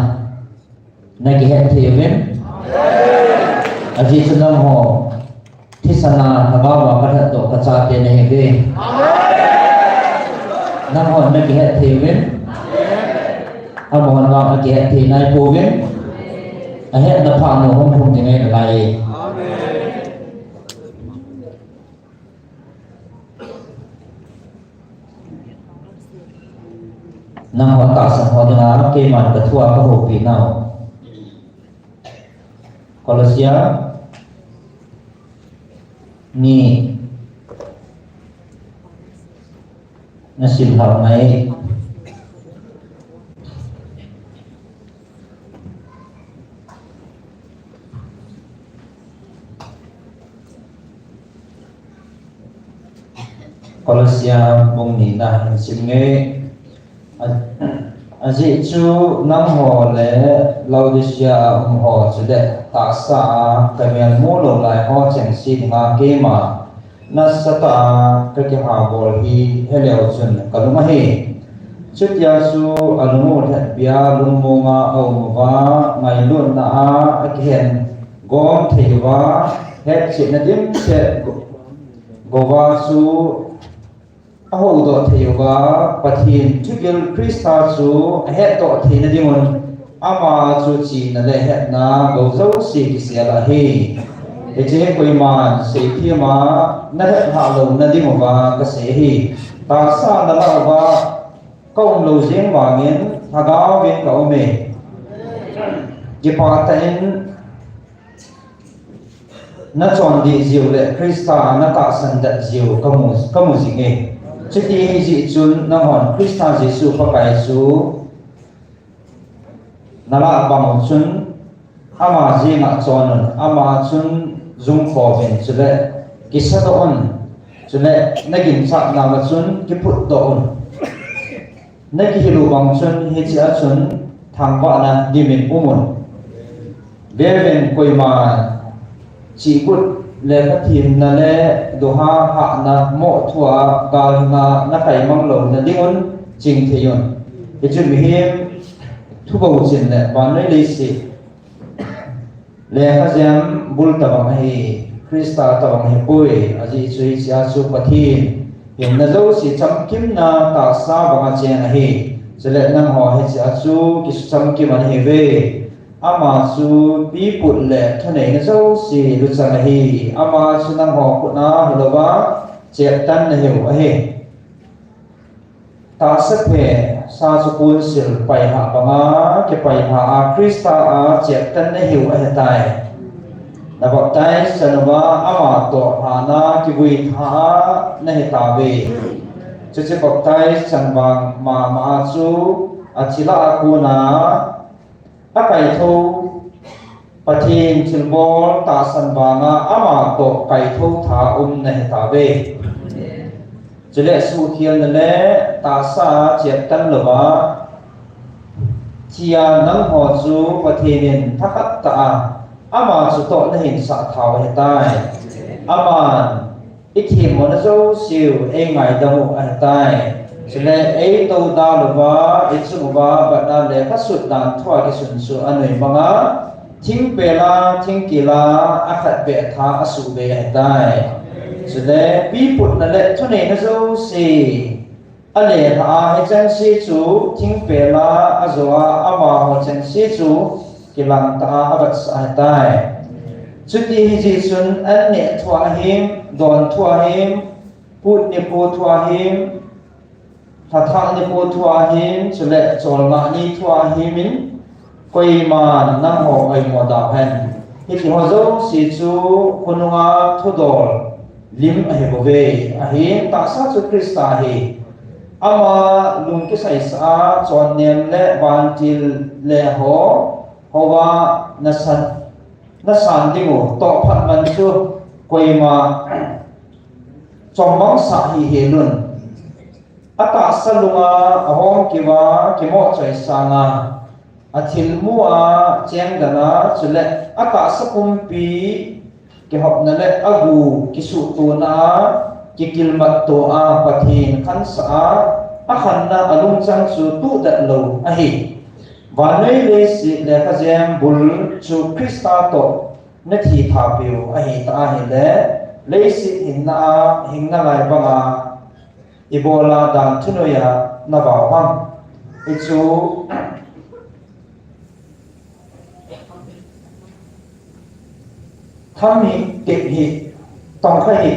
nakihet thei uvin. Ajeh chu nangho thisan a Lhagao a kalhen doh kachate nahiuve. Nanghon nakihet thei uvin. Amahon vang akihet thei naipouvin. Ahetna phat u hung lhung ding ahi nalai. Nangho tahsan ho dinga keiman kathua kahoupi nau. Kolosia ni nasim lhah ngai. Kolosia bung ni na hin sim nge. A, ajeh chu nangho le Laodicea a um ho chule tahsa a kamel mu lou lai ho chengse dinga keima nasatah a kakihabol hi heleu chun kalung ahi. Chutia chu alung u lhetpia lungmonga aum uva, ngailutna a akihen gom thei uva, hetchetna dimset gouva chu ahoudoh thei uva, Pathen thugil Christa chu ahetdoh theina dingun, ama chu chihna le hetna gou jouse kisel ahi. Hiche hi koiman seithem a nahet lhah louna dinguva kasei ahi. Tahsa nalah uva kaum lou jeng vangin Lhagao vin kaume. Kipah tah in nachon dih jiu le Christa natahsan det jiu kamu, kamu jinge. Chuti ahijeh chun nanghon Christa Jesu Pakai chu Nalah bang u chun ama jeng a chon un, ama chun jungkho uvin, chule kisadoh un, chule naginchat nauva chun kiphutdoh un. Nakihil u bang chun hichea chun thangvahna dimin um un. Vevin koima chihgut le Pathen na le duha hahna moh thua galhunga nakaimang louna dingun chingthei un. Hichu mihem thubou chin le vannoi leiset lekhajem bul tabang ahi, Christa tabang ahipoi. Ajeh chu hichea chu Pathen hinna jouse chamkimna tahsa banga cheng ahi. Chule nangho hichea chu kichamkim anahiuve. Ama chu piput le thuneina jouse luchang ahi. Ama chu nangho khut a hilouva cheptan nahiu ahi. Tahsa phesa chu kunsil paihah banga kipaihah a Christa a cheptan nahiu ahitai. Nabaptize chan uva ama toh hahna kivui tha a nahitauve. Chuche baptize chan vang mama a chu athi lah a kona akaithou Pathen thilbol tahsan vanga ama toh kaithou tha um nahitauve. Chule suhkhelna le tahsa cheptan louva thia nangho chu Pathen in thakhat tah a ama chutoh nahinsah thau ahitai. Aman ithemmona jouseu eingaidam u ahitai. Chule eitoudal uva, ichung uva batna lekha sut dan thua kisun chu anoimanga, thingpel a thingkil a akhatbeh tha asuhbei ahitai. Chule piputna le thuneina jouse alelha a, hichengse chu thingpel a ajo a, amaho chengse chu kilangtah a avetsah ahitai. Chuti hijeh chun anneh thua him, don thua him, put nikho thua him, lhathah nikho thua him, chule cholngah ni thua him in, koiman nangho oimo dauhen. Hitiho jouse chu khonunga thudol lim ahibouve. Ahin tahsa chu Christa ahi. Ama lungkisaisa a chonnem le vantil le ho, houva nasan, nasan ding u tohphat man chu koima chommangsah hihel un. Atahsa lunga ahomkiu a kimohchoi sanga, athilmu a chengdan a, chule atahsa pumpi kihopna le agu kisuhtona a kikilmatto a Pathen khansah a, akhanna alungchang chu tuhdet lou ahi. Vannoi leiset lekhajem bul chu Christa toh nathithapeu ahitah ahile, leiset hinna a hing nalai banga ibola dan thunoiya navau ham? Hichu tham hi, tep hi, tongkha hi,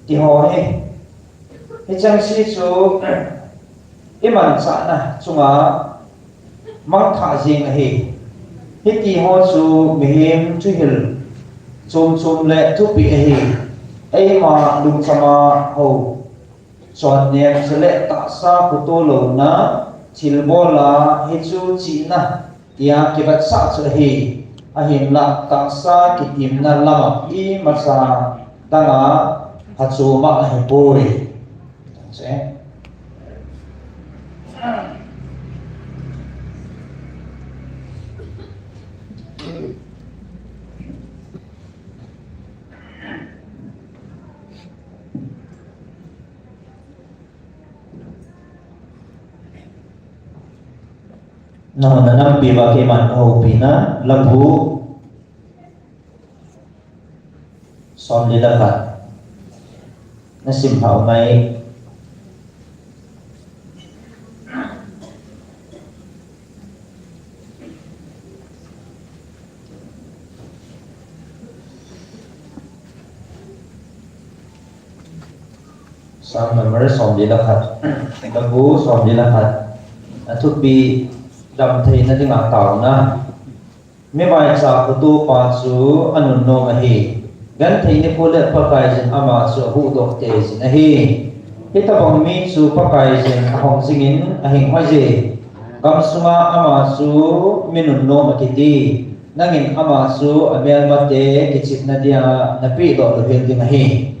tiho hi, hichengse chu imanchahna chunga mangthah jeng ahi. Hitiho chu mihem thuhil chomchom le thupeh ahi. Eima lungchama hou chonnem chule tahsa khuto louna thilbola hichu chihna tia kivetsah chu ahi. Ahinla tahsa kitimna lama imacha danga phachoma ahipoi. Nahon nanampi uva keiman kahoupina, Labu somli le khat. Nasim lhau ngai. Psalm number somli le khat. Labu somli le khat. Athupi damtheina dinga taona. Mivaicha khutopa chu anunnom ahi. Genthei nikho le Pakaiyin ama chu ahuhdoh teijin ahi. Hitobang mi chu Pakaiyin ahong jingin ahing hoije. Gam sunga ama chu mi nunnom akiti, nangin ama chu amelmate kichepna dia napehdoh louhel ding ahi.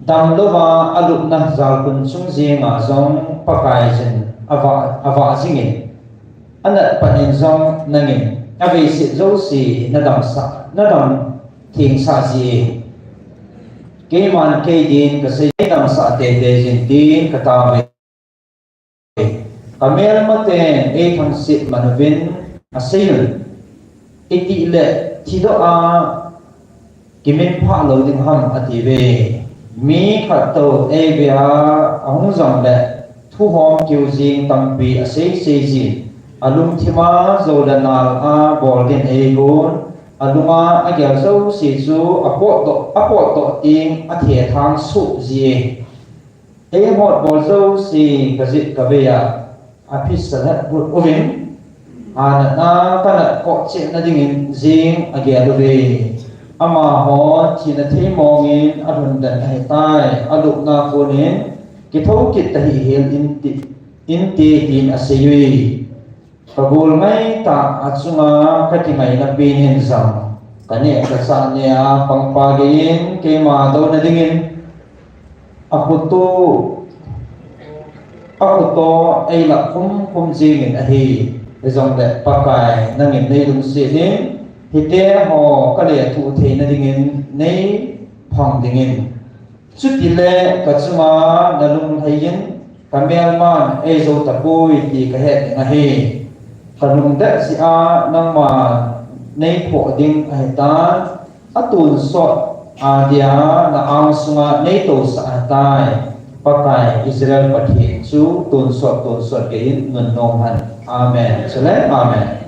Damlouva alupna jalkhun chung jenga jong Pakaiyin avah, avah jingin, anatpatnin jong nangin aveiset jouse nadamsah, nadam thengsah ji e. Keiman kei din kasei, damsah teitei jin tin katao e. Kamelmaten eithangset man uvin aseiyun, itile thidoh a kiminphah lou ding ham atiuve. Mi khattou eivea ahung jongle thuhom kiu jing tampi aseisei jin, alungthima jou le nal a bol din eigon, alunga agel jouse chu apotdoh, apotdoh teng athethang soh ji e. Eihon bol jouse kajet kavei a aphisa lheh uvin, anatna kanat khoh chehna dingin jeng agel uve. Amaho thina theimongin alhun den ahitai, alupna konin kithou kit tahih hel inte, inte tin aseiyui. Kagol ngaitah a chunga kakingaina penin jong kaneh kachah nea pangpa geiyin keima douna dingin akhuto, akhuto eilah khum khum jingin ahi. Hijongle Pakai nangin neilungset in, hiteho kalethuh theina dingin neiphong dingin. Chutile kachunga nalunglhaiyin, kamelman eijou tapoi ti kahet ding ahi. Kalungdei jeh a nangman neiphoh ding ahitan, atonsot adia na-angsunga neitousah ahitai. Pakai Israel Pathen chu tonsot tonsot geiyin nunnom hen. Amen. Chule, amen.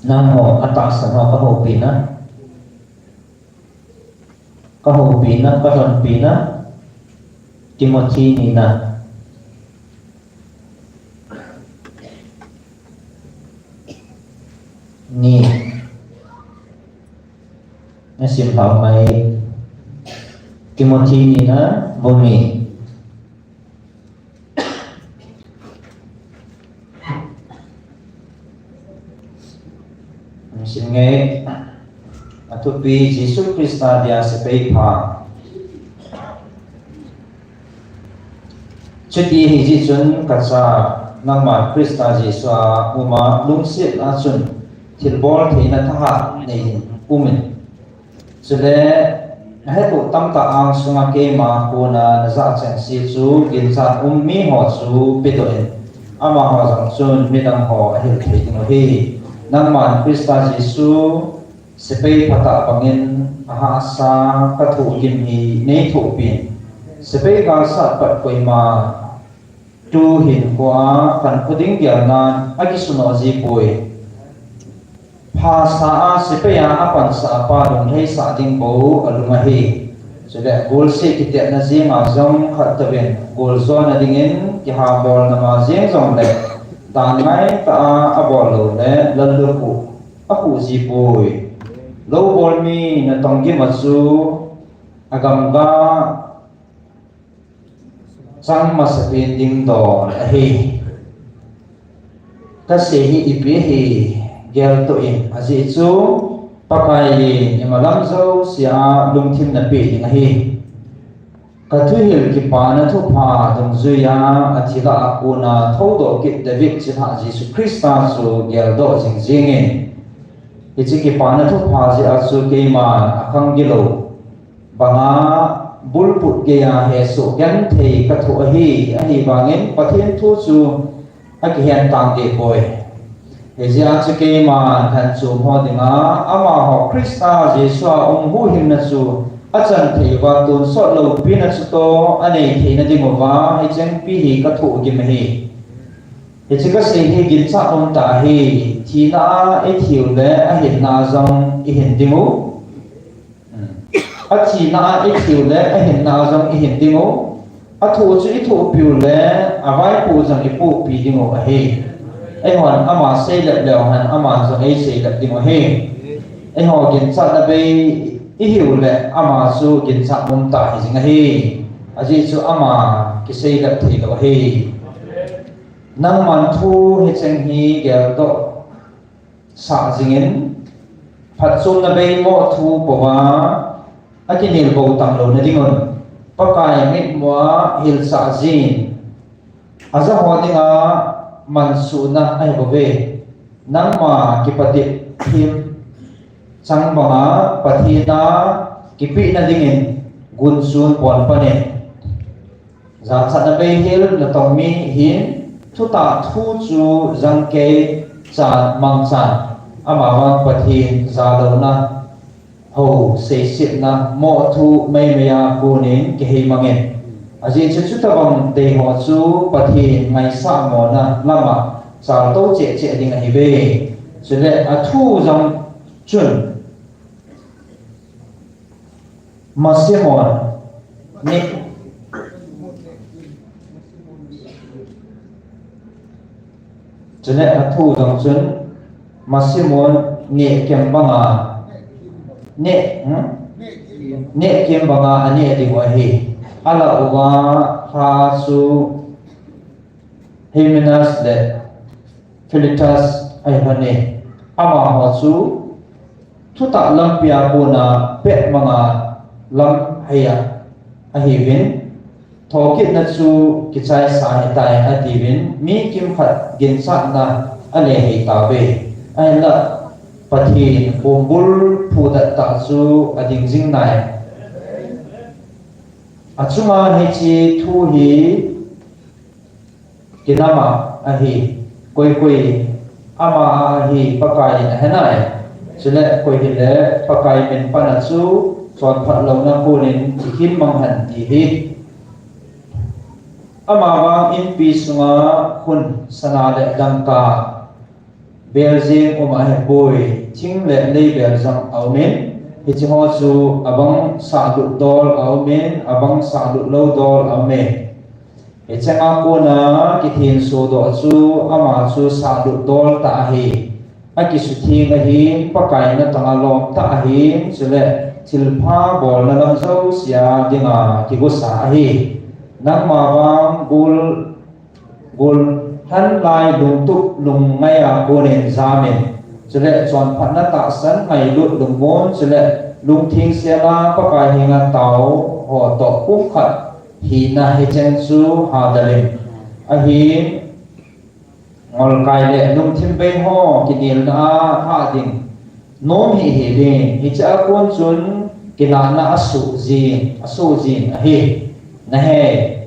Nangho atahsan ho kahoupina, kahoupina, kalhonpina, Timothy nina. Ni. Nasim lhau mai. Timothy nina, bung ni. Sim nge, athupi Jesu Christa dia sepai pha. Chuti ahijeh chun kacha, nangma Christa Jesu a uma lungset a chun thilbol theina thahat neiyin umin. Chule, nahettoh tamtah angsunga keima kona najah chengse chu ginchat um miho chu pedoh in, amaho jong chun midang ho ahil thei ding ahi. Nangman Christa Jesu sepai phatah bangin ahahsa kathohgim hi neithohpin. Sepai galsat pat koima tu hinkhoa kankho ding gelnan akisunoh jipoi. Phasah a sepai a apansah pa lunglhaisah ding bou alung ahi. Chule golseh kitetna jenga jong khattouvin goljona dingin kihabolna ma jeng jongle, dan ngaitah a abol loule lallukhuh akhuh jipoi. Loubol mi natong gima chu agamga chang masapen ding don ahi. Kasei hi ipi ahi geltoh in, ajeh chu Pakaiyin imalam jousea lungthim napeh ding ahi. Kathuhil kipana thupha dungjuia athi lah a kona thoudoh kit David chilhah Jesu Christa chu geldoh jingjing in. Hiche kipana thupha jeh a chu keiman akhang gilou banga bulput geiya hesoh genthei kathoh ahi, ahivangin Pathen thu chu akihen tang dehpoi. Hijeh a chu keiman lhenchom ho dinga, amaho Christa Jesu a um huhhingna chu achan thei uva tonsot loupina chutoh anei theina dinguva hichengpi hi kathohgim ahi. Hiche kasei hi ginchat umtah ahi, thina a ithiu le ahinna a jong ihin dingu. Athina a ithiu le ahinna a jong ihin dingu. Athu chu ithupiu le, avaipoh jong ipohpi diu ahi. Eihon ama seilep leu hen, aman jong eiseilep diu ahi. Eiho ginchatna bei ihiu le, ama chu ginchat umtah hijing ahi. Ajeh chu ama kiseilep theilou ahi. Nangman thu hicheng hi geldoh sah jingin, phatchomna bei moh thu pouva akinel bou tang louna dingun, Pakai mitmua hilsah jin, ajaho dinga mansuhna ahibouve. Nangma kipatep themchang banga Pathen a kipehna dingin gunchun ponpanin, jachatna bei hel natong mi hin, thutah thu chu jangkei chan mangchan, amavang Pathen jalouna, hou seisetna, moh thu meimei a konin kiheimangin. Ajeh chu chutobang deiho chu Pathen ngaisah mona lama chaltou cheh cheh ding ahiuve. Chule athu jong chun, Masimon, neh, chule athu jong chun, Masimon nehkem banga, neh, hmm? Nehkem banga aneh diu ahi. Alah uva lha chu Hymenaeus le Philetus ahiuve. Amaho chu thutah lampia kona pet manga lamhei a ahiuvin, thokitna chu kichaisa ahitai atiuvin, mi kimkhat ginchatna alehei tauve. Ahinla Pathen khombul phudat tah chu ading jing nai. Achunga hiche thu hi kinama ahi, koi koi ama ahi Pakai in ahenai. Chule koi hile Pakai min pana chu chonphat louna konin kikhin mang hen ti hi. Amavang inpi sunga khun, sana le dangka, beljeng um ahipoi, thing le lei bel jong aumin, hicheho chu abang sahlut dol aumin, abang sahlut lou dol aume. Hicheng a kona kithenso doh chu ama chu sahlut dol tah ahi. Akisutheng ahin, Pakai natong a lom tah ahin, chule thilpha bolna lam jousea dinga kigosa ahi. Nangma vang gul, gul lhan lai lungtup lungngai a konin jamin, chule chonphatna tahsan ngailut lungmon, chule lungthengsel a Pakai henga tao ho toh pumkhat hina hicheng chu hadalin. Ahin, ngolkai le lungthim bei ho kinelna a hah ding nom hih hih ding, hichea kon chun kinahna asoh jin, asoh jin ahi. Nahe,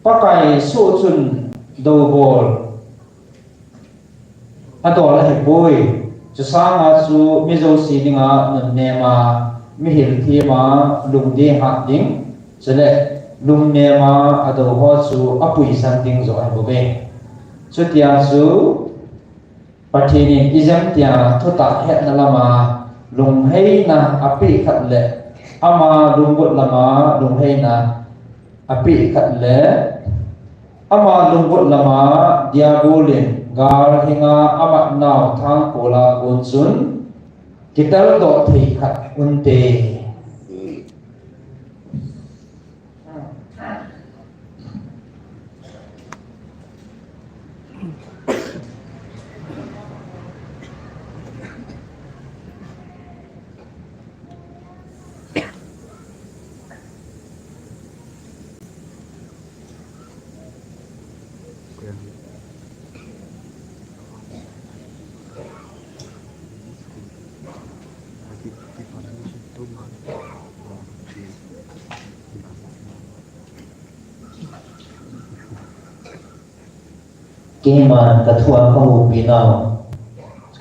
Pakai soh chun doubol adol ahipoi. Chusanga chu mi jouse dinga nunnema, mihil thema lungdei hah ding, chule lungnema adou ho chu apuisan ding joh ahibouve. Chutia chu Pathen in ijemtia thutah hetna lama lungheina apeh khat le, ama lunggot lama lungheina apeh khat le, ama lunggot lama Diabol in gal henga amatnau thangkol a kon chun kitel doh thei khat unte. Keiman kathu a kahoupi nau,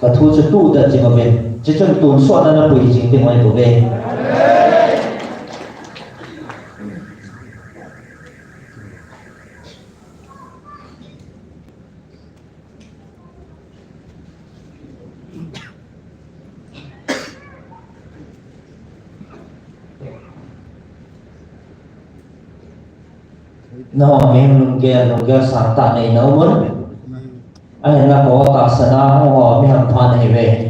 kathu chu tuh tah jing uvin, chuchun tonsot na napui jing ding ahi bouve. Nangho mihem lunggel, lunggel sangtah nei na um un. Ahinla kho tahsan a hung ho mi hampha nahiuve.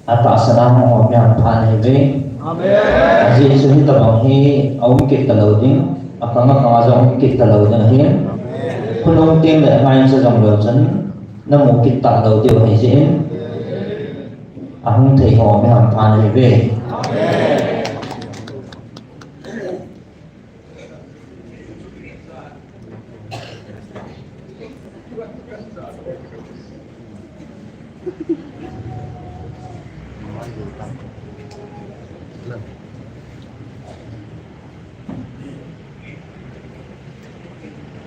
Atahsan a hung ho mi hampha nahiuve. Amen. Ajeh chu hitabang hi aum kit talou ding, akhang akhang a jong um kit talou ding ahin. Amen. Khonung teng le ngaichat jongleu chun namu kit talou diu ahi jeh in. Ahung thei ho mi hampha nahiuve. Amen.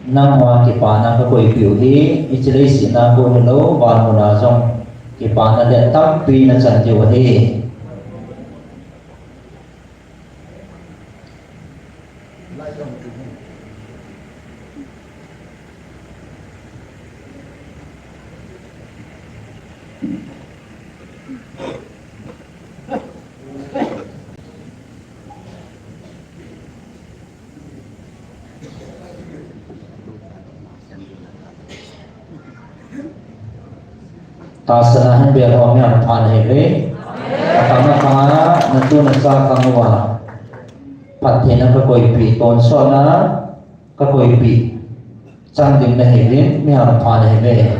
Nangho a kipana kakoipeh u hi, hiche leiset a bou hilou, van mun a jong kipana leh tampi nachan diu ahi. Tahsan a hin bel ho mi hampha nahiuve. Akhang akhang a natu nacha khang uva phattheina kakoipeh, tonsot na kakoipeh chan ding nahiuvin, mi hampha nahiuve.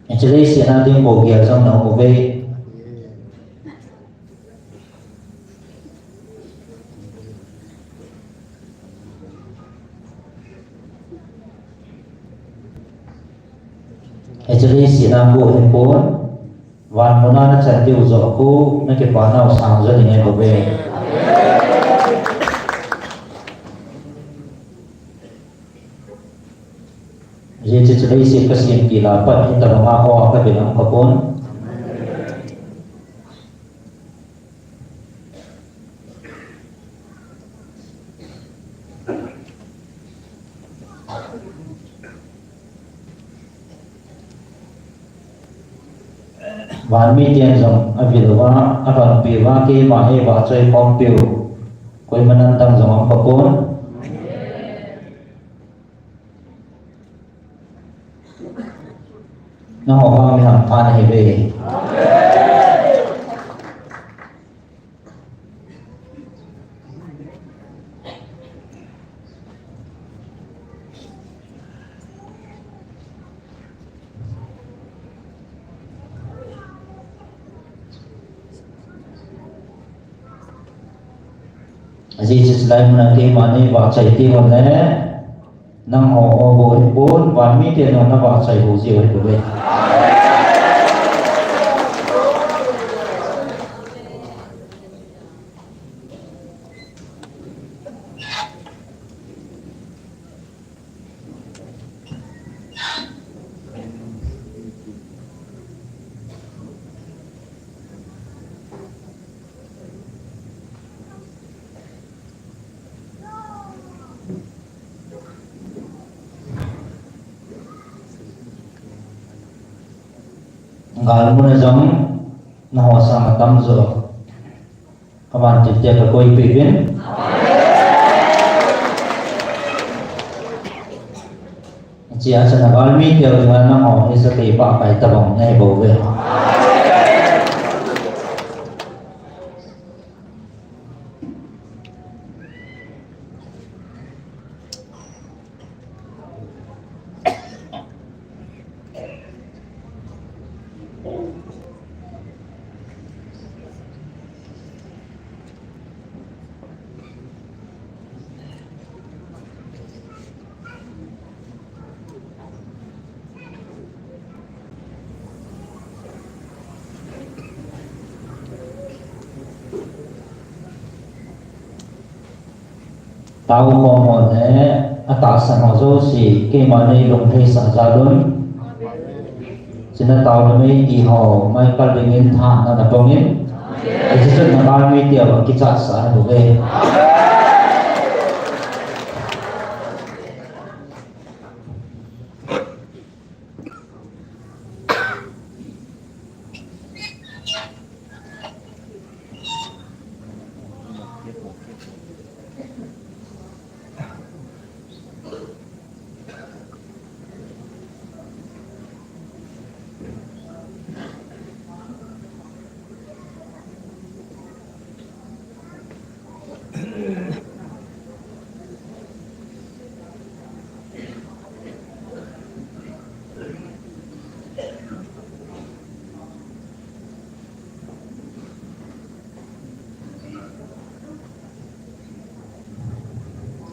Hiche leiset a ding bou gel jong na um uve. Hiche leiset a bou hipon, van mun a nachan diu joh khu, nakipana u sang jo ding ahi bouve. Ajeh chu hiche leiset kasem til a pat hitabang a ho a kabil aum khapon. Van miten jong avil uva, avangpeh uva, keima hi vahchoi khompiu koima'n dang jong aum khapon. Nangho vang mi hampha nahiuve. Ajeh chu chulai mun a keima neivahchoi teng uleh, nangho ho bou hipon, van miten jong navahchoi bou jiu ahi bouve. Galmun a jong nangho sanga tamjo kavantil tia kakoipeh uvin. Hichea chu nagalmi teu dinga nangho hi sathei pah kai tabang nahi bouve. Tao khom ho le, atahsan ho jouse, keima nei lunglhaisah jal un. Chuna tao le mei ti ho, Michael dingin tha nana pang in. Hiche chun na galmi tia va kichatsah na bou ve.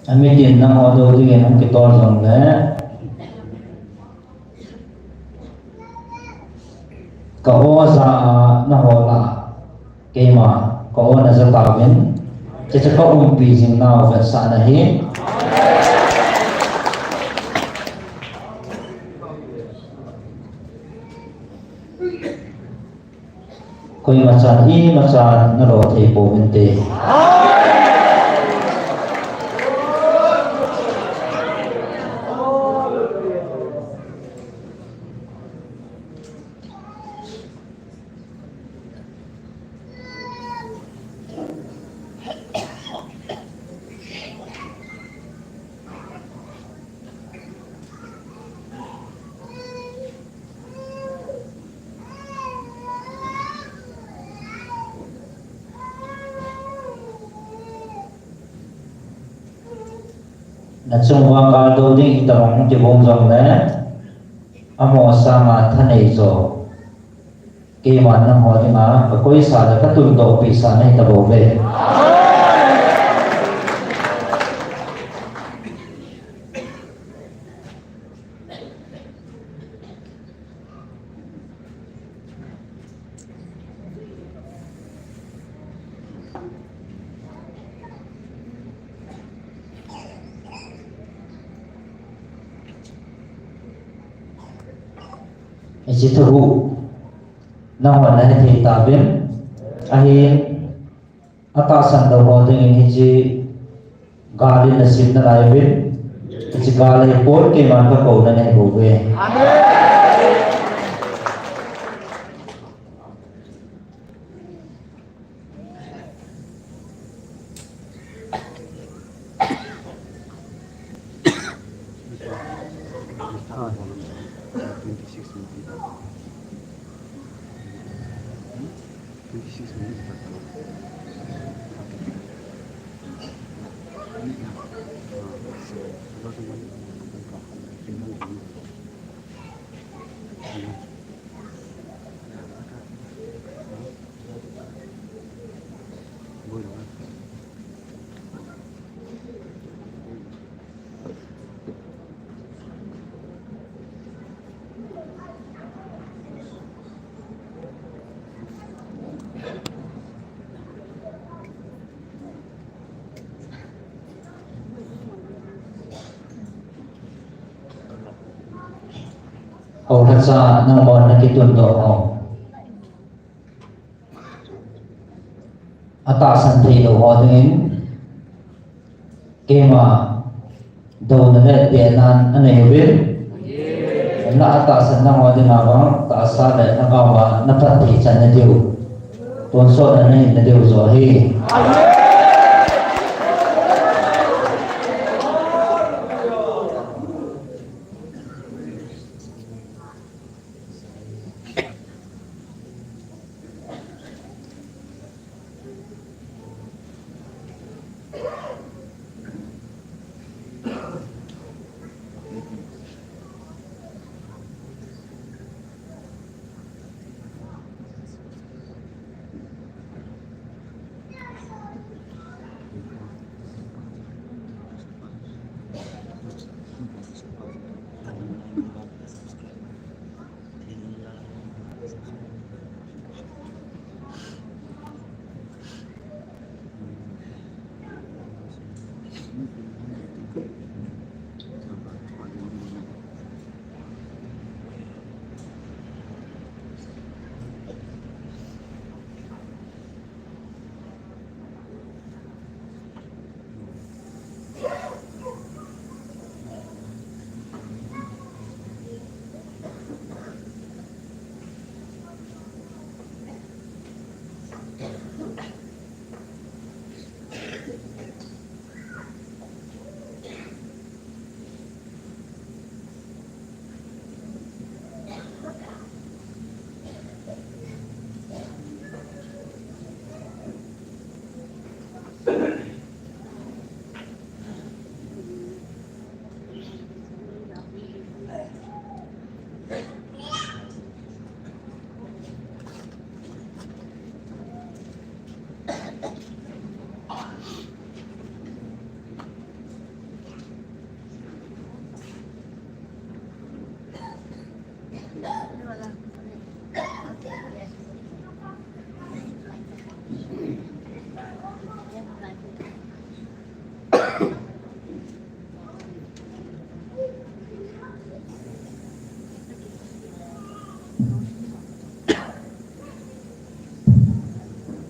Amitin nangho dou dingin hung kitol jongle, ka o ja a nahol a, keima ka o na ja tauvin, hiche ka umpi jing nau vetsahna ahi. Koima chan, ima chan nalo thei pouvinte. Nachung uva kal dou ding itobang hung kibang jongle, amaho sanga thanei jo. Keiman nangho dinga kakoisa le katundoh pehsa nahi tabouve. Hiche thu hi nangho nahe thei tauvin, ahin atahsan lou ho dingin hiche gal in nasim nalai uvin, hiche gal hi pon keiman kakouna nahi bouve. Amen. Hou lhacha nangman nakitundoh ho, atahsan theilou ho dingin, keima douna le pehna anei uvin. Hinla atahsan nangho dinga vang tahsa le lhagao a naphat thei chan nadiu, tonsot a nahin nadiu joh ahi.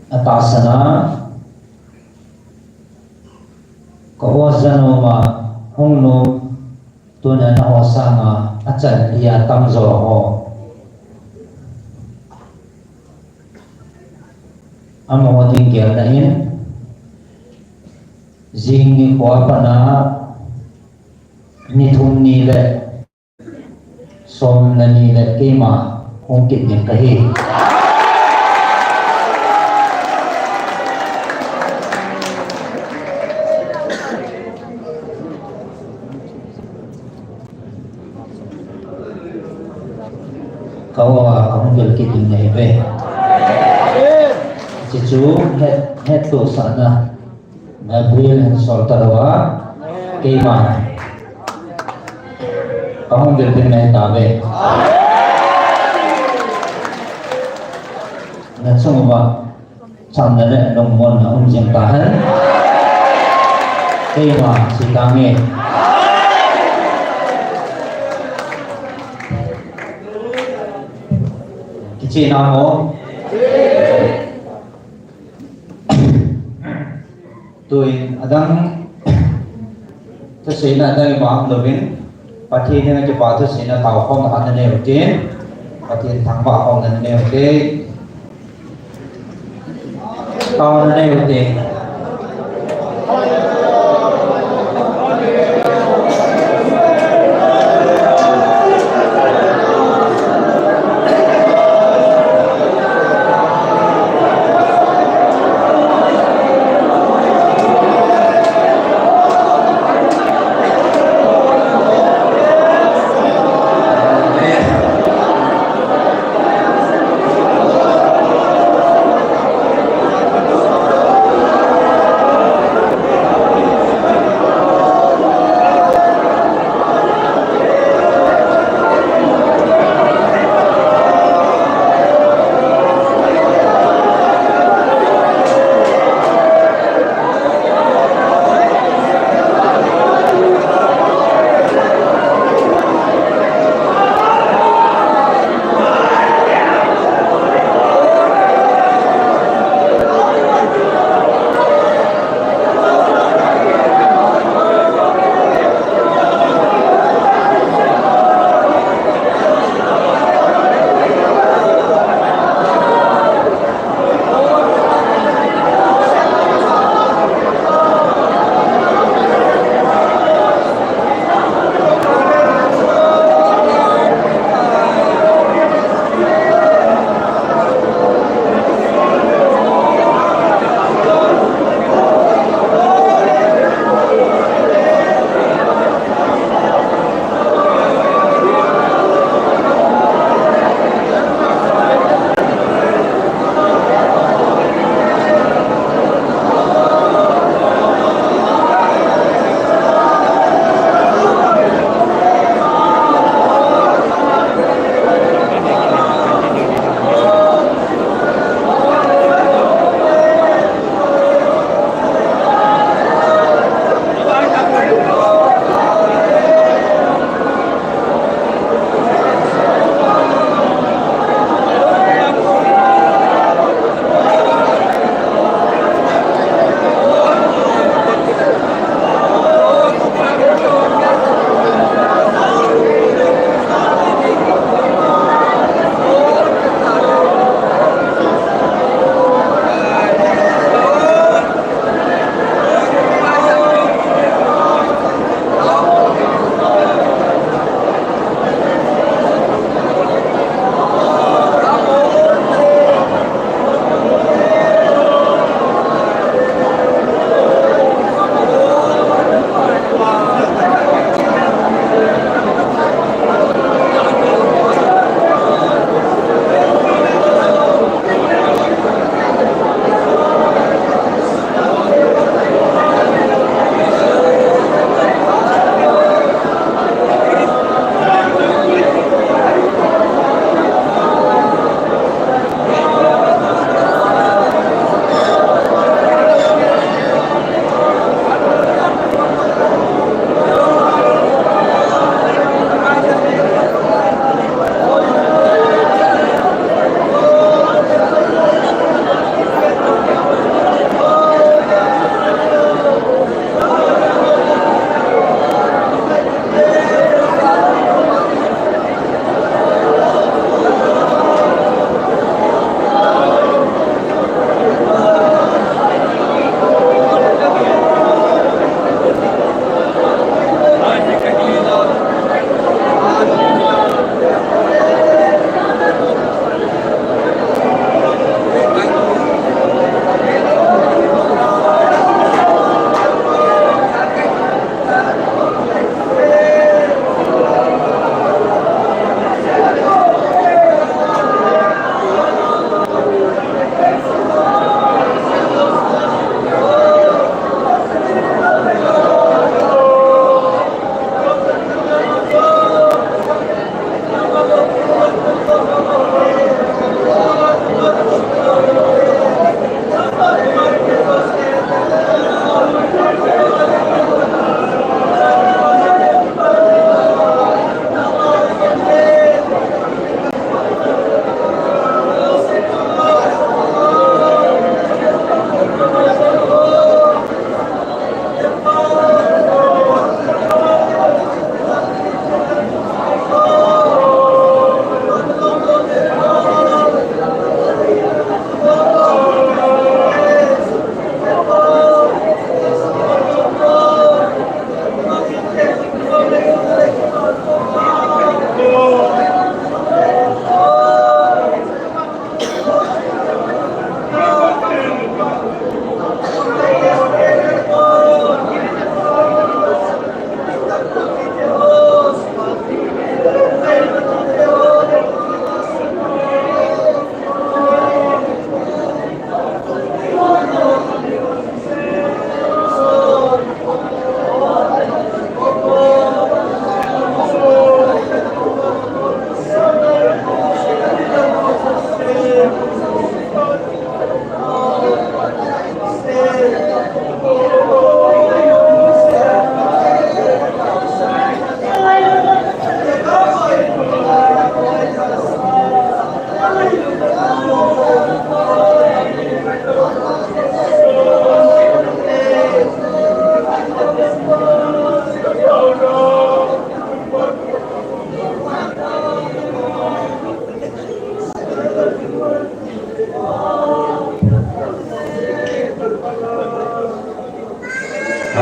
Atahsan a, ka-o janoma hung nom, tuna naho sanga achan dia tamjo ho. Amaho ding gelna in, jing nikho apat a, ni thum ni le, som le ni le keima hung kit ding kahi. Ka-o a kahung gel kit ding nahi ve. Chuchu het, hettohsahna. Na buil hin sol talou a, keima kahung gel ding nahi tave. Na chung uva chamna le lungmonna um jing tahen. Keima che tange. Kicheh namo. Tuin adang thuseina adang ima um louvin, Pathen henga kipa thuseina taokhomna nanei uvin, Pathen thangvahna nanei uvin. Taona nanei uvin.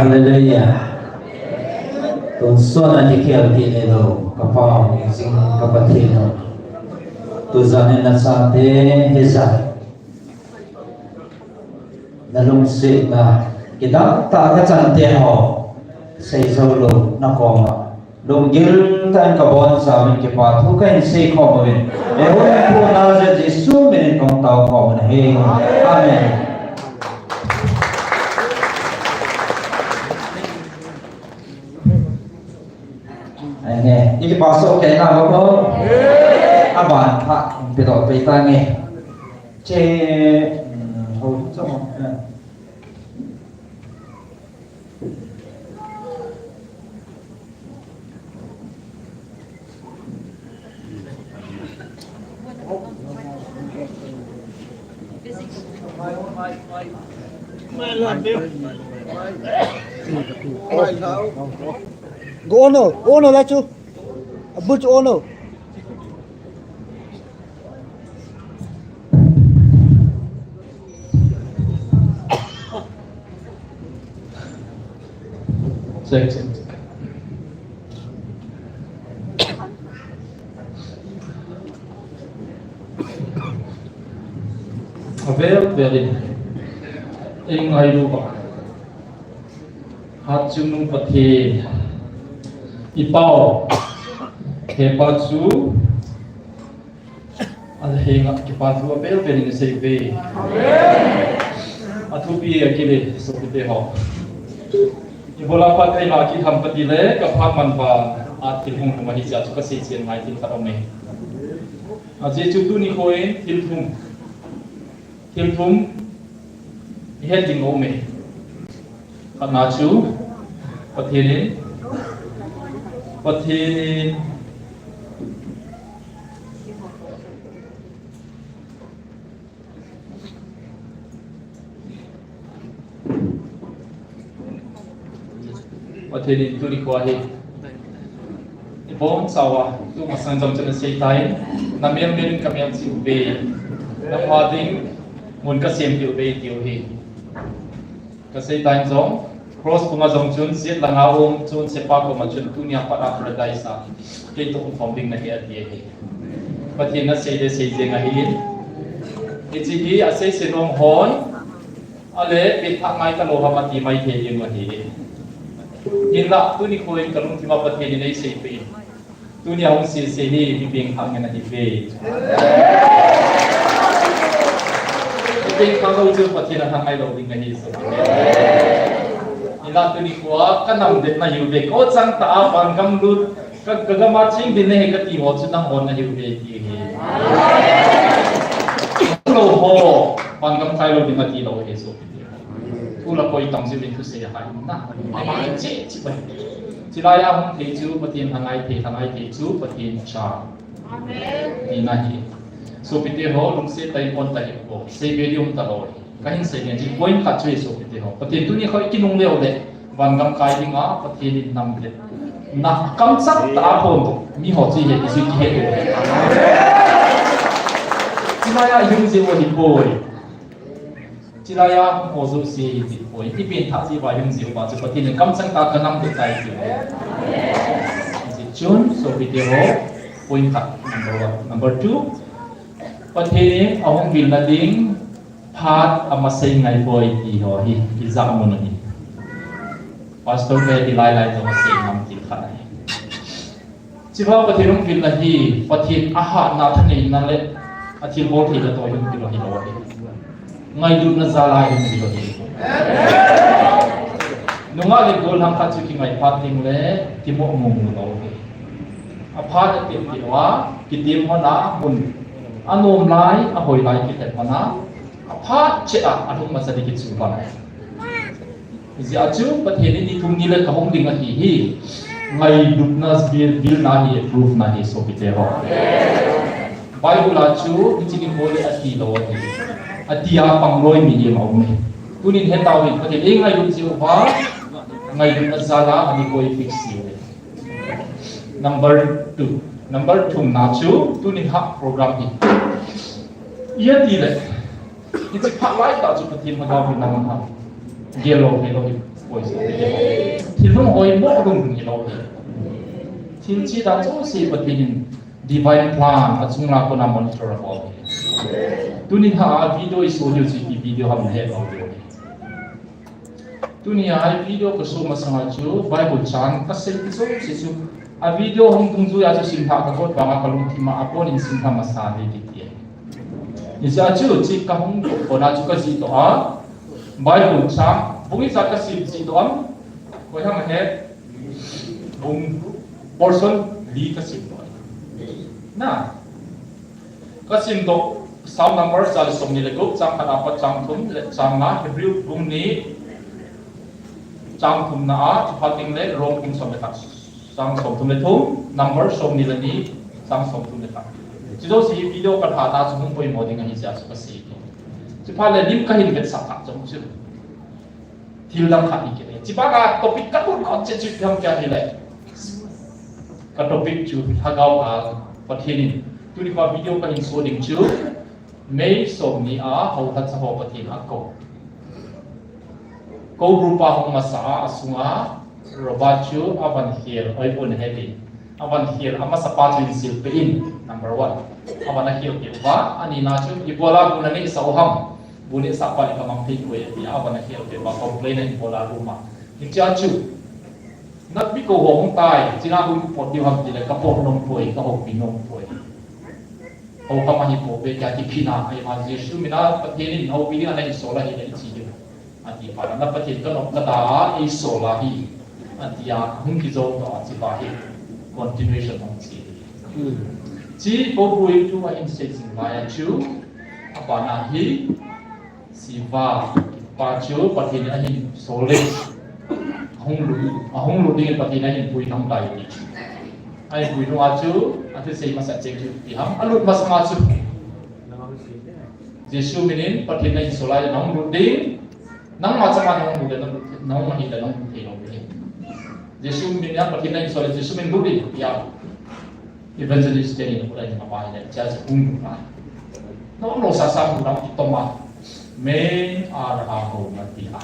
Hallelujah. Tonsot a kikhel kit lou, ka Pa u, jing ka Pathen u. Tujan in nachate hijat. Na lungsetna, kidang tah a ka chante ho, sei jou lou, na koma. Lunggil tah in ka boncha uvin kipa thu kahin sei khom uvin. Eiho Pu Nazareth Jesu min in kong tao khom u ahi. Amen. Amen. I kipa soh kei na ho ko. Aban pha, pe doh pe ta nge. Che, mm, ho chong. Go on, no. Go on, no, lachu. A but on, no. Check, check, check. Avel vel in, ei ngailu uva, hatchungnung Pathen, i Pa u, he Pa chu, ahenga kipa thu avel vel in sei uve. Athupi akile, sopite ho. Ibola Pathen a kitham kati le, ka phat man uva, athil hung hung ahi jeh chun ka sei chen ngai thil khat aume. Ajeh chu tuni kho in thil thum. Thil thum, i het ding aume. Khatna chu, Pathen in, Pathen in, Pathen in tuni kho hi, i bonchauva, tu masang jong chun asei tan, na mel mel in ka mel cheh uve, nangma ding mun ka sem peh uve, ati u hi. Ka sei tan jong, cross puma jong chun, jet langa um, chun sepa koma chun, tunia pat a paradise a, kei toh um khom ding nahi ati ahi. Pathen in asei le sei jeng ahi. Hiche hi asei sei nom hon, Ale, pethah ngai talou ham ati mai thei ding ahi. Hinlah, tuni kho in ka lungthim a Pathen in eisei peh in. Tunia hung sese hi, mi pengthah ngen ahi ve. Mi pengthah lou chu Pathen in athang ngai lou ding ahi, so. Hinlah, tuni kho a ka nam det nahiu ve. Ka chang tah a van gam lut. Ka, ka gam a ching ding nahi kati ho chu nangho nahiu ve ti hi. Lou ho, van gam kai lou ding ati lou hi sopite. Thu la koi tam jeh in thusei ahai na. Ama cheh cheh bai. Chilai a hung thei chu Pathen lhangai thei, lhangai thei chu Pathen cha. Amen. Tina hi. Sopite ho, lungset tah in pon tah in ko. Sei ve ding um talou hi. Kahin sei nge, hiche point khat chu hi sopite ho. Pathen tuni kho i kinungle u le, van gam kai dinga, Pathen in nam le. Na kamchang tah a phondoh, mi ho chu hi, hiche kihe u le. Chilai a i hung jeh u ahipoi. Chilai a hung ho jouse hi ahipoi. I pengthah jeh uva i hung jeh uva chu Pathen in kamchang tah a ka nam le tai jeh u. Hiche chun, sopite ho, point khat, number one. Number two, Pathen in ahung vilna ding, Phat amasei ngai poi ti ho hi, ijat mun ahi. Pastor te hi lai lai jong asei ngam thil khat ahi. Hiche Pathen hung vilna hi, Pathen ahatna thaneina le athilbol theina toh hung vil ahilou ahi. Ngailutna jal a hung vil ahi. Nungah le gollhang khat chu kingai phat ding le kimo mong lou ahi. Aphat atem kit uva, kitem hon a mun anom lai, ahoi lai kihet hon a, Aphat cheh a, alhung masa ding kichu bang. Hijeh a chu, Pathen in ni thum ni le kahung ding ahi hi. Ngailutna vil, vilna hi, approve na hi, sopite ho. Bible a chu, hiche nikho le ati lou ahi. Ati a pang loi mi ima um e. Tunin hetau hin, Pathen in ngailut jeh uva, ngailutna jal a, ani koi fix jeh uve. Number two. Number two na chu, tunin ha program hi. Iti le, hiche phat lai tah chu Pathen lhagao hi nang ha. Gel lou, gel lou hi. Thil hung hoi mo lung hi lo hi. Thil chi da chu si Pathen in divine plan a chung la kona monitor a bol hi. Tuni ha a video i so diu chi ki video ham he lo diu hi. Tuni a video ka so masanga chu Bible chang ka sei chu si chu a video hung tung chu ya chu sim ha ka got ba ma ka lung thim a a pon in sim ha masa ni ti ti. Ni sa chu chi ka hung ko na chu ka ji to a Bible chang, bung i sa ka sim si to am, koi ham he, bung portion li ka sim to. Na, ka sim to, Psalm number sa le som ni le gup, chang khat apat chang thum, le chang nga, Hebrew bung ni, chang thum na a, chu phating le, Rom bung som le khat. Chang som thum le thum, number som ni le ni, chang som thum le khat. Chi jouse hi video ka tha ta chu hung poimo ding ahi jeh a chu ka sei. Chi phat le lim ka hin vetsah kha chu chu. Thil dang khat hi kile. Chi pa ka topic ka lut kha che chu tham kya hi le. Ka topic chu Lhagao a Pathen in. Tuni kha video ka hin so ding chu. May som ni a, hou lhacha ho Pathen a ko. Ko group a hung masa a, asunga, Robert chu, avan hial, oi pun heti. Avan hial, amasa pa chu in sil pe in, number one. Avan a hial pe uva, ani na chu, ibola bu na nei sa u ham. Bu nei sa pa le ka mang thei ko e, avan a hial pe uva, complain a ibola room a. Ni cha chu. Nat bi ko hong tai, china hu pot diu ham ti le, ka pot nom poi, ka hou pi nom poi. Hou kha ma hi po ve kya ti phina, ai ma Jesu mina Pathen in hou pi ding a nei so la hi nei chi ding. Ati pa na Pathen ka nom ka ta ei so la hi. Ati a hung ki zo to ati pa hi. Continuation hung chi. Chi ko bu i tu a in se sing ma ya chu. Apa na hi. Siva, pa chu Pathen in ahin sol le. Ahung lut, ahung lut ding Pathen in ahin pui thang tai ti. Ahin pui thang a chu, athusei masa cheng chu ti ham, alut masanga chu. Jesu minin Pathen in ahin sol a, nang lut ding, nangma chama nang lut le, nang lut, nang ma hi le, nang lut thei lo ding. Jesu minin Pathen in ahin sol le, Jesu min lut ding, ya. Evangelist te ni ko dai ma pai le cha cha hung na. No no sa sa hung na ki to ma. Me a ra ha ho na ti a.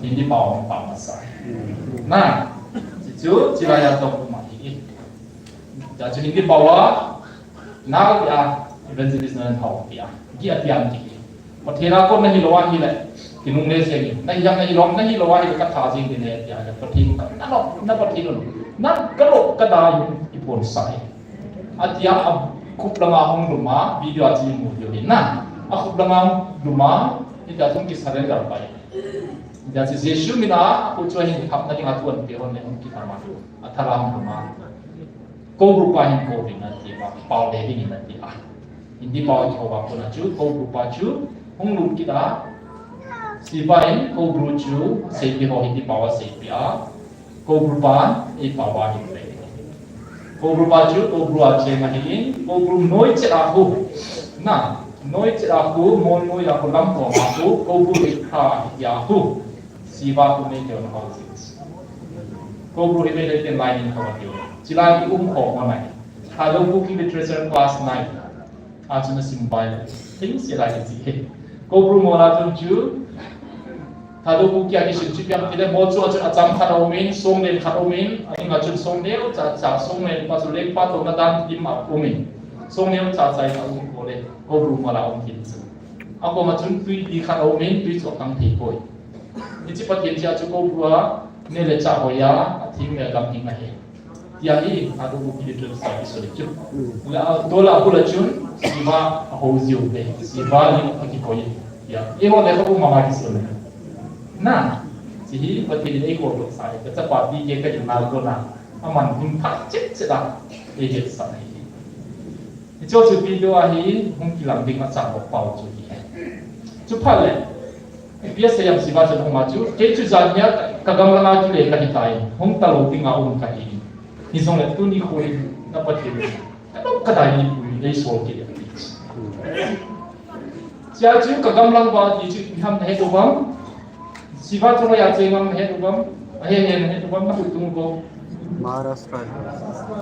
Hindi pa ong pa ma sa. Na. Chi chu chi la ya to ma hi. Cha chu Hindi pa wa. Na ya evangelist na hau ti a. Ki a ti an ti. Pathen a kon nahi lou ahi le, kinungle jeng in. Nahi jeng nahi lou, nahi lou ahi le ka tha jeng ding e, tia le Pathen ka, na lou, na Pathen lou. Na ka lou, ka da yu, i pon sa e. Atia a khup langa hung lum a, video a chi mu diu hi na. A khup langa lum a, i da tung ki surrender pai. Da chi Jesu mina, a khu chu hin khap na ding a tuan pe hon le hung ki ta ma. A thala hung lum a. Ko group a hin ko ding na ti a, pau le ding na ti a. Hindi pau a ko ba ko na chu, ko group a chu, hung lut kit a. Siva in ko group chu, seipi ho Hindi pau a seipi a. Ko group a, ei pau a hin pe. Ko group a chu, ko group a che ma hi in, ko group noi che a hu. Na, noi che a hu, mo noi a hu lam ko ma hu, ko group ei kha ya hu. Siva kum nei teo na hou jing. Ko group hi Meitei ten lai nin hou teo. Chilai i um kho mo nai. Thadou Kuki Literature Class nai. A chu na sim bai. Thing se lai ji he. Ko group mo la tun chu. Thadou Kuki a kisim chu piang tile mo chu a chu a cham khat a um in, song len khat a um in, a ding a chu song neo cha cha song len pa chu leng pa to na dan dim a um in. Song neo cha cha a um ko le. Ko group mo la um kin chu. A ko ma chun tui di khat a um in, tui chu a kang thei koi. Hiche Pathen chia chu ko bua, ne le cha hoiya, athim le gam hing ahi. Tia hi, Thadou Kuki Literature Society chu. La, dola bula chun, Siva ahou jiu ve, Siva ni akikoi. Tia, eiho le ka bu mama kisun. Na, chi hi Pathen in eiho lo sa, ka chapa ti ke ka in na ko na, aman hing pha chet chet a, eihet sa hi. Hiche chu video a hi hung kilang ding a chang pau chu hi. Chu phat le. P S A M C ba chu hung ma chu. Kei chu jan nia ka gamla na kile ka hi tai. Hung ta lo ding a um ka hi. Hijongle tuni khu hi na Pathen. Ka dom ka dai ni pui ei sol kile. Chia chu ka gamlang ba ti chu ham he to bang. Siva chu ya che mang he to bang. He he he to bang na hu tung ko. Maharashtra.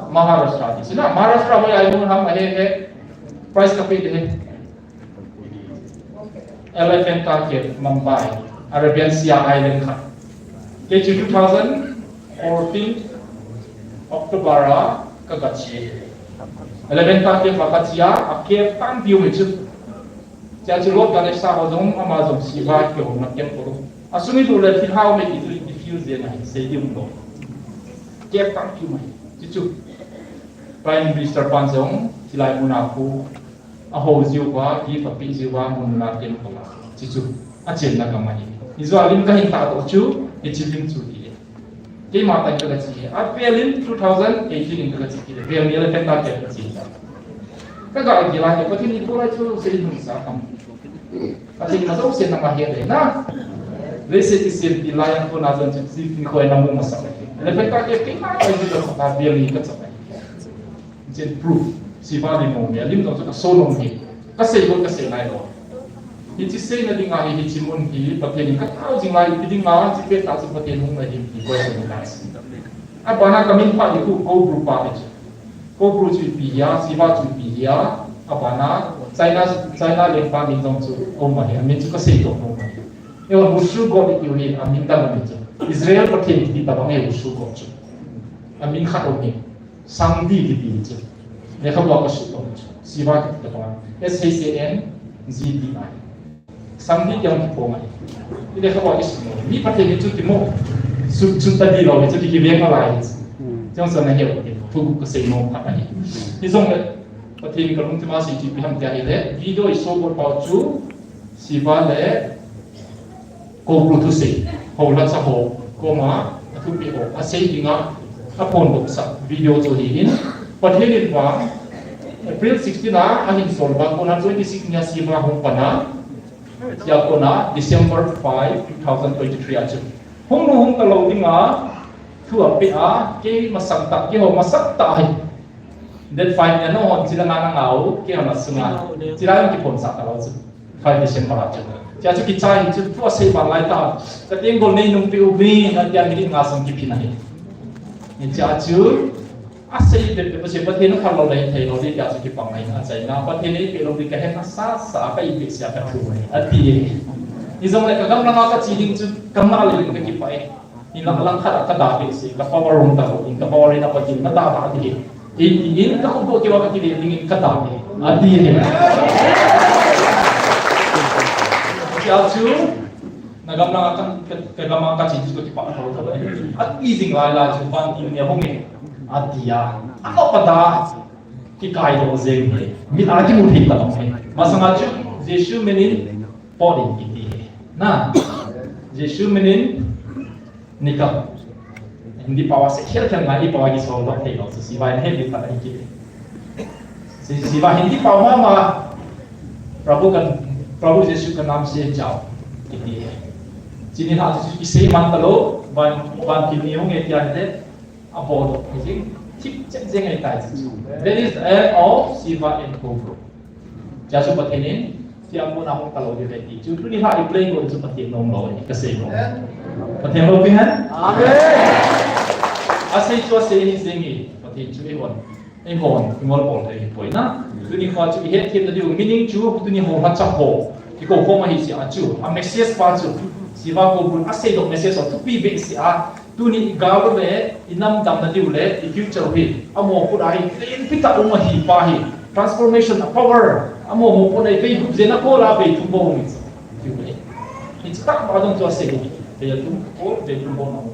Maharashtra. Sina Maharashtra ho ya mo ham he he. Price ka pe de. Elephant Cave, Mumbai. Arabian Sea Island kha. Kei chu two thousand fourteen October a ka, ka che. Eleven thirty a ka che a, a kep tampi um chu. Chia chu Lord Ganesh sa ho jong ama jong Shiva kihou na temple. A sung i du le thil hao me ti chu i feel zen a hi sei ding lo. Kep tampi um hi. Chu chu. Prime Minister pan jong, hilai mun a khu, a ho jiu va, gift a pe jiu va, mun na temple a. Chu chu. A chenna gam ahi. Israel in ka hin tah doh chu, hiche lim chu ti e. Keima tah in ka, ka che. A vel in two thousand eighteen in ka, ka che ti e. Vel ni elephant a ka, ka che. Ka ga gil a, Pathen in koi lai chu sei hung sa kam. Pathen in ma jouse na ma he le na. Leiset kisem ti lai a kona jong chu si pi khoi na mu masa. Elephant a ka, keima tah in ka, ka vel ni ka che. Chen proof. Shiva lim mo me, lim jong chu ka so nom hi. Ka sei got ka sei nai lo. Hiche seina dinga hi, hiche mun hi, Pathen in ka tao jing lai, ipi dinga, hiche pet a chu Pathen hung lai hi, ti koi sa ni lai si. A bana ka min pha hi khu Koubru pa hi chu. Koubru chu ipi hia, Shiva chu ipi hia, a bana China, China lengpa min jong chu um ahi, a min chu ka sei doh nom ahi. Eiho Wushu God i tiu hi, a min dang a min chu. Israel Pathen ti tabang eiho Wushu God chu. A min khat um hi. Sangdi kiti chu. Lekhabua ka sut lou chu. Shiva kiti tabang. S H A N G D I. Sangdi ti jong kipo ngai. I lekhabua i sut lou. Mi Pathen hi chu kimo. Sut, sut ta di lou, chu ki, kiveng nalai. Hmm. Chang sa na he, thu ka sei mo kha ni. Hijongle Pathen ka lungthim a sei chu ipi ham tia hile. Video i so bol pau chu Shiva le Koubru thusei, houlhacha ho koma, a thupi ho, a sei dinga, a phondoh sah video chu ahin, Pathen in vang, April sixteen a, ahin sol vang kona twenty six nia Shiva hung pan a, tia kona December five, two thousand twenty-three a chu. Hung lou hung talou dinga, thu a pe a, kei masang tah, keiho masang tah ahi. Date five nia nahon chilanga na ngah u, keiho na sunga. Chilanga kiphonsah talou chu. Five December a chu. Chia chu kichai chu thu asei ban lai ta. Ka tenggol nei nung pe u mi, na tia minute nga sung kiphin ahi. Hichea chu, asei bep bep a chu Pathen in khat lou lei thei lou ding tia chu kipang ahi, achaina. Pathen in eipeh lou ding kahe nasa sa a, ka eipeh seh a ka thu ahi. Ati e. Hijongle ka gamlanga kache ding chu, ka ngah leh ka kipah e. Hinla lang khat a ka da behseh, ka power um talou, in ka power in a Pathen in na da da ding ahi. Eighty in ka khut doh keu a ka kile dingin ka da e. Ati e. Chia chu, na gamlanga ka, ka, ka gamlanga kache chu ka kipah tho tho e. Ati jing lai lai chu vantil nia hung e. Ati a. Ako pa da. Kikai doh jeng e. Mit a kimu thei talou e. Masanga chu, Jesu min in pot in kiti e. Na. Jesu min in Nikam. Hindi pao a sei khel khel ngai, i pao a kisol doh thei lou, Shiva in he di phat a hi kiti. Shi-, Shiva Hindi pao mama, Prabhu ka, Prabhu Jesu ka naam se jao, kiti. Chuni lha chu kisei man talou, van, vantil ni hung e tia hile, abol doh jeng, thip chet jeng ahi tai chu. That is the end of Shiva and Koubru. Chia chu Pathen in, tia mun a hung talou ding ahi ti chu, tuni lha i play go chu Pathen nom lou, ka sei lou. Pathen loupina hen. Amen. Asei chu asei hi jeng e, Pathen chu eihon, eihon, ngol bol thei hi poi na. Tuni kho chu i hetthem na diu, meaning chu, tuni houlhacha ho, i kou khom ahi seh a chu, a message pa chu, Shiva Koubru in asei doh message ho, thupi behseh a, Tuni i gal u le, i nam damna diu le, i future u hi, amaho khut a hi, lenpi tah um ahi pa hi, transformation a power, amaho mopohna hi, vei gup jen a kol a vei thum bou um hi chu. Tiu le. Hiche tah pa jong chu asei hi, vei thum kol, vei thum bou na um.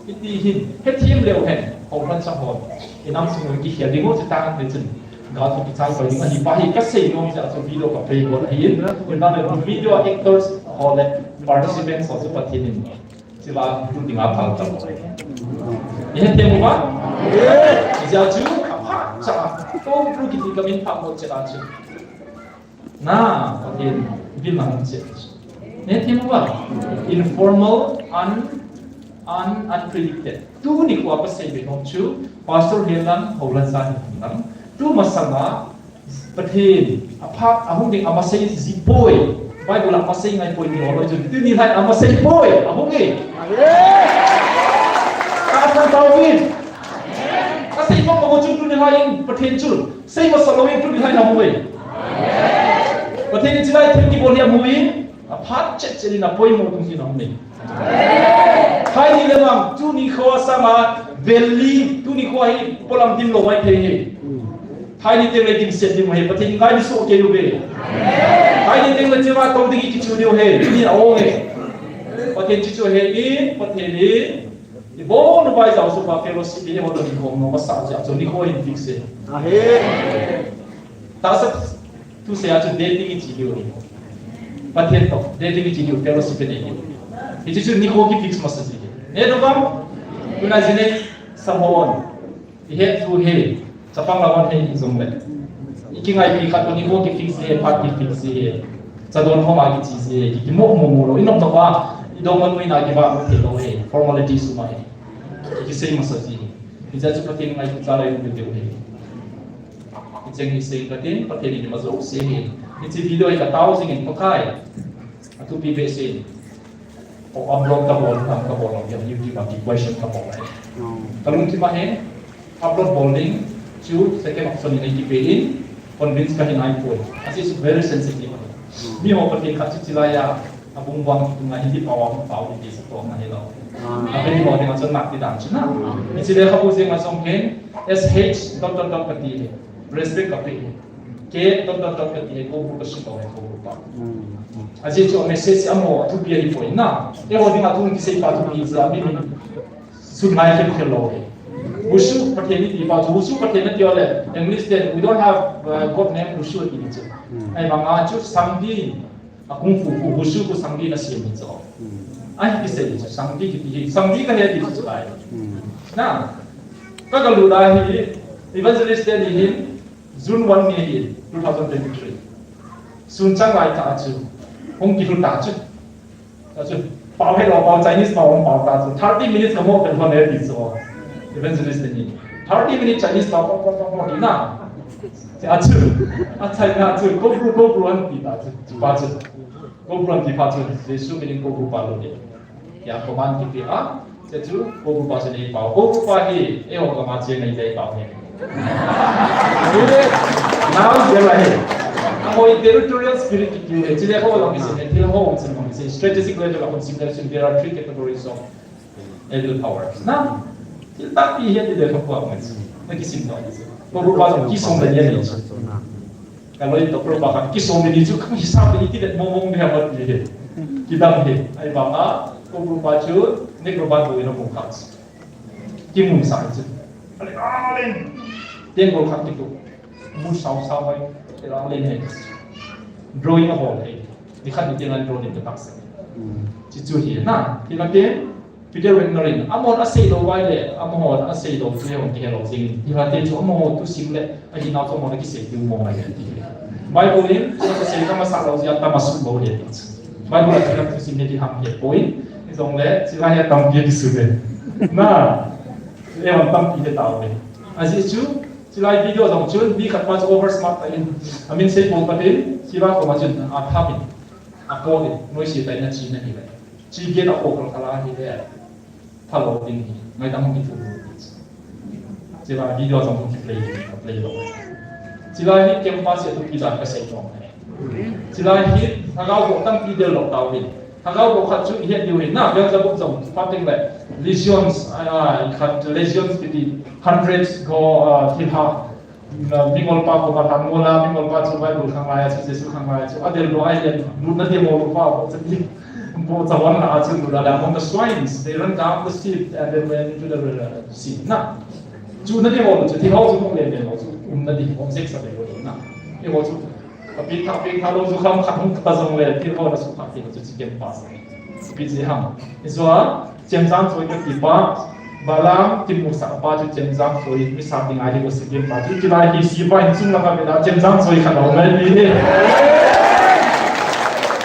Hiti hin, hethem leu hen, houlhacha hon, i nam sung u kikhel ding u chu tah le chun, gal thu kichai pai ding ahi pa hi, kasei nom jeh a chu video ka play bol ahin, hinla le video actors ho le participants ho chu Pathen in Shiva tu dinga phal tam. I hetthem uva? Hijeh chun, apha cha, Koubru kiti ka min pha mo cheh a chu. Na, Pathen, bil na hung cheh. I hetthem uva? Informal, un-, un-, unpredicted. Tuni kho a pasal be nom chu, Pastor Henlang, Holan San Henlang. Tu masanga, Pathen, aphat, ahung ding, amasei ji poi. Bible a amasei ngai poi ni ho loi chun. Tuni lhai amasei poi, ahung e. Ka san tau vin. Ka sei poi poi chun tuni lhai in, Pathen chun. Sei masa lou in tuni lhai na hung e. Pathen in chilai thil kibol hi amu in. Aphat chet chet in apoimo tung hin ahung e. Thai ni le mang, tuni kho sanga, valley, tuni kho hi, polam dim lou mai thei hi. Thai ni te le dim set dim hi, Pathen ngai ni so ke lu ve. Thai ni te le chema tong ding ki chu diu hi, ni a o hi. Pathen chu chu hi, i, Pathen ni, i bo no bai jao su pa fellowship ni ho lo ni ho no, ma sa ja, chu ni ho in fix hi. Ahe. Ta sa, Tu se a chu dating i chi diu. Pathen to, dating i chi diu, fellowship i nei diu. Hiche chu nikho ki fix masa ji. He do bang, tuna ji nei, samon. I he tu he, chapang la hon he i jong le. I ki ngai pi khat to nikho ki fix he, phat ki fix he. Cha don ho ma ki chi he, ki, ki mo mo mo lo. I nom to ba, i dong man mo i na ki ba mo the lo he. Formality suma he. Ki sei masa ji. I ja chu Pathen ngai tu cha lai mo diu he. Hicheng hi sei katin, Pathen in ima jouse hi. Hiche video hi katao jingin Pakai. Athupi behseh in. O upload kabol, kam kabol, YouTube a ki question kabol. Kalungthim a hin, upload bol ding, chu second option in kipe in, convince kahi nai poi. As is very sensitive. Mi ho Pathen khat chu chilai a, abung bang tunga Hindi pao a pao Hindi sa to na hi lo. Abei ho ding a chun nak ti dan chu na. Hiche lekhabu jeng a jong hin, S H dot dot dot kati hi. Respect kape hi. Ke dot dot dot kati hi, ko bu ka shi to hi, ko bu pa. Ajeh chu message amo thupi ahi poi na. Eiho dinga thu kisei pa thupi ja mi ni. Sun ngai khel khel lou hi. Wushu Pathen ni ti pa chu, Wushu Pathen nati ole. English then, we don't have uh, God name Wushu ti chu. Ahivanga chu Sangdi, a kung fu, fu, Wushu fu Sangdi na siam ni chu. Ahi kisei chu, Sangdi kiti hi, Sangdi kahe ti chu lai. Na, ka ka lu da hi, evangelist te ni hin, June one ni hi, two thousand twenty-three. Sun chang lai ta chu, hung kilu ta chu. Ta chu, pao he lo, pao Chinese pao hung pao ta chu. Thirty minutes ka mo pen hon he ti chu. Evangelist ni. Thirty minutes Chinese pao, pao, pao, pao, pao, ti na. Ti a chu, a China chu, ko bru, ko bru an ti ta chu. Pa chu. Ko bru an ti pa chu, Jesu min in ko bru pa lo ni. Ya command kipe a, che chu, ko bru pa chu nei pao. Ko bru pa hi, eiho kama che nei dei pao ni. Now, dia la hi. Amo i territorial spirit kiti hi, chile ho la mi se, thil ho se mo mi se, strategic level la kon sim le sim, there are three categories of evil powers. Na, thil tampi hi ti le ho ko mo. Na kisim no. Ko bru pa chu kisong le ni. Ka loi to Prabhu khat kisom ni chu khang hisap ni ti det mong mong ni ha mat ni he. Kidam he. Ahivanga ko Prabhu chu ne Prabhu bo ina mong khat. Kimun sa chu. Ale ale. Tengol khat kitu. Mun sao sao mai. Ale ale he. Drawing a bol he. Ni khat ni tengol drawing ka tak sa. Chi chu hi na. Ti na te. Peter Wagner in, amahon asei lou vai le, amahon asei lou chu hung kihe lou jing. Hiti hate chu amaho thusim le, ahinau chu amahon akisei diu mong ahi. Bible in, chu asei kama sa lou jia tama su lou le. Bible a chu thusim le ti ham he poi. Hijongle, chilai hi tampi kisu le. Na, le hon tampi he tao le. Ajeh chu, chilai video jong chun, mi khat pa chu over smart ta in. Amin sei pon patin, chilai koma chun, athapin. Ako in, noise ta in achi na hi le. Chi gen a ko kal kal a hi le. Phalo ding hi. Ngaidam hung kithu. Chilai video jong hung kiplay, play lou. Chilai hi campus a thupi dan kasei nom. Chilai hi lhagao bou tampi del lou tau hi. Lhagao bou khat chu ihet diu hi na, Beelzebub jong pha teng le. Legions, a, a, khat legions kiti hundreds go, a, thilha. Na, mingol pa koma lhan ngol a, mingol pa chu Bible khang lai a chu, Jesu khang lai a chu, adel lou a ahin, lutna ding ho lou pa, bo chu ti, bo chu wan la a chu, lut la, among the swines, they ran down the sheep and they went into the, uh, sea. Na, chu na ding ho lou chu, ti ho chu mong le le lou chu, um na ding ho, zek sa le lou na. Ti ho chu, a pi tha, pi tha lou chu kham khat hung ta jong le, ti ho na su khat ti lou chu, chi kem pa sa. Pi chi ham. Isua, Chemjam choi kati pa, Balaam kimusah pa chu chemjam choi, mi sa ding ahi, Washington pa chu, chulai hi sipai in chung laka vela, chemjam choi khat a um ahi.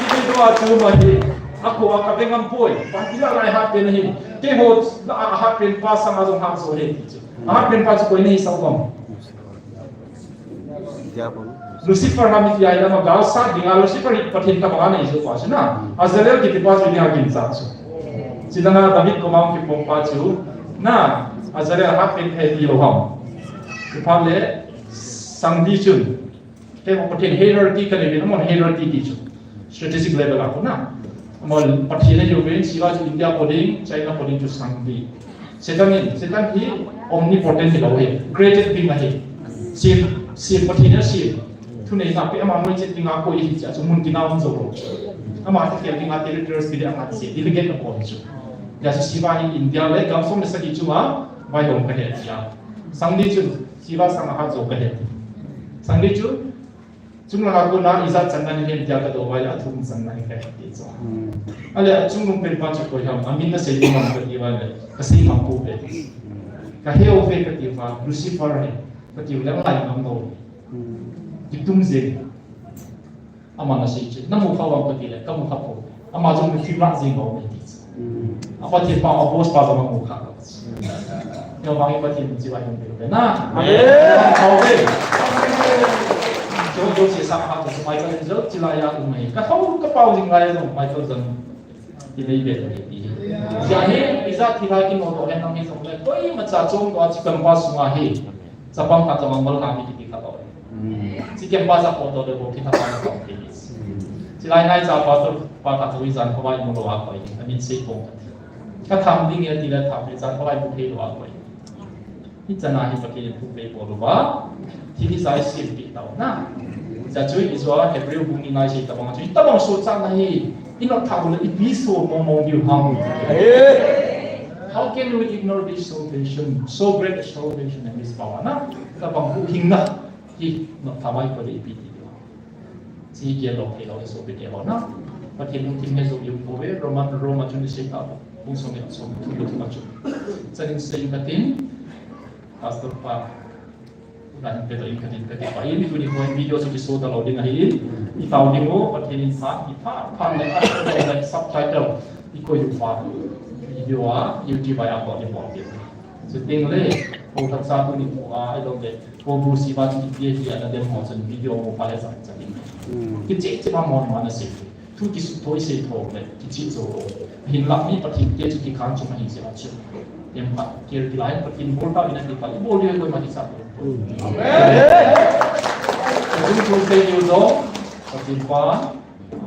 Hiti tua chu ma hi, akhoa kave ngam poi, pa kila lai hatpen ahi, keiho la a hatpen pa sanga jong hat jo ahi ti chu. A hatpen pa chu koi nahi sah uvem. Lucifer ham iti ahi lama gal sat dinga Lucifer hi Pathen tobanga nei jo pa chu na. Azrael kiti pa chu dinga ginchat chu. Chulanga David koma hung kipom pa chu na. Azrael hatpen ahi ti lou ham. Chuphat le Sangdi chun. Keiho Pathen hierarchy kanei uvin, amahon hierarchy ti chu. Strategic level a kona. Mol, Pathen ahiuve, Shiva chu India po ding, China po ding chu sang ding. Satan in, Satan hi omnipotent hilou ahi, created being ahi. Sem, sem Pathen in asem. Thuneina pe ama noiset dinga koi ahi chu, chu mun tina um jou lou. Ama thil dinga territories ti le ama se, delegate abol chu. Hijeh chun Shiva hi India le gam som le sagi chunga vaihom kahi tia. Sang ding chu, Shiva sang a hat jou kahi. Sang ding chu, Chunglanga kona ijat channa nahi tia kadouva ahile athum channa hi kahi ti chu. Hmm. Ahile achungnung pen pa chu koi ham, amin nasei ding ham kati uva ahile, kasei ngam pouve. Hmm. Kahe uve kati uva, Lucifer ahi, kati uva ahile angai ngam lou. Hmm. Kitum jeng. Aman asei chu, namu kha uvam kati le, kamu kha pouve. Ama jong mithim lah jing lou ahi ti chu. Hmm. A Pathen pa, a boss pa jong amu kha lou. Hijeh vang in Pathen min chu vaihom peh uvin na. Amen. Amen. Jo, jo, che sa kha chu Michael in jo, chilai a um ahi. Ka thou, ka pao jing lai jong Michael jong. Ti nei be le ti. Hijeh hin, ijat thilha kimoto hen nang hi jong le, koimacha chom tua chu campus sunga hi. Chapang khat jong angol ha mi kiti khat ahi. Hmm. Chi campus a photo le bou kitha pa na kong ti. Hmm. Chilai nai cha pastor pa khat jong ijat khovah imu lou a koi. Amin sei bou khat. Katham ding e ti le tham le ijat khovah imu thei lou a koi. Hichan a hi Pathen in thupeh bol uva. Thil hi jai sem pi tau na. Hijeh chun ijat Hebrew bung ni nai sei tabang chu. Tabang sochatna hi. Inot tha uleh ipi so mong mong diu ham. How can we ignore this salvation? So great a salvation and this power, na? Tabang huhhingna hi not tha mai ko le ipi ti diu. Chi gel lou thei lou le sopite ho, na? Pathen lungthim he jou diu pouve, Roman, Roma chun isei tah, bung som le som, thum le thum a chun. Chanin sei katin, Pastor pa, Ran pe to in katin kati pa in, tuni ko video chu kiso talou ding ahi. I tao ding u, Pathen in phat, i phat, phat le, phat le, subtitle, i koi u pa. Video a, YouTube a, i upload ding u. Chu ting le, ko thak sa tuni ko a, i dong le, ko bu si ba ti ti ti ana dem ho chun video mo pa le sa sa ding. Hmm. Kiche che pa mo mo na se. Thu kisutthoi seithou le, kichih jou lou. Hinlah mi Pathen te chu kikhan chung ahi jeh a chu. Tem khat, kei kilai Pathen bol tau in ati khat, ibol diu koima kicha. Amen. Chung chung sei diu jong, Pathen pa,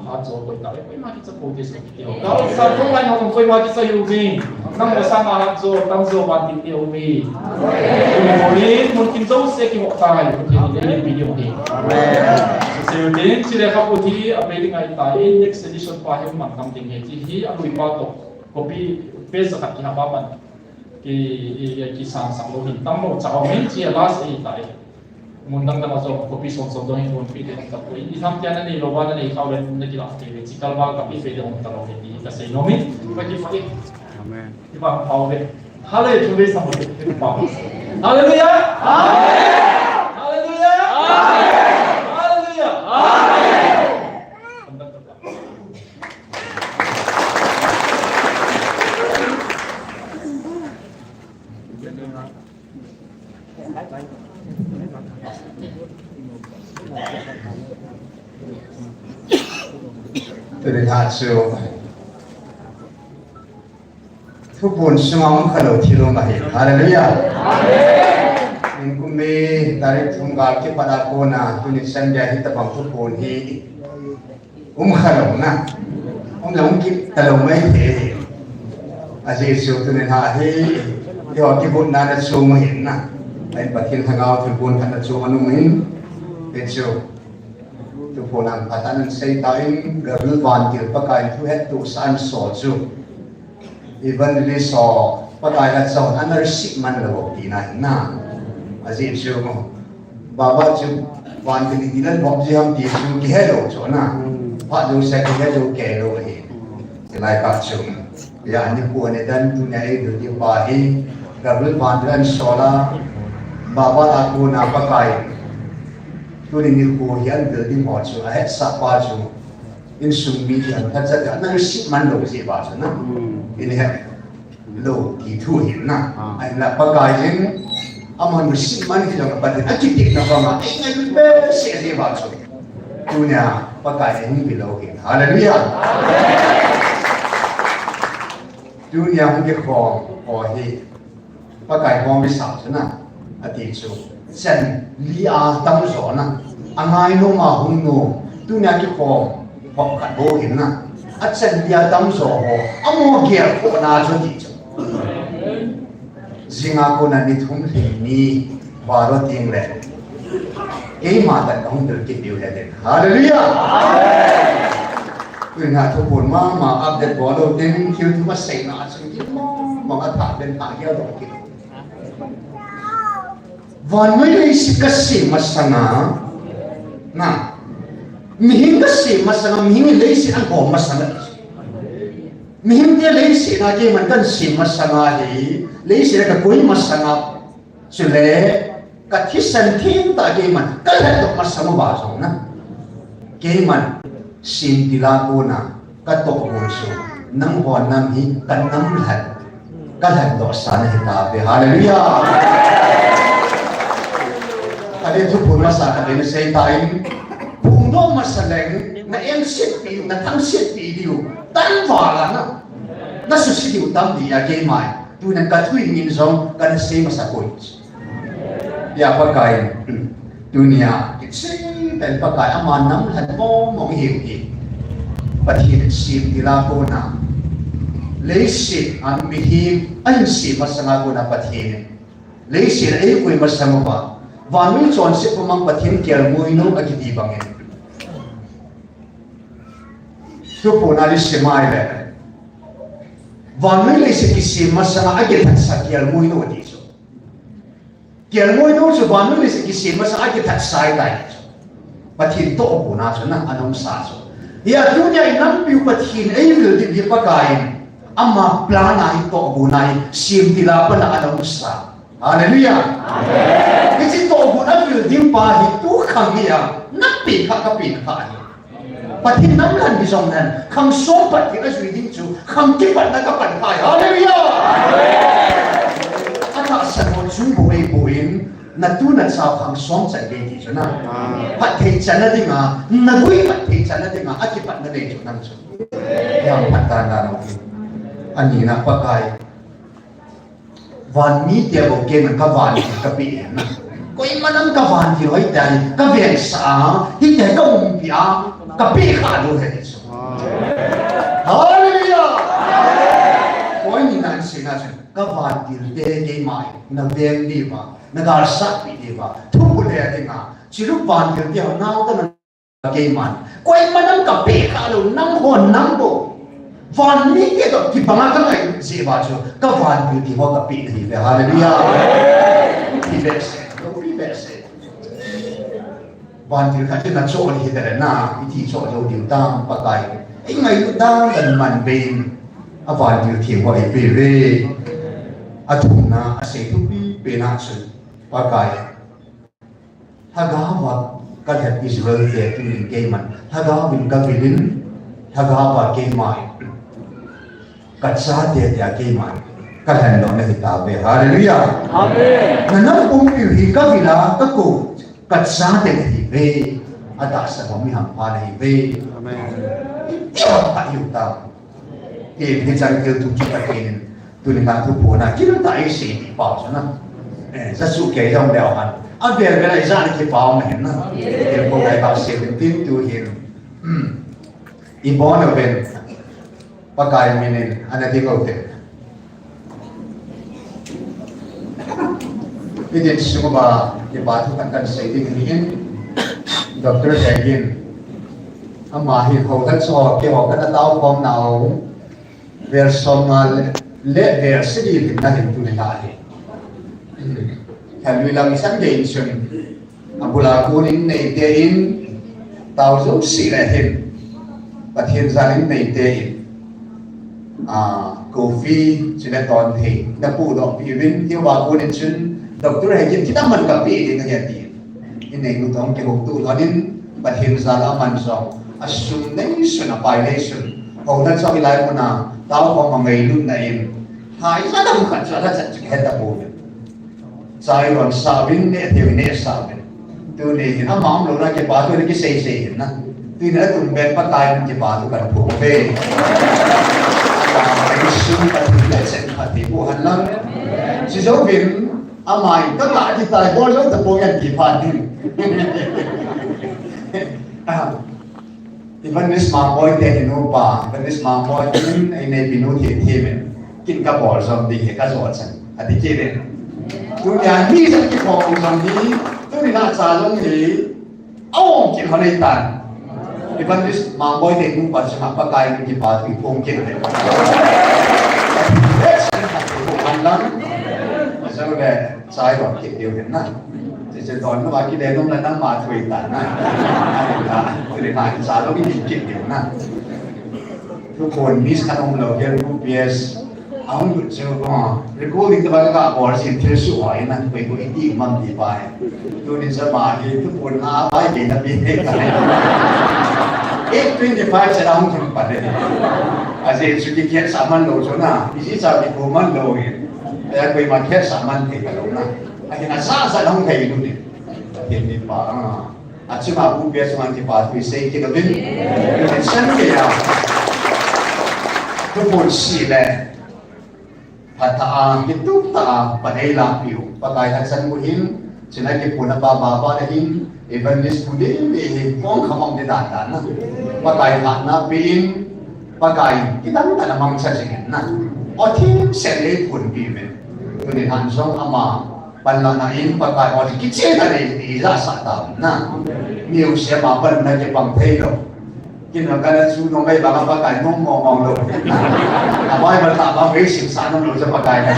hat jo koi tau, koima kicha pou te so kiti ho. Kal sa thong lai ho koima kicha hiu vin. Nang ko sang a hat jo, tam jo ban tin te u mi. Tuni hin, mun tin jouse kihoh tai, Pathen in eipeh diu ahi. Amen. Sese u tin, chule khapu hi, a pe ding ahi tai, next edition pa hi man tam ding ahi, ti hi, a lui pa toh, copy, page khat kiha pa man, ki, i, i, kisang sang lou hin, tam lou, cha o min, chi a last ahi tai. Mun dang dang a jong, copy som som jong hin, mun pi te hung ta poi. I tham tia na nei lou va, na nei khau le, na kilah te ve, chi kal va, copy pe te hung ta lou ve, ti ka sei nom in, ka kipa e. Amen. Kipa phau ve. Hallelujah, sa mo te, kipa. Hallelujah! Amen! Hallelujah! Amen! Hallelujah! Amen! Tuni lha chu thupon sunga um khalou thil um ahi. Hallelujah. Amen. Nikum ni tarik thum gal kipat a kona tuni Sunday hi tabang thupon hi um khalou na. Um le um kit talou mai thei. Ajeh chu tuni lha hi, eiho kibutna na chu um ahin na. Ahin Pathen lhagao thilbol khat na chu um ahin. Hichu, thupon a phat a na sei tan, Gabriel vantil Pakai in thu hettohsah a na so chu. Evangelist ho, Pakai lhacha hon ana receive man lou tina ahi na. Ajeh chu, Baba chu vantil in ilan bol ji ham ti chu kihe lou chu na. Phat jouse kihe lou kei lou ahi. Hilai kah chu. Hia nikho ni dan tunia eidalha pa hi. Gabriel vantil ana sol a. Baba a kona Pakai. Tuni nikho hi ana dal ding ho chu. Ahetsah pa chu. Insung mi hian, lhacha hian, na receive man lou jeh uva chu na. Hmm. In he lou ti thu ahi na. Ah. Ahinla Pakai in, aman receive man hi lou Pakai in, akitepna banga, ei ngai behseh jeh uva chu. Tunia, Pakai in hung ve lou hi. Hallelujah. Tunia hung kikhom, ho hi. Pakai hung vetsah chu na, ati chu. Chan li a tam jo na, angai nom a hung nom, tunia kikhom, khom khat bou hin na. Achan dia tamjo ho, amo gel khohna chu ti chu. Jinga kona ni thum lhing ni baro ting le. Keima tah kahung tel kit diu ahi. Hallelujah. Tunia thuphon mama update bol lou ding, thil thum aseina a chung kit mong mong a, thah ben thah gel dong kit. Vannoi leiset kasem masanga, na, mihem kasem masanga, mihem in leiset ahom masanga. Mihem te leiset a keiman kasem masanga hi, leiset a kakoi masanga, chule kathisan thim tah keiman kalhatdoh masang uva jong na, keiman semtil a kona katoh bou chu, nanghon nam hi kanam lhan, kalhatdoh sa nahi tauve. Hallelujah. Kati thuphon masa kati nasei tan, phongdoh masa leng, na engsetpi, na thangsetpi diu tam val a na, na suse diu tam dia keima. Tunia kathu in jong kana sei masa poi. Hia Pakai, tunia kicheh tah in Pakai ama nam lhan mong mong ihiu hi. Pathen in semtil a kona, leiset a mihem ahin sem masanga kona Pathen in leiset a eikoi masang uva, vannoi chonset pumang Pathen kelngoi nou akiti bangin, thuphon a isim a ahile, vannoi leiset kisem masanga akithatsa kelngoi nou ati chu. Kelngoi nou chu vannoi leiset kisem masanga akithatsa ahitai chu. Pathen tohgon a chu na ana umsa chu. Hia tunia inampiu Pathen eivil ding hi Pakai in, ama plan a hi tohgon a hi semtil a pat a ana umsa. Hallelujah. Amen. Hiche tohgon a vil ding pa hi tukhang hi a, nape kha kape kha hi. Pathen nam lhan hi jong lhan, khang som pat thil ajui ding chu, khang kipatna kapan kha hi. Hallelujah. Atahsan ho chung bou ei bou in, natu nacha khang som chan gei ti chu na. Phatthei channa dinga, nagui phatthei channa dinga, akipatna nei chu nang chu. Hia phatdan dan ho hi. Anina Pakai. Van mite bou keiman kavantil kapeh e na. Koima nam kavantil hoitah hi kavengsa a, hitia kaumpi a, kapeh kha lou ahi chu. Hallelujah! Point nina aseina chu, kavantil te keima hi naveng diuva, nagalsatpi diuva, thuphon le dinga, chiru vantil te ho naote na Keiman, koima nam kapeh kha lou, nanghon nam bou. Van mite toh kibanga kangai jeh uva chu, kavantil te ho kapeh nahiuve, hallelujah. Pi behseh, lou pi behseh. Vantil khat chu nachoh nahi tale na, iti choh lou diu tam Pakai. Ingailut dan dan man beiyin, avantil te ho eipeuve. Athumna, asei thupi pena chu, Pakai. Lhagao a kalhep Israel te tunin keiman, Lhagao in kavil in, Lhagao a keima in, kachate tia keima in, kalhen lou nahi tauve. Hallelujah. Amen. Nanam pumpiu hi kavil a kakou, kachate nahiuve, atahsan ho mi hampha nahiuve. Amen. Tia kahiu tau. Ti, hichan thil thum chu Pathen in, tunin a thuphon a, kilta eisei ti pau chu na. Eh, sa su kei jong leu hen. Avel vel a ijat kipau na hin na. Thil ko kai bak sei tin tu hin. Hmm. Ibon uvin. Pakai min in, ana ding uvin. Hitin sung uva, kipa thu khat kahin sei ding ahin, Doctor Hegin, ama hi houtah chu, keiho kana taokhom nau, vel som nga le, le vel sagi hin nahin tuni ahi. Khelui lam chan gei in chun, abul a kon in neite in, tao jouse le hin, Pathen jal in neite in, a, coffee, chule tonthei, na pudoh piuvin, hiuva kon in chun, Doctor Hegin, kidang man kapeh ding ahi ati. Inei nu toh kihouto lhon in, Pathen jal a aman jong, asum neisun, apai neisun, houna jong hilai muna, taokhom a ngailutna in, hai jat dang khat chu, ala chan chu kihe tapouve. Chai lon sauvin, neh thei neh sauvin. Tuni hin ama umlouna kipa thu kisei sei hin na. Tuni a tum pen Pakai min kipa thu kahin phong uve. Ama insung Pathen le chen Pathen pu hen lang. Chujouvin ama in kaka kitai bol jou tapou ngen ti phat ding. Ah. Evangelist Mangboi te hi nupa, Evangelist Mangboi in ei neipi nu thi thi min. Kin ka bol jom ding hi ka jo chan. Ati kit in. Tunia mi jat kikhom jong hi, tuni na cha jong hi, aum kin ho nei tan. Evangelist Mangboi te nupa chunga Pakai min kipa thu i phong kit le. Let's sing happy for one lang. Jong le. Chai don kit diu hin na. Che che don nu a kile nung la nangma thu i tan na. Ai la, tu le na cha lo ki kit diu na. Thuphon miss khat um lou, U P S. Ahung lut chu, oh, recording te ba ka bol sin thil su hoi na, koi koi ti mam ti pai. Tuni sa ma hi thuphon a pai ke na pi he ta. Eight twenty-five sa hung thum pa de. Aje chu ki kiat sa man lou chu na, isi cha ki ko man lou hi. Aya koima khel sa man thei ka lo na. Ahin a sa sa long thei nu ni. Pathen mi pa, ah. Achunga U P S chunga kipa thu i sei kit uvin. San ke ya. Thuphon si le. Phatah a, kitup tah a, pan ei la piu. Pakai lhacha nu hin. Chuna kiphonna pa ba ba le hin, evangelist pu ding ding hi, kong khamong de dan dan na. Pakai lhatna pe in, Pakai, kidang dan a mangcha jing in na. O thim set le phun pi uvin. Tuni han jong ama, panlahna in Pakai o kiche ta le, i ja sa ta na. Music a panna kipang thei lou. Kin na kana chu no mai ba ka Pakai no mo mo lo. A bai ba ta ba wei sim sa no lo cha Pakai na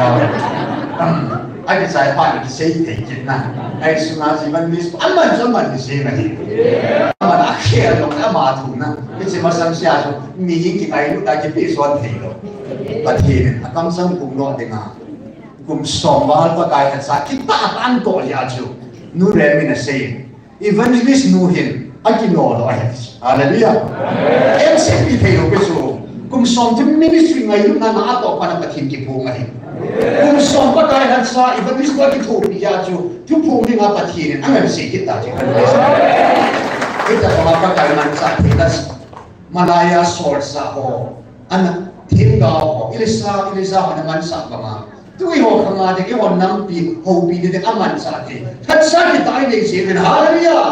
ba. Ai ki sai pa ni sei thei kin na. Ai su na ji man mis a man cha man ni sei na hi. A man a khel lo a ma thu na. Ki chi ma sam sia chu mi hin ki kai lu ta ki pi so thei lo. Pathen a kam sang kum lo de nga. Kum som val Pakai a sa ki ta an to ya chu. Nu re mi na sei. Evangelist nu hin, a kino lo ahi. Hallelujah. Em se pi thei lo pe chu. Kum som chu ministry ngailutna a toh pana Pathen kiphong ahi. Kum som Pakai lhacha evangelist nu a kithopi a chu. Thuphong dinga Pathen in a ngai se kit ta chu. Hallelujah. Ita pa Pakai lhacha thei ta. Malaya sol sa ho. Ana thim ga ho. Elisa, Elisa ho na man sa pa ma. Tui ho khanga ding, i ho nampi, hopi ding, ding a manchah thei. Lhacha kitai nei jeh in, hallelujah.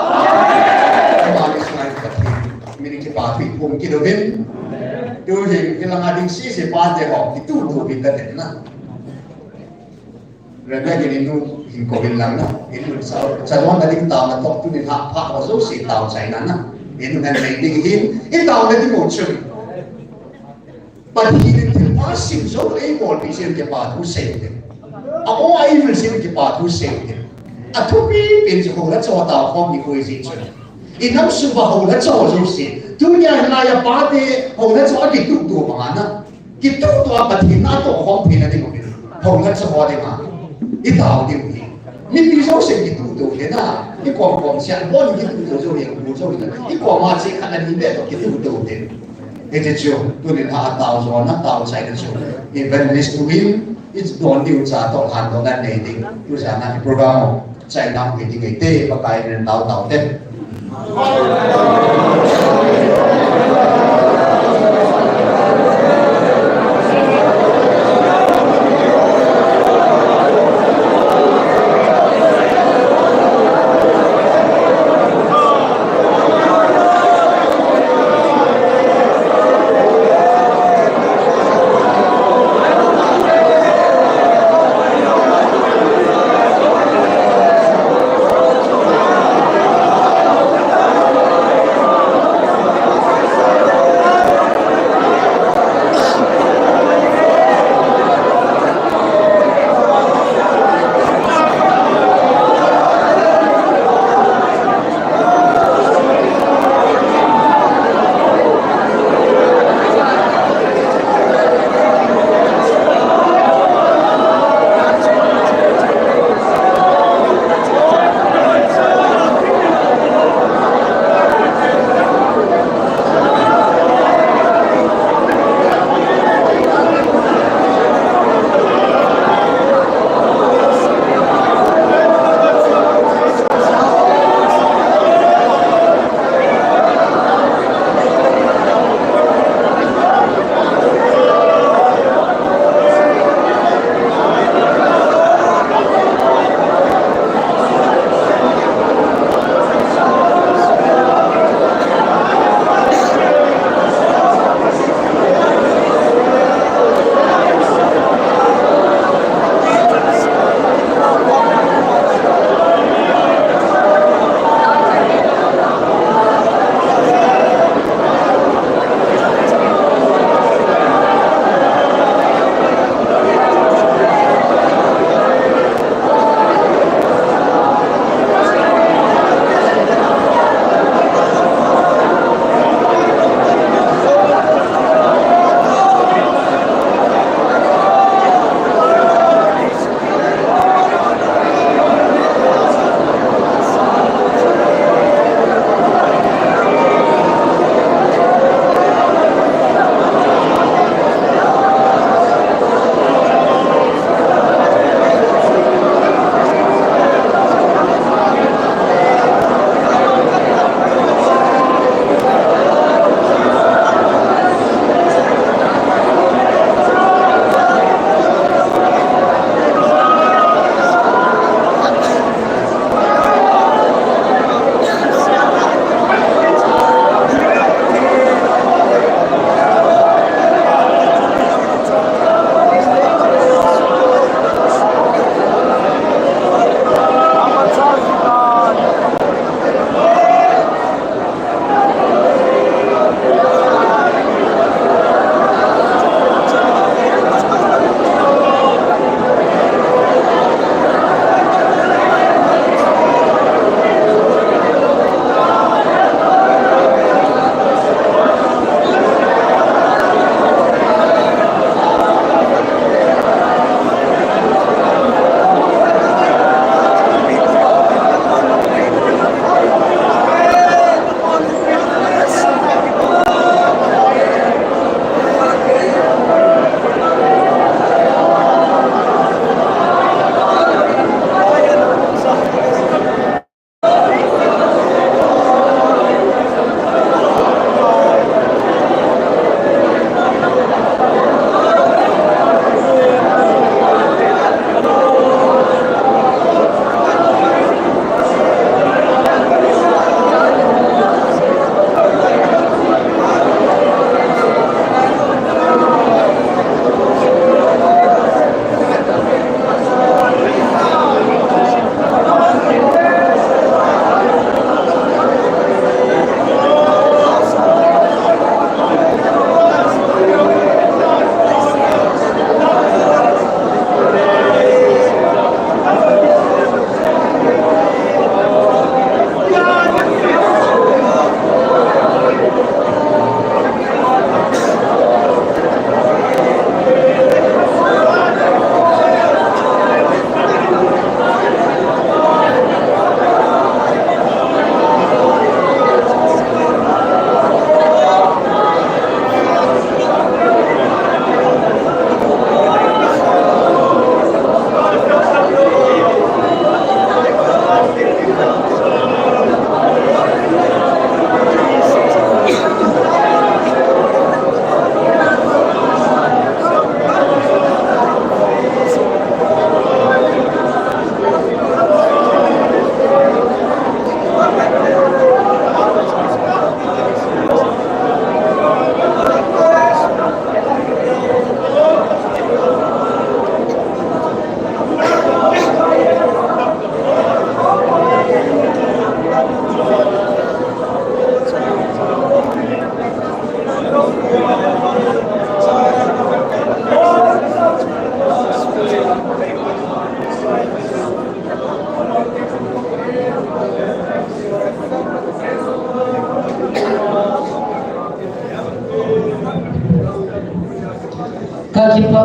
Ama le sunga Pathen min kipa thu i phong kit uvin. Tuhin, kilanga ding sese pa te ho, kitup tup uvin katina. Reverend in nu hin kou in lang na. In nu sa, sa don na ding tao na tok tu ni ha pha ho jouse tao chai na na. In nu nan nei ding hin, i tao na ding mo chun. Pathen in thilpha sim jou eibolpi jeh in kipa thu sei u hite. A o a evil jeh in kipa thu sei u hite. A thupi pen chu houlhacha ho tao khom ni koi jeh chun. I nam sung uva houlhacha ho jouse. Tunia hilai a pate houlhacha ho a kitup tup banga na. Kitup tup a Pathen na toh khom theina ding u hi. Houlhacha ho dinga. I tao diu hi. Mipi jouse kitup tup u hi na. I kom kom sia bon kitup tup jou hi, jou hi. I kom a che khat na ni be toh kitup tup u hi. Hiti chu, tunin a tao jo na, tao chai na chu. Evangelist tu hin, i don diu cha toh lhan don na nei ding. Tu cha na program chai na hi ding te, Pakai min tao tao te.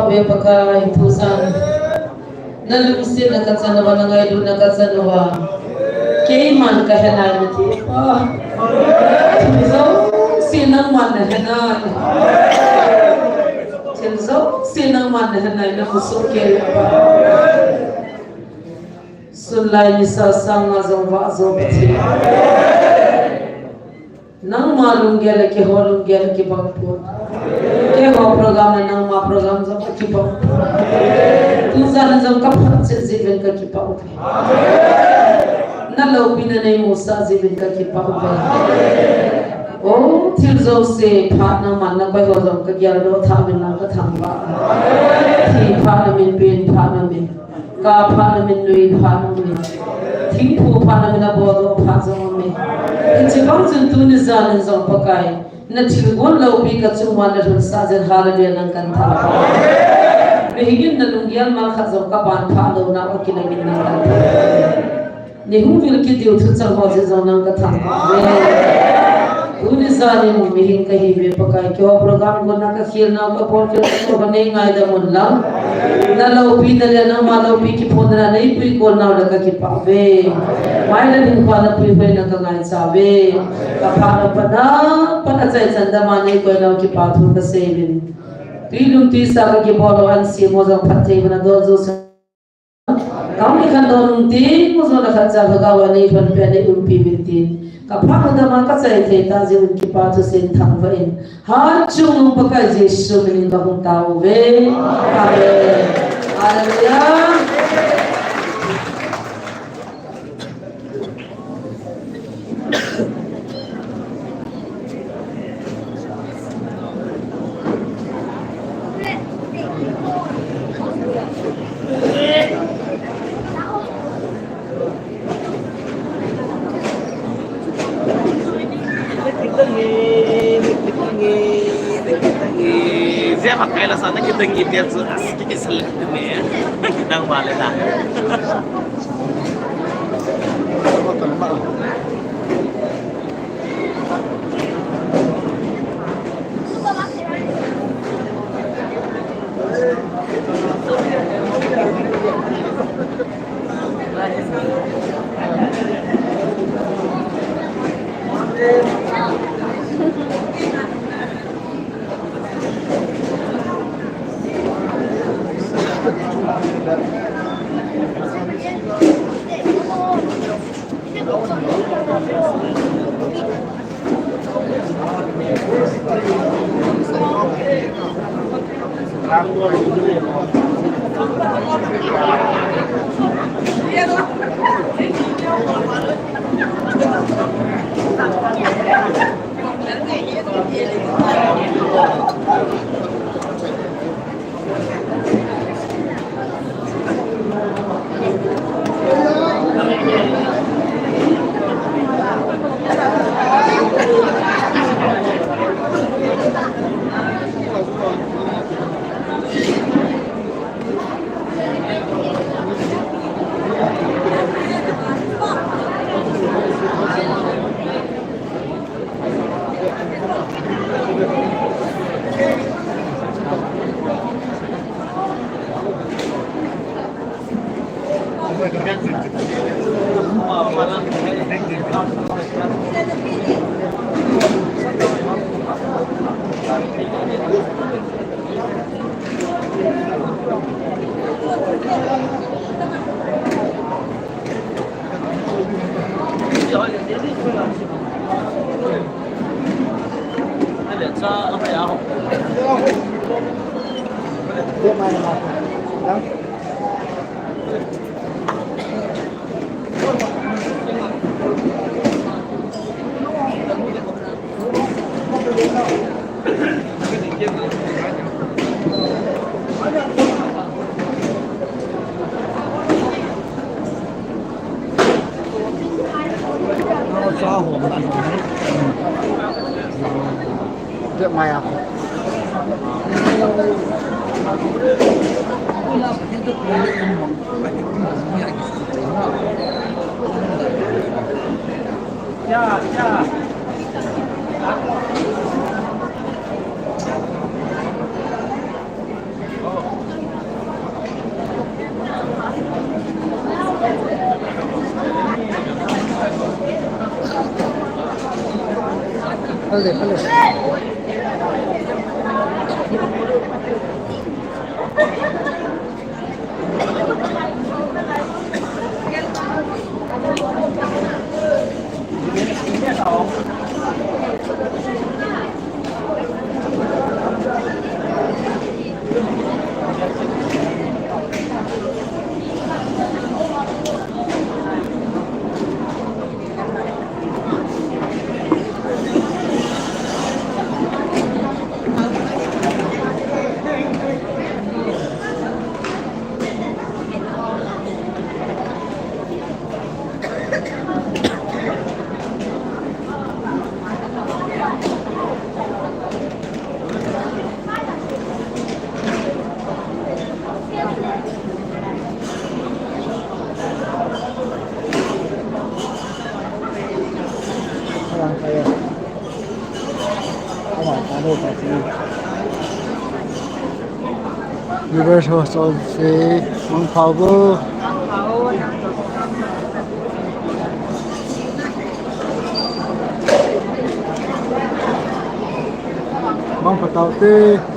Ve Pakai, thusan. Na lungsetna kachan uva, na ngailutna kachan uva. Keiman kahe nai nati. Ah. Thil jouse nangman nahe nai. Thil jouse nangman nahe nai, namu soh kei uva. Sun lai nisa sang nga jong vah jo Pathen. Nangma lunggel le keiho lunggel kibang pon. Keiho program le nangma program jong kibang pon. Tujan jong kaphat chet jeh uvin kakipah uve. Na loupina neimusah jeh uvin kakipah uve. O, thil jouse phat nangman nakoi ho jong kageldoh tha uvin lang kathangvah. Thi phat namin, pen phat namin. Kap phat namin, nui phat namin. Thingphu phat namin, abodoh phat jong amin. Hiche bang chun tuni jan in jong Pakai, na thilgon loupi kachunga nalhunsah jeh in hallelujah nang kathangvah. Mihing in na lunggel mal khat jong kaban phah louna a kilang in nang kathangvah. Nei hung vil kit diu thuchang ho jeh jong nang kathangvah. Tuni jan in mihing kahi ve Pakai, keiho program gonna kakhel nau, kabol khel nau, kanei ngaidam un lang. Na loupina le nangma loupi kiphonna nei puikol nau le kakipah uve. Mai le ding kho na puihoina kangaicha uve. Kaphat na pat a, pat a chaichan dama nei koi nau kipah thu kasei uvin. Twi lum twi sa kakibol u ansi mo jong phatthei mana don jo Kam ni khan don um tin, mu jong le khat cha Lhagao a nei lhon peh a nei umpi uvin tin. Kaphat na dama kachai thei tah jeh un kipa thusim thangvah in. Hatchungnung Pakai Jesu min in kahung tao uve. Amen. Hallelujah. Zia makai la sana kita ngi dia tu as kita selek ni. Kita balik lah. Viewers ho, chonse, mangpha bou. Mangpha taute.